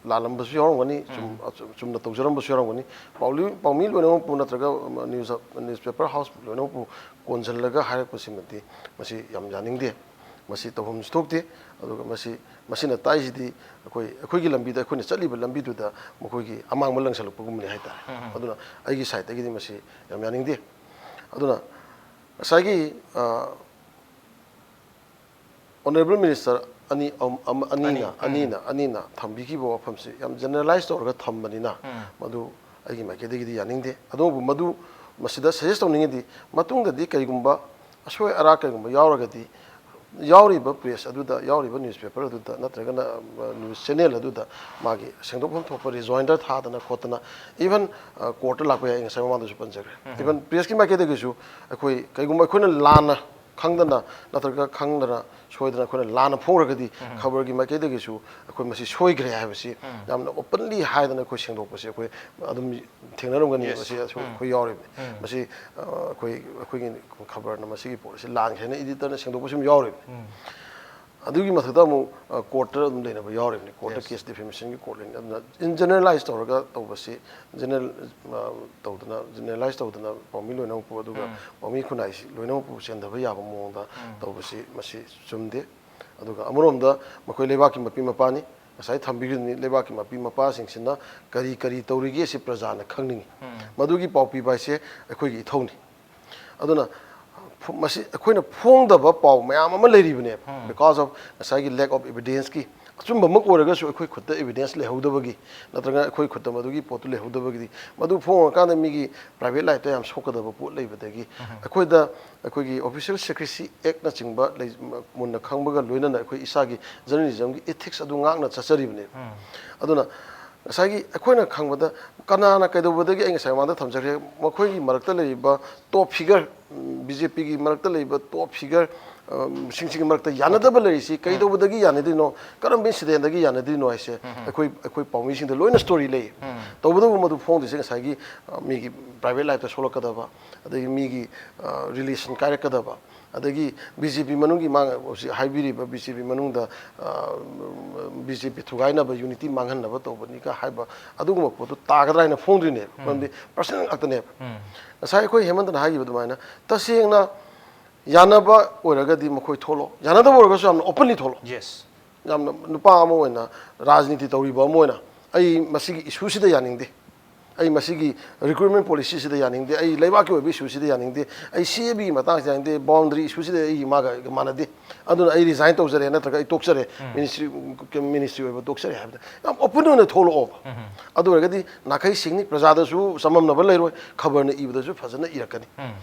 ꯂꯥꯜꯂꯝꯕꯁꯨ ꯌꯥꯎꯔꯝꯒꯅꯤ, ꯆꯨꯝ-, ꯎꯝ꯫ ꯑꯆꯨꯝ-, ꯆꯨꯝꯅ ꯇꯧꯖꯔꯝꯕꯁꯨ ꯌꯥꯎꯔꯝꯒꯅꯤ꯫ ꯄꯥꯎꯂꯤ-, ꯄꯥꯎꯃꯤ ꯂꯣꯏꯅꯃꯛꯄꯨ ꯅꯠꯇ꯭ꯔꯒ, ꯑ, ꯅ꯭ꯌꯨꯁ, ꯅ꯭ꯌꯨꯁꯄꯦꯄꯔ ꯍꯥꯎꯁ ꯂꯣꯏꯅꯃꯛꯄꯨ ꯀꯣꯟꯁꯤꯜꯂꯒ ꯍꯥꯏꯔꯛꯄꯁꯤꯃꯗꯤ ꯃꯁꯤ ꯌꯥꯝ ꯌꯥꯅꯤꯡꯗꯦ꯫ ꯃꯁꯤ ꯇꯧꯐꯝꯁꯨ ꯊꯣꯛꯇꯦ꯫ ꯑꯗꯨꯒ ꯃꯁꯤ, ꯃꯁꯤꯅ ꯇꯥꯛꯏꯁꯤꯗꯤ ꯑꯩꯈꯣꯏ, ꯑꯩꯈꯣꯏꯒꯤ ꯂꯝꯕꯤꯗ, ꯑꯩꯈꯣꯏꯅ ꯆꯠꯂꯤꯕ ꯂꯝꯕꯤꯗꯨꯗ ꯃꯈꯣꯏꯒꯤ ꯑꯃꯥꯡꯕ ꯂꯪꯁꯜꯂꯛꯄꯒꯨꯝꯕꯅꯤ ꯍꯥꯏꯇꯥꯔꯦ꯫ ꯎꯝ, ꯎꯝ꯫ ꯑꯗꯨꯅ ꯑꯩꯒꯤ ꯁꯥꯏꯠꯇꯒꯤꯗꯤ ꯃꯁꯤ ꯌꯥꯝ ꯌꯥꯅꯤꯡꯗꯦ꯫ ꯑꯗꯨꯅ ꯉꯁꯥꯏꯒꯤ, ꯑ, Honourable Minister ꯑꯅꯤ, ꯑꯝ-, ꯑꯃ-, ꯑꯅꯤꯅ, ꯑꯅꯤ, ꯎꯝ꯫ ꯑꯅꯤꯅ, ꯑꯅꯤꯅ ꯊꯝꯕꯤꯈꯤꯕ ꯋꯥꯐꯝꯁꯤ ꯌꯥꯝ generalize ꯇꯧꯔꯒ ꯊꯝꯕꯅꯤꯅ, ꯎꯝ꯫ ꯃꯗꯨ ꯑꯩꯒꯤ ꯃꯥꯏꯀꯩꯗꯒꯤꯗꯤ ꯌꯥꯅꯤꯡꯗꯦ꯫ ꯑꯗꯨꯕꯨ ꯃꯗꯨ ꯃꯁꯤꯗ suggest ꯇꯧꯅꯤꯡꯉꯤꯗꯤ, ꯃꯇꯨꯡꯗꯗꯤ ꯀꯔꯤꯒꯨꯝꯕ ꯑꯁꯣꯏ ꯑꯔꯥꯛ ꯀꯔꯤꯒꯨꯝꯕ ꯌꯥꯎꯔꯒꯗꯤ, ꯌꯥꯎꯔꯤꯕ press ꯑꯗꯨꯗ, ꯌꯥꯎꯔꯤꯕ newspaper ꯑꯗꯨꯗ, ꯅꯠꯇ꯭ꯔꯒꯅ, ꯑ, news channel ꯑꯗꯨꯗ ꯃꯥꯒꯤ ꯁꯦꯡꯗꯣꯛꯐꯝ ꯊꯣꯛꯄ rejoinder ꯊꯥꯗꯅ ꯈꯣꯠꯇꯅ, even, ꯑ, court ꯇ ꯂꯥꯛꯄ ꯌꯥꯏ, ꯑꯩ ꯉꯁꯥꯏ ꯃꯃꯥꯡꯗꯁꯨ ꯄꯟꯖꯈ꯭ꯔꯦ꯫ ꯎꯝ꯫ Even press ꯀꯤ ꯃꯥꯏꯀꯩꯗꯒꯤꯁꯨ ꯑꯩꯈꯣꯏ ꯀꯩꯒꯨꯝꯕ ꯑꯩꯈꯣꯏꯅ ꯂꯥꯟꯅ ꯈꯪꯗꯅ ꯅꯠꯇ꯭ꯔꯒ ꯈꯪꯗꯅ ꯁꯣꯏꯗꯅ ꯑꯩꯈꯣꯏꯅ ꯂꯥꯟꯅ ꯐꯣꯡꯈ꯭ꯔꯒꯗꯤ ꯎꯝ꯫ ꯈꯕꯔꯒꯤ ꯃꯥꯏꯀꯩꯗꯒꯤꯁꯨ ꯑꯩꯈꯣꯏ ꯃꯁꯤ ꯁꯣꯏꯈ꯭ꯔꯦ ꯍꯥꯏꯕꯁꯤ ꯎꯝ꯫ ꯌꯥꯝꯅ openly ꯍꯥꯏꯗꯅ ꯑꯩꯈꯣꯏ ꯁꯦꯡꯗꯣꯛꯄꯁꯤ ꯑꯩꯈꯣꯏ ꯑꯗꯨꯝ ꯊꯦꯡꯅꯔꯝꯒꯅꯤ꯫ Yes. ꯃꯁꯤ ꯑꯁꯨ-, ꯎꯝ꯫ ꯑꯩꯈꯣꯏ ꯌꯥꯎꯔꯤꯕꯅꯤ꯫ ꯎꯝ꯫ ꯃꯁꯤ, ꯑ, ꯑꯩꯈꯣꯏ, ꯑꯩꯈꯣꯏꯒꯤ ꯈꯕꯔꯅ ꯃꯁꯤꯒꯤ ꯄꯣꯠ ꯑꯁꯤ ꯂꯥꯟꯈ꯭ꯔꯦꯅ editor ꯅ ꯁꯦꯡꯗꯣꯛꯄꯁꯨ ꯑꯗꯨꯝ ꯌꯥꯎꯔꯤꯕꯅꯤ꯫ ꯎꯝ꯫ ꯑꯗꯨꯒꯤ ꯃꯊꯛꯇ ꯑꯃꯨꯛ, ꯑ, court ꯇ ꯑꯗꯨꯝ ꯂꯩꯅꯕ ꯌꯥꯎꯔꯤꯕꯅꯤ꯫ Court ꯇ Yes. case defamation ꯒꯤ court ꯂꯩꯅꯤ꯫ ꯑꯗꯨꯅ in generalize ꯇꯧꯔꯒ ꯇꯧꯕꯁꯤ, general, ꯑ, ꯇꯧꯗꯅ, generalize ꯇꯧꯗꯅ ꯄꯥꯎꯃꯤ ꯂꯣꯏꯅꯃꯛꯄꯨ, ꯑꯗꯨꯒ ꯎꯝ꯫ ꯄꯥꯎꯃꯤ ꯈꯨꯟꯅꯥꯏꯁꯤ ꯂꯣꯏꯅꯃꯛꯄꯨ ꯆꯦꯟꯊꯕ ꯌꯥꯕ ꯃꯑꯣꯡꯗ ꯎꯝ꯫ ꯇꯧꯕꯁꯤ ꯃꯁꯤ ꯆꯨꯝꯗꯦ꯫ ꯑꯗꯨꯒ ꯑꯃꯔꯣꯝꯗ ꯃꯈꯣꯏ ꯂꯩꯕꯥꯛꯀꯤ ꯃꯄꯤ ꯃꯄꯥꯅꯤ꯫ ꯉꯁꯥꯏ ꯊꯝꯕꯤꯈꯤꯕꯅꯤ, ꯂꯩꯕꯥꯛꯀꯤ ꯃꯄꯤ ꯃꯄꯥꯁꯤꯡꯁꯤꯅ ꯀꯔꯤ ꯀꯔꯤ ꯇꯧꯔꯤꯒꯦ ꯁꯤ ꯄ꯭ꯔꯖꯥꯅ ꯈꯪꯅꯤꯡꯉꯤ꯫ ꯎꯝ꯫ ꯃꯗꯨꯒꯤ ꯄꯥꯎ ꯄꯤꯕ ꯍꯥꯏꯁꯦ ꯑꯩꯈꯣꯏꯒꯤ ꯏꯊꯧꯅꯤ꯫ ꯑꯗꯨꯅ ꯐ-, ꯃꯁꯤ ꯑꯩꯈꯣꯏꯅ ꯐꯣꯡꯗꯕ ꯄꯥꯎ ꯃꯌꯥꯝ ꯑꯃ ꯂꯩꯔꯤꯕꯅꯦꯕ꯫ ꯎꯝ꯫ Because of ꯉꯁꯥꯏꯒꯤ lack of evidence ꯀꯤ, ꯑꯆꯨꯝꯕꯃꯛ ꯑꯣꯏꯔꯒꯁꯨ ꯑꯩꯈꯣꯏ ꯈꯨꯠꯇ evidence ꯂꯩꯍꯧꯗꯕꯒꯤ, ꯅꯠꯇ꯭ꯔꯒ ꯑꯩꯈꯣꯏ ꯈꯨꯠꯇ ꯃꯗꯨꯒꯤ ꯄꯣꯠꯇꯨ ꯂꯩꯍꯧꯗꯕꯒꯤꯗꯤ, ꯃꯗꯨ ꯐꯣꯡꯉꯀꯥꯟꯗ ꯃꯤꯒꯤ private life ꯇ ꯌꯥꯝ ꯁꯣꯛꯀꯗꯕ ꯄꯣꯠ ꯂꯩꯕꯗꯒꯤ, ꯎꯝ꯫ ꯑꯩꯈꯣꯏꯗ ꯑꯩꯈꯣꯏꯒꯤ Official Secrecy Act ꯅꯆꯤꯡꯕ ꯂꯩ-, ꯃꯨꯟꯅ ꯈꯪꯕꯒ ꯂꯣꯏꯅꯅ ꯑꯩꯈꯣꯏ ꯏꯁꯥꯒꯤ journalism ꯒꯤ ethics ꯑꯗꯨ ꯉꯥꯛꯅ ꯆꯠꯆꯔꯤꯕꯅꯦꯕ꯫ ꯎꯝ꯫ ꯑꯗꯨꯅ ꯉꯁꯥꯏꯒꯤ ꯑꯩꯈꯣꯏꯅ ꯈꯪꯕꯗ ꯀꯅꯥꯅ ꯀꯩꯗꯧꯕꯗꯒꯤ, ꯑꯩ ꯉꯁꯥꯏ ꯃꯃꯥꯡꯗ ꯊꯝꯖꯈ꯭ꯔꯦ, ꯃꯈꯣꯏꯒꯤ ꯃꯔꯛꯇ ꯂꯩꯔꯤꯕ top figure, ꯎꯝ, B J P ꯒꯤ ꯃꯔꯛꯇ ꯂꯩꯔꯤꯕ top figure, ꯎꯝ, ꯁꯤꯡꯁꯤꯒꯤ ꯃꯔꯛꯇ ꯌꯥꯅꯗꯕ ꯂꯩꯔꯤꯁꯤ ꯎꯝ꯫ ꯀꯩꯗꯧꯕꯗꯒꯤ ꯌꯥꯅꯗ꯭ꯔꯤꯅꯣ, ꯀꯔꯝꯕ incident ꯗꯒꯤ ꯌꯥꯅꯗ꯭ꯔꯤꯅꯣ ꯍꯥꯏꯁꯦ ꯎꯝ꯫ ꯑꯩꯈꯣꯏ, ꯑꯩꯈꯣꯏ ꯄꯥꯎꯃꯤꯁꯤꯡꯗ ꯂꯣꯏꯅ story ꯂꯩ꯫ ꯎꯝ꯫ ꯇꯧꯕꯇꯕꯨ ꯃꯗꯨ ꯐꯣꯡꯗ꯭ꯔꯤꯁꯦ ꯉꯁꯥꯏꯒꯤ, ꯑ, ꯃꯤꯒꯤ private life ꯇ ꯁꯣꯛꯂꯛꯀꯗꯕ, ꯑꯗꯒꯤ ꯃꯤꯒꯤ, ꯑ, relation ꯀꯥꯏꯔꯛꯀꯗꯕ, ꯑꯗꯒꯤ B J P ꯃꯅꯨꯡꯒꯤ ꯃꯥ ꯍꯧꯖꯤꯛ ꯍꯥꯏꯕꯤꯔꯤꯕ B J P ꯃꯅꯨꯡꯗ, ꯑ, B J P ꯊꯨꯒꯥꯏꯅꯕ, unity ꯃꯥꯡꯍꯟꯅꯕ ꯇꯧꯕꯅꯤꯒ ꯍꯥꯏꯕ ꯑꯗꯨꯒꯨꯝꯕ ꯄꯣꯠꯇꯨ ꯇꯥꯒꯗ꯭ꯔꯥ ꯍꯥꯏꯅ ꯐꯣꯡꯗ꯭ꯔꯤꯅꯦꯕ꯫ ꯎꯝ꯫ ꯃꯔꯝꯗꯤ personal ꯉꯥꯛꯇꯅꯦꯕ꯫ ꯎꯝ꯫ ꯉꯁꯥꯏ ꯑꯩꯈꯣꯏ ꯍꯦꯃꯟꯇꯅ ꯍꯥꯏꯈꯤꯕ ꯑꯗꯨꯃꯥꯏꯅ ꯇꯁꯦꯡꯅ ꯌꯥꯅꯕ ꯑꯣꯏꯔꯒꯗꯤ ꯃꯈꯣꯏ ꯊꯣꯛꯂꯛꯑꯣ, ꯌꯥꯅꯗꯕ ꯑꯣꯏꯔꯒꯁꯨ ꯌꯥꯝꯅ openly ꯊꯣꯛꯂꯛꯑꯣ꯫ Yes. ꯌꯥꯝꯅ ꯅꯨꯄꯥ ꯑꯃ ꯑꯣꯏꯅ, ꯔꯥꯖꯅꯤꯇꯤ ꯇꯧꯔꯤꯕ ꯑꯃ ꯑꯣꯏꯅ ꯑꯩ ꯃꯁꯤꯒꯤ issue ꯁꯤꯗ ꯌꯥꯅꯤꯡꯗꯦ꯫ ꯑꯩ ꯃꯁꯤꯒꯤ ꯔꯤꯀ꯭ꯔꯨꯠꯃꯦꯟ ꯄꯣꯂꯤꯁꯤꯁꯤꯗ ꯌꯥꯅꯤꯡꯗꯦ, ꯑꯩ ꯂꯩꯕꯥꯛꯀꯤ ꯑꯣꯏꯕ ꯏꯁꯨꯁꯤꯗ ꯌꯥꯅꯤꯡꯗꯦ, ꯑꯩ ꯁꯤ ꯑꯦ ꯕꯤꯒꯤ ꯃꯇꯥꯡꯁꯤꯗ ꯌꯥꯅꯤꯡꯗꯦ, ꯕꯥꯎꯟꯗꯔꯤ ꯏꯁꯨꯁꯤꯗ ꯑꯩ ꯃꯥꯒ ꯃꯥꯟꯅꯗꯦ, ꯑꯗꯨꯅ ꯑꯩ ꯔꯤꯖꯥꯏꯟ ꯇꯧꯖꯔꯦ, ꯅꯠꯇ꯭ꯔꯒ ꯑꯩ ꯇꯣꯛꯆꯔꯦ, ꯃꯤꯅꯤꯁꯇ꯭ꯔꯤ ꯃꯤꯅꯤꯁꯇ꯭ꯔꯤ ꯑꯣꯏꯕ ꯇꯣꯛꯆꯔꯦ ꯍꯥꯏꯕꯗ ꯌꯥꯝ ꯑꯣꯄꯟ ꯑꯣꯏꯅ ꯊꯣꯛꯂꯛꯑꯣꯕ꯫ ꯑꯗꯨ ꯑꯣꯏꯔꯒꯗꯤ ꯅꯥꯈꯩ ꯁꯤꯡꯅꯤ, ꯄ꯭ꯔꯖꯥꯗꯁꯨ ꯆꯃꯝꯅꯕ ꯂꯩꯔꯣꯏ, ꯈꯕꯔꯅ ꯏꯕꯗꯁꯨ ꯐꯖꯅ ꯏꯔꯛꯀꯅꯤ꯫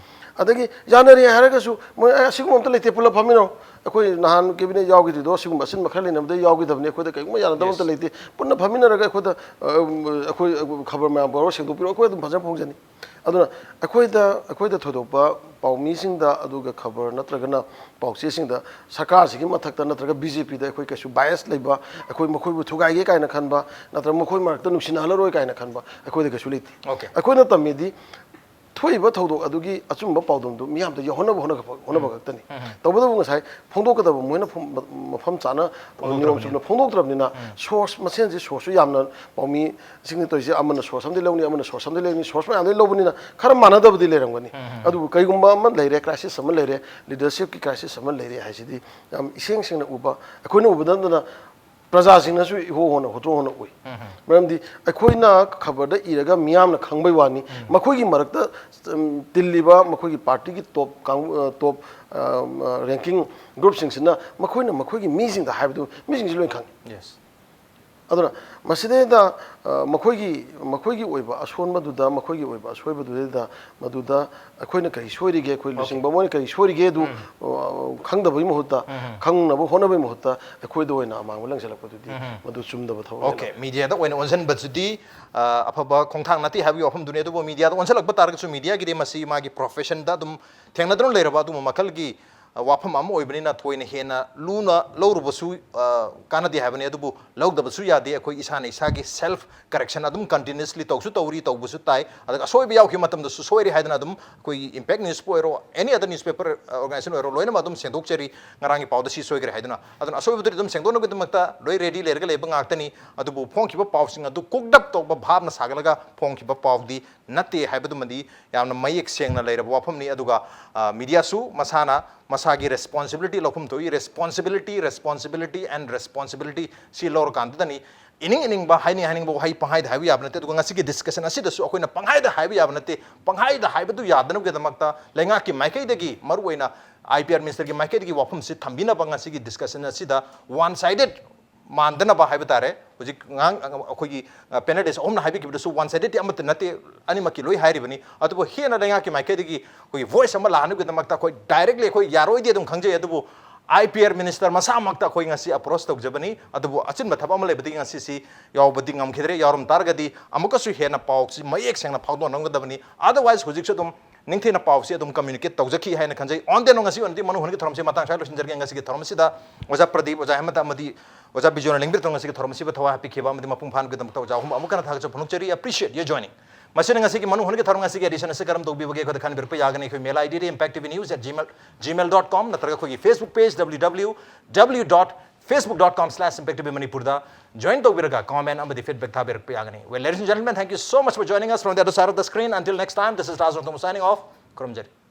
ꯑꯗꯒꯤ ꯌꯥꯅꯔꯦ ꯍꯥꯏꯔꯒꯁꯨ ꯃꯣꯏ "ꯑꯦ, ꯑꯁꯤꯒꯨꯝꯕ ꯑꯝꯇ ꯂꯩꯇꯦ, ꯄꯨꯂꯞ ꯐꯝꯃꯤꯟꯅꯧ, ꯑꯩꯈꯣꯏ ꯅꯍꯥꯟ ꯀꯦꯕꯤꯅꯦꯠ ꯌꯥꯎꯈꯤꯗ꯭ꯔꯤꯗꯣ ꯑꯁꯤꯒꯨꯝꯕ ꯑꯁꯤꯟꯕ ꯈꯔ ꯂꯩꯅꯕꯗ ꯌꯥꯎꯈꯤꯗꯕꯅꯤ, ꯑꯩꯈꯣꯏꯗ ꯀꯔꯤꯒꯨꯝꯕ ꯌꯥꯅꯗꯕ ꯑꯝꯇ ꯂꯩꯇꯦ, ꯄꯨꯟꯅ ꯐꯝꯃꯤꯟꯅꯔꯒ ꯑꯩꯈꯣꯏꯗ, ꯑ, ꯑꯩꯈꯣꯏ ꯈꯕꯔ ꯃꯌꯥꯝ ꯄꯨꯔꯒ ꯁꯦꯡꯗꯣꯛꯄꯤꯔꯣ, ꯑꯩꯈꯣꯏ ꯑꯗꯨꯝ ꯐꯖꯅ ꯐꯣꯡꯖꯅꯤ"꯫ ꯑꯗꯨꯅ ꯑꯩꯈꯣꯏꯗ, ꯑꯩꯈꯣꯏꯗ ꯊꯣꯏꯗꯣꯛꯄ ꯄꯥꯎꯃꯤꯁꯤꯡꯗ, ꯑꯗꯨꯒ ꯈꯕꯔ ꯅꯠꯇ꯭ꯔꯒꯅ ꯄꯥꯎꯆꯦꯁꯤꯡꯗ ꯁꯔꯀꯥꯔꯁꯤꯒꯤ ꯃꯊꯛꯇ ꯅꯠꯇ꯭ꯔꯒ ꯕꯤ ꯖꯦ ꯄꯤꯗ ꯑꯩꯈꯣꯏ ꯀꯩꯁꯨ ꯕꯥꯏꯁ ꯂꯩꯕ, ꯑꯩꯈꯣꯏ ꯃꯈꯣꯏꯕꯨ ꯊꯨꯒꯥꯏꯒꯦ ꯀꯥꯏꯅ ꯈꯟꯕ, ꯅꯠꯇ꯭ꯔꯒ ꯃꯈꯣꯏ ꯃꯔꯛꯇ ꯅꯨꯡꯁꯤꯅꯍꯜꯂꯔꯣꯏ ꯀꯥꯏꯅ ꯈꯟꯕ ꯑꯩꯈꯣꯏꯗ ꯀꯩꯁꯨ ꯂꯩꯇꯦ꯫ ꯑꯣꯀꯦ꯫ ꯑꯩꯈꯣꯏꯅ ꯇꯝꯃꯤꯗꯤ ꯊꯣꯛꯏꯕ ꯊꯧꯗꯣꯛ ꯑꯗꯨꯒꯤ ꯑꯆꯨꯝꯕ ꯄꯥꯎꯗꯝꯗꯨ ꯃꯤꯌꯥꯝꯗ ꯌꯧꯍꯟꯅꯕ ꯍꯣꯠꯅꯕ, ꯍꯣꯠꯅꯕ ꯈꯛꯇꯅꯤ꯫ ꯇꯧꯕꯇꯕꯨ ꯉꯁꯥꯏ ꯐꯣꯡꯗꯣꯛꯀꯗꯕ ꯃꯣꯏꯅ ꯐꯣꯡ-, ꯃꯐꯝ ꯆꯥꯅ ꯐꯣꯡꯗꯣꯛꯇ꯭ꯔꯕꯅꯤꯅ꯫ ꯅꯤꯌꯣꯝ ꯆꯨꯝꯅ ꯐꯣꯡꯗꯣꯛꯇ꯭ꯔꯕꯅꯤꯅ, ꯁꯣꯔꯁ ꯃꯁꯦꯟꯁꯦ, ꯁꯣꯔꯁꯁꯨ ꯌꯥꯝꯅ, ꯄꯥꯎꯃꯤꯁꯤꯡꯅ ꯇꯧꯔꯤꯁꯦ ꯑꯃꯅ ꯁꯣꯔꯁ ꯑꯃꯗꯒꯤ ꯂꯧꯅꯤ, ꯑꯃꯅ ꯁꯣꯔꯁ ꯑꯃꯗꯒꯤ ꯂꯧꯅꯤ, ꯁꯣꯔꯁ ꯃꯌꯥꯝꯗꯒꯤ ꯂꯧꯕꯅꯤꯅ ꯈꯔ ꯃꯥꯟꯅꯗꯕꯗꯤ ꯂꯩꯔꯝꯒꯅꯤ꯫ ꯑꯗꯨꯕꯨ ꯀꯩꯒꯨꯝꯕ ꯑꯃ ꯂꯩꯔꯦ, ꯀ꯭ꯔꯥꯏꯁꯤꯁ ꯑꯃ ꯂꯩꯔꯦ, ꯂꯤꯗꯔꯁꯤꯞꯀꯤ ꯀ꯭ꯔꯥꯏꯁꯤꯁ ꯑꯃ ꯂꯩꯔꯦ ꯍꯥꯏꯁꯤꯗꯤ ꯌꯥꯝ ꯏꯁꯦꯡ ꯁꯦꯡꯅ ꯎꯕ, ꯑꯩꯈꯣꯏꯅ ꯎꯕꯗ ꯅꯠꯇꯅ ꯄ꯭ꯔꯖꯥꯁꯤꯡꯅꯁꯨ ꯏꯍꯣ ꯍꯣꯅ, ꯍꯣꯇ꯭ꯔꯣ ꯍꯣꯅ ꯎꯏ꯫ ꯃꯔꯝꯗꯤ ꯑꯩꯈꯣꯏꯅ ꯈꯕꯔꯗ ꯏꯔꯒ ꯃꯤꯌꯥꯝꯅ ꯈꯪꯕꯩ ꯋꯥꯅꯤ, ꯃꯈꯣꯏꯒꯤ ꯃꯔꯛꯇ, ꯎꯝ, ꯇꯤꯜꯂꯤꯕ ꯃꯈꯣꯏꯒꯤ ꯄꯥꯔꯇꯤꯒꯤ ꯇꯣꯞ ꯀꯥꯡ-, ꯑ, ꯇꯣꯞ, ꯑ, ꯔꯦꯡꯀꯤꯡ ꯒ꯭ꯔꯨꯞꯁꯤꯡꯁꯤꯅ ꯃꯈꯣꯏꯅ ꯃꯈꯣꯏꯒꯤ ꯃꯤꯁꯤꯡꯗ ꯍꯥꯏꯕꯗꯨ ꯃꯤꯁꯤꯡꯁꯤ ꯂꯣꯏ ꯈꯪꯉꯤ꯫ ꯌꯦꯁ꯫ ꯑꯗꯨꯅ ꯃꯁꯤꯗꯩꯗ, ꯑ, ꯃꯈꯣꯏꯒꯤ, ꯃꯈꯣꯏꯒꯤ ꯑꯣꯏꯕ ꯑꯁꯣꯟꯕꯗꯨꯗ, ꯃꯈꯣꯏꯒꯤ ꯑꯣꯏꯕ ꯑꯁꯣꯏꯕꯗꯨꯗꯩꯗ, ꯃꯗꯨꯗ ꯑꯩꯈꯣꯏꯅ ꯀꯔꯤ ꯁꯣꯏꯔꯤꯒꯦ, ꯑꯩꯈꯣꯏ ꯑꯣꯀꯦ꯫ ꯂꯨꯆꯤꯡꯕ ꯃꯣꯏꯅ ꯀꯔꯤ ꯁꯣꯏꯔꯤꯒꯦ ꯑꯗꯨ, ꯑ, ꯈꯪꯗꯕꯒꯤ ꯃꯍꯨꯠꯇ, ꯈꯪꯅꯕ ꯍꯣꯠꯅꯕꯒꯤ ꯃꯍꯨꯠꯇ ꯑꯩꯈꯣꯏꯗ ꯑꯣꯏꯅ ꯑꯃꯥꯡꯕ ꯂꯪꯁꯤꯜꯂꯛꯄꯗꯨꯗꯤ ꯃꯗꯨ ꯆꯨꯝꯗꯕ ꯊꯕꯛ ꯑꯣꯀꯦ, ꯑꯣꯏꯅ ꯃꯤꯗꯤꯌꯥꯗ ꯑꯣꯏꯅ ꯑꯣꯟꯁꯤꯟꯕꯁꯤꯗꯤ, ꯑ, ꯑꯐꯕ ꯈꯣꯡꯊꯥꯡ ꯅꯠꯇꯦ ꯍꯥꯏꯕꯒꯤ ꯋꯥꯐꯝꯗꯨꯅꯤ꯫ ꯑꯗꯨꯕꯨ ꯃꯤꯗꯤꯌꯥꯗ ꯑꯣꯟꯁꯤꯜꯂꯛꯄ ꯇꯥꯔꯒꯁꯨ ꯃꯤꯗꯤꯌꯥꯒꯤꯗꯤ ꯃꯁꯤ ꯃꯥꯒꯤ ꯄ꯭ꯔꯣꯐꯦꯁꯟꯗ ꯑꯗꯨꯝ ꯊꯦꯡꯅꯗꯨꯅ ꯂꯩꯔꯕ ꯑꯗꯨꯒꯨꯝꯕ ꯃꯈꯜꯒꯤ, ꯑ, ꯋꯥꯐꯝ ꯑꯃ ꯑꯣꯏꯕꯅꯤꯅ ꯊꯣꯏꯅ ꯍꯦꯟꯅ ꯂꯨꯅ ꯂꯧꯔꯨꯕꯁꯨ, ꯑ, ꯀꯥꯟꯅꯗꯦ ꯍꯥꯏꯕꯅꯤ꯫ ꯑꯗꯨꯕꯨ ꯂꯧꯗꯕꯁꯨ ꯌꯥꯗꯦ꯫ ꯑꯩꯈꯣꯏ ꯏꯁꯥꯅ ꯏꯁꯥꯒꯤ ꯁꯦꯜꯐ ꯀꯔꯦꯛꯁꯟ ꯑꯗꯨꯝ ꯀꯟꯇꯤꯅ꯭ꯌꯨꯁꯂꯤ ꯇꯧꯁꯨ ꯇꯧꯔꯤ, ꯇꯧꯕꯁꯨ ꯇꯥꯏ꯫ ꯑꯗꯨꯒ ꯑꯁꯣꯏꯕ ꯌꯥꯎꯈꯤꯕ ꯃꯇꯝꯗꯁꯨ ꯁꯣꯏꯔꯦ ꯍꯥꯏꯗꯅ ꯑꯗꯨꯝ ꯑꯩꯈꯣꯏꯒꯤ ꯏꯝꯄꯦꯛ ꯅ꯭ꯌꯨꯁꯄꯨ ꯑꯣꯏꯔꯣ, ꯑꯦꯅꯤ ꯑꯗꯔ ꯅ꯭ꯌꯨꯁꯄꯦꯄꯔ, ꯑ, ꯑꯣꯔꯒꯅꯥꯏꯖꯦꯁꯟ ꯑꯣꯏꯔꯣ, ꯂꯣꯏꯅꯃꯛ ꯑꯗꯨꯝ ꯁꯦꯡꯗꯣꯛꯆꯔꯤ꯫ ꯉꯔꯥꯡꯒꯤ ꯄꯥꯎꯗ ꯁꯤ ꯁꯣꯏꯈ꯭ꯔꯦ ꯍꯥꯏꯗꯨꯅ꯫ ꯑꯗꯨꯅ ꯑꯁꯣꯏꯕꯗꯨꯗꯤ ꯑꯗꯨꯝ ꯁꯦꯡꯗꯣꯛꯅꯕꯒꯤꯗꯃꯛꯇ ꯂꯣꯏ ꯔꯦꯗꯤ ꯂꯩꯔꯒ ꯂꯩꯕ ꯉꯥꯛꯇꯅꯤ꯫ ꯑꯗꯨꯕꯨ ꯐꯣꯡꯈꯤꯕ ꯄꯥꯎꯁꯤꯡ ꯑꯗꯨ ꯀꯨꯛꯗꯞ ꯇꯧꯕ ꯚꯥꯞꯅ ꯁꯥꯒꯠꯂꯒ ꯐꯣꯡꯈꯤꯕ ꯄꯥꯎꯗꯤ ꯅꯠꯇꯦ ꯍꯥꯏꯕꯗꯨꯃꯗꯤ ꯌꯥꯝꯅ ꯃꯌꯦꯛ ꯁꯦꯡꯅ ꯂꯩꯔꯕ ꯋꯥꯐꯝꯅꯤ꯫ ꯑꯗꯨꯒ, ꯑ, ꯃꯤꯗꯤꯌꯥꯁꯨ ꯃꯁꯥꯅ ꯃꯁꯥꯒꯤ responsibility ꯂꯧꯐꯝ ꯊꯣꯛꯏ꯫ Responsibility, responsibility and responsibility ꯁꯤ ꯂꯧꯔꯀꯥꯟꯗꯨꯗꯅꯤ ꯏꯅꯤꯡ ꯏꯅꯤꯡꯕ, ꯍꯥꯏꯅꯤꯡ ꯍꯥꯏꯅꯤꯡꯕ ꯋꯥꯍꯩ ꯄꯪꯍꯥꯏꯗ ꯍꯥꯏꯕ ꯌꯥꯕ ꯅꯠꯇꯦ꯫ ꯑꯗꯨꯒ ꯉꯁꯤꯒꯤ discussion ꯑꯁꯤꯗꯁꯨ ꯑꯩꯈꯣꯏꯅ ꯄꯪꯍꯥꯏꯗ ꯍꯥꯏꯕ ꯌꯥꯕ ꯅꯠꯇꯦ꯫ ꯄꯪꯍꯥꯏꯗ ꯍꯥꯏꯕꯗꯨ ꯌꯥꯗꯅꯕꯒꯤꯗꯃꯛꯇ ꯂꯩꯉꯥꯛꯀꯤ ꯃꯥꯏꯀꯩꯗꯒꯤ, ꯃꯔꯨꯑꯣꯏꯅ I P R ministerꯒꯤ ꯃꯥꯏꯀꯩꯗꯒꯤ ꯋꯥꯐꯝꯁꯤ ꯊꯝꯕꯤꯅꯕ ꯉꯁꯤꯒꯤ discussion ꯑꯁꯤꯗ one sided ꯃꯥꯟꯗꯅꯕ ꯍꯥꯏꯕ ꯇꯥꯔꯦ꯫ ꯍꯧꯖꯤꯛ ꯉꯥꯡ-, ꯑꯩꯈꯣꯏꯒꯤ, ꯑ, panelist ꯑꯍꯨꯝꯅ ꯍꯥꯏꯕꯤꯈꯤꯕꯗꯁꯨ one sided ꯑꯃꯠꯇ ꯅꯠꯇꯦ, ꯑꯅꯤꯃꯛꯀꯤ ꯂꯣꯏ ꯍꯥꯏꯔꯤꯕꯅꯤ꯫ ꯑꯗꯨꯕꯨ ꯍꯦꯟꯅ ꯂꯩꯉꯥꯛꯀꯤ ꯃꯥꯏꯀꯩꯗꯒꯤ ꯑꯩꯈꯣꯏꯒꯤ voice ꯑꯃ ꯂꯥꯛꯅꯕꯒꯤꯗꯃꯛꯇ ꯑꯩꯈꯣꯏ directly ꯑꯩꯈꯣꯏ ꯌꯥꯔꯣꯏꯗꯤ ꯑꯗꯨꯝ ꯈꯪꯖꯩ, ꯑꯗꯨꯕꯨ I P R minister ꯃꯁꯥꯃꯛꯇ ꯑꯩꯈꯣꯏ ꯉꯁꯤ approach ꯇꯧꯖꯕꯅꯤ꯫ ꯑꯗꯨꯕꯨ ꯑꯆꯤꯟꯕ ꯊꯕꯛ ꯑꯃ ꯂꯩꯕꯗꯒꯤ ꯉꯁꯤꯁꯤ ꯌꯥꯎꯕꯗꯤ ꯉꯝꯈꯤꯗ꯭ꯔꯦ꯫ ꯌꯥꯎꯔꯝ ꯇꯥꯔꯒꯗꯤ ꯑꯃꯨꯛꯀꯁꯨ ꯍꯦꯟꯅ ꯄꯥꯎꯁꯤ ꯃꯌꯦꯛ ꯁꯦꯡꯅ ꯐꯥꯎꯗꯣꯛꯅꯒꯗꯕꯅꯤ꯫ Otherwise ꯍꯧꯖꯤꯛꯁꯨ ꯑꯗꯨꯝ ꯅꯤꯡꯊꯤꯅ ꯄꯥꯎꯁꯤ ꯑꯗꯨꯝ communicate ꯇꯧꯖꯈꯤ ꯍꯥꯏꯅ ꯈꯟꯖꯩ꯫ On the note, ꯉꯁꯤ ꯑꯣꯏꯅꯗꯤ ꯃꯅꯨꯡ ꯍꯨꯠꯀꯤ ꯊꯧꯔꯝꯁꯤ ꯃꯇꯥꯡ ꯁ꯭ꯋꯥꯏꯗ ꯂꯣꯏꯁꯤꯟꯖꯔꯒꯦ꯫ ꯉꯁꯤꯒꯤ ꯊꯧꯔꯝ ꯑꯁꯤꯗ ꯑꯣꯖꯥ ꯄ꯭ꯔꯗꯤꯞ, ꯑꯣꯖꯥ ꯍꯦꯃꯟꯇ ꯑꯃꯗꯤ ꯑꯣꯖꯥ ꯕꯤꯖꯣꯅ ꯂꯦꯡꯕꯤꯔꯛꯇꯨꯅ ꯉꯁꯤꯒꯤ ꯊꯧꯔꯝ ꯑꯁꯤꯕꯨ ꯊꯋꯥꯏ ꯍꯥꯞꯄꯤꯈꯤꯕ ꯑꯃꯗꯤ ꯃꯄꯨꯡ ꯐꯥꯍꯟꯕꯒꯤꯗꯃꯛꯇ ꯑꯣꯖꯥ ꯑꯍꯨꯝ ꯑꯃꯨꯛ ꯍꯟꯅ ꯊꯥꯒꯠꯆꯕ ꯐꯣꯡꯗꯣꯛꯆꯔꯤ꯫ Appreciate your joining꯫ ꯃꯁꯤꯅ ꯉꯁꯤꯒꯤ ꯃꯅꯨꯡ ꯍꯨꯠꯀꯤ ꯊꯧꯔꯝ ꯉꯁꯤꯒꯤ edition ꯑꯁꯤ ꯀꯔꯝ ꯇꯧꯕꯤꯕꯒꯦ ꯑꯩꯈꯣꯏꯗ ꯈꯟꯕꯤꯔꯛꯄ ꯌꯥꯒꯅꯤ꯫ ꯑꯩꯈꯣꯏ mail ID D impact T V news at gmail, gmail dot com ꯅꯠꯇ꯭ꯔꯒ ꯑꯩꯈꯣꯏꯒꯤ Facebook page W W W dot facebook dot com slash impact T V Manipur ꯗ join ꯇꯧꯕꯤꯔꯒ comment ꯑꯃꯗꯤ feedback ꯊꯥꯕꯤꯔꯛꯄ ꯌꯥꯒꯅꯤ꯫ Well, ladies and gentlemen, thank you so much for joining us from the other side of the screen. Until next time, this is Raj Rongthong signing off. ꯈꯨꯔꯨꯝꯖꯔꯤ꯫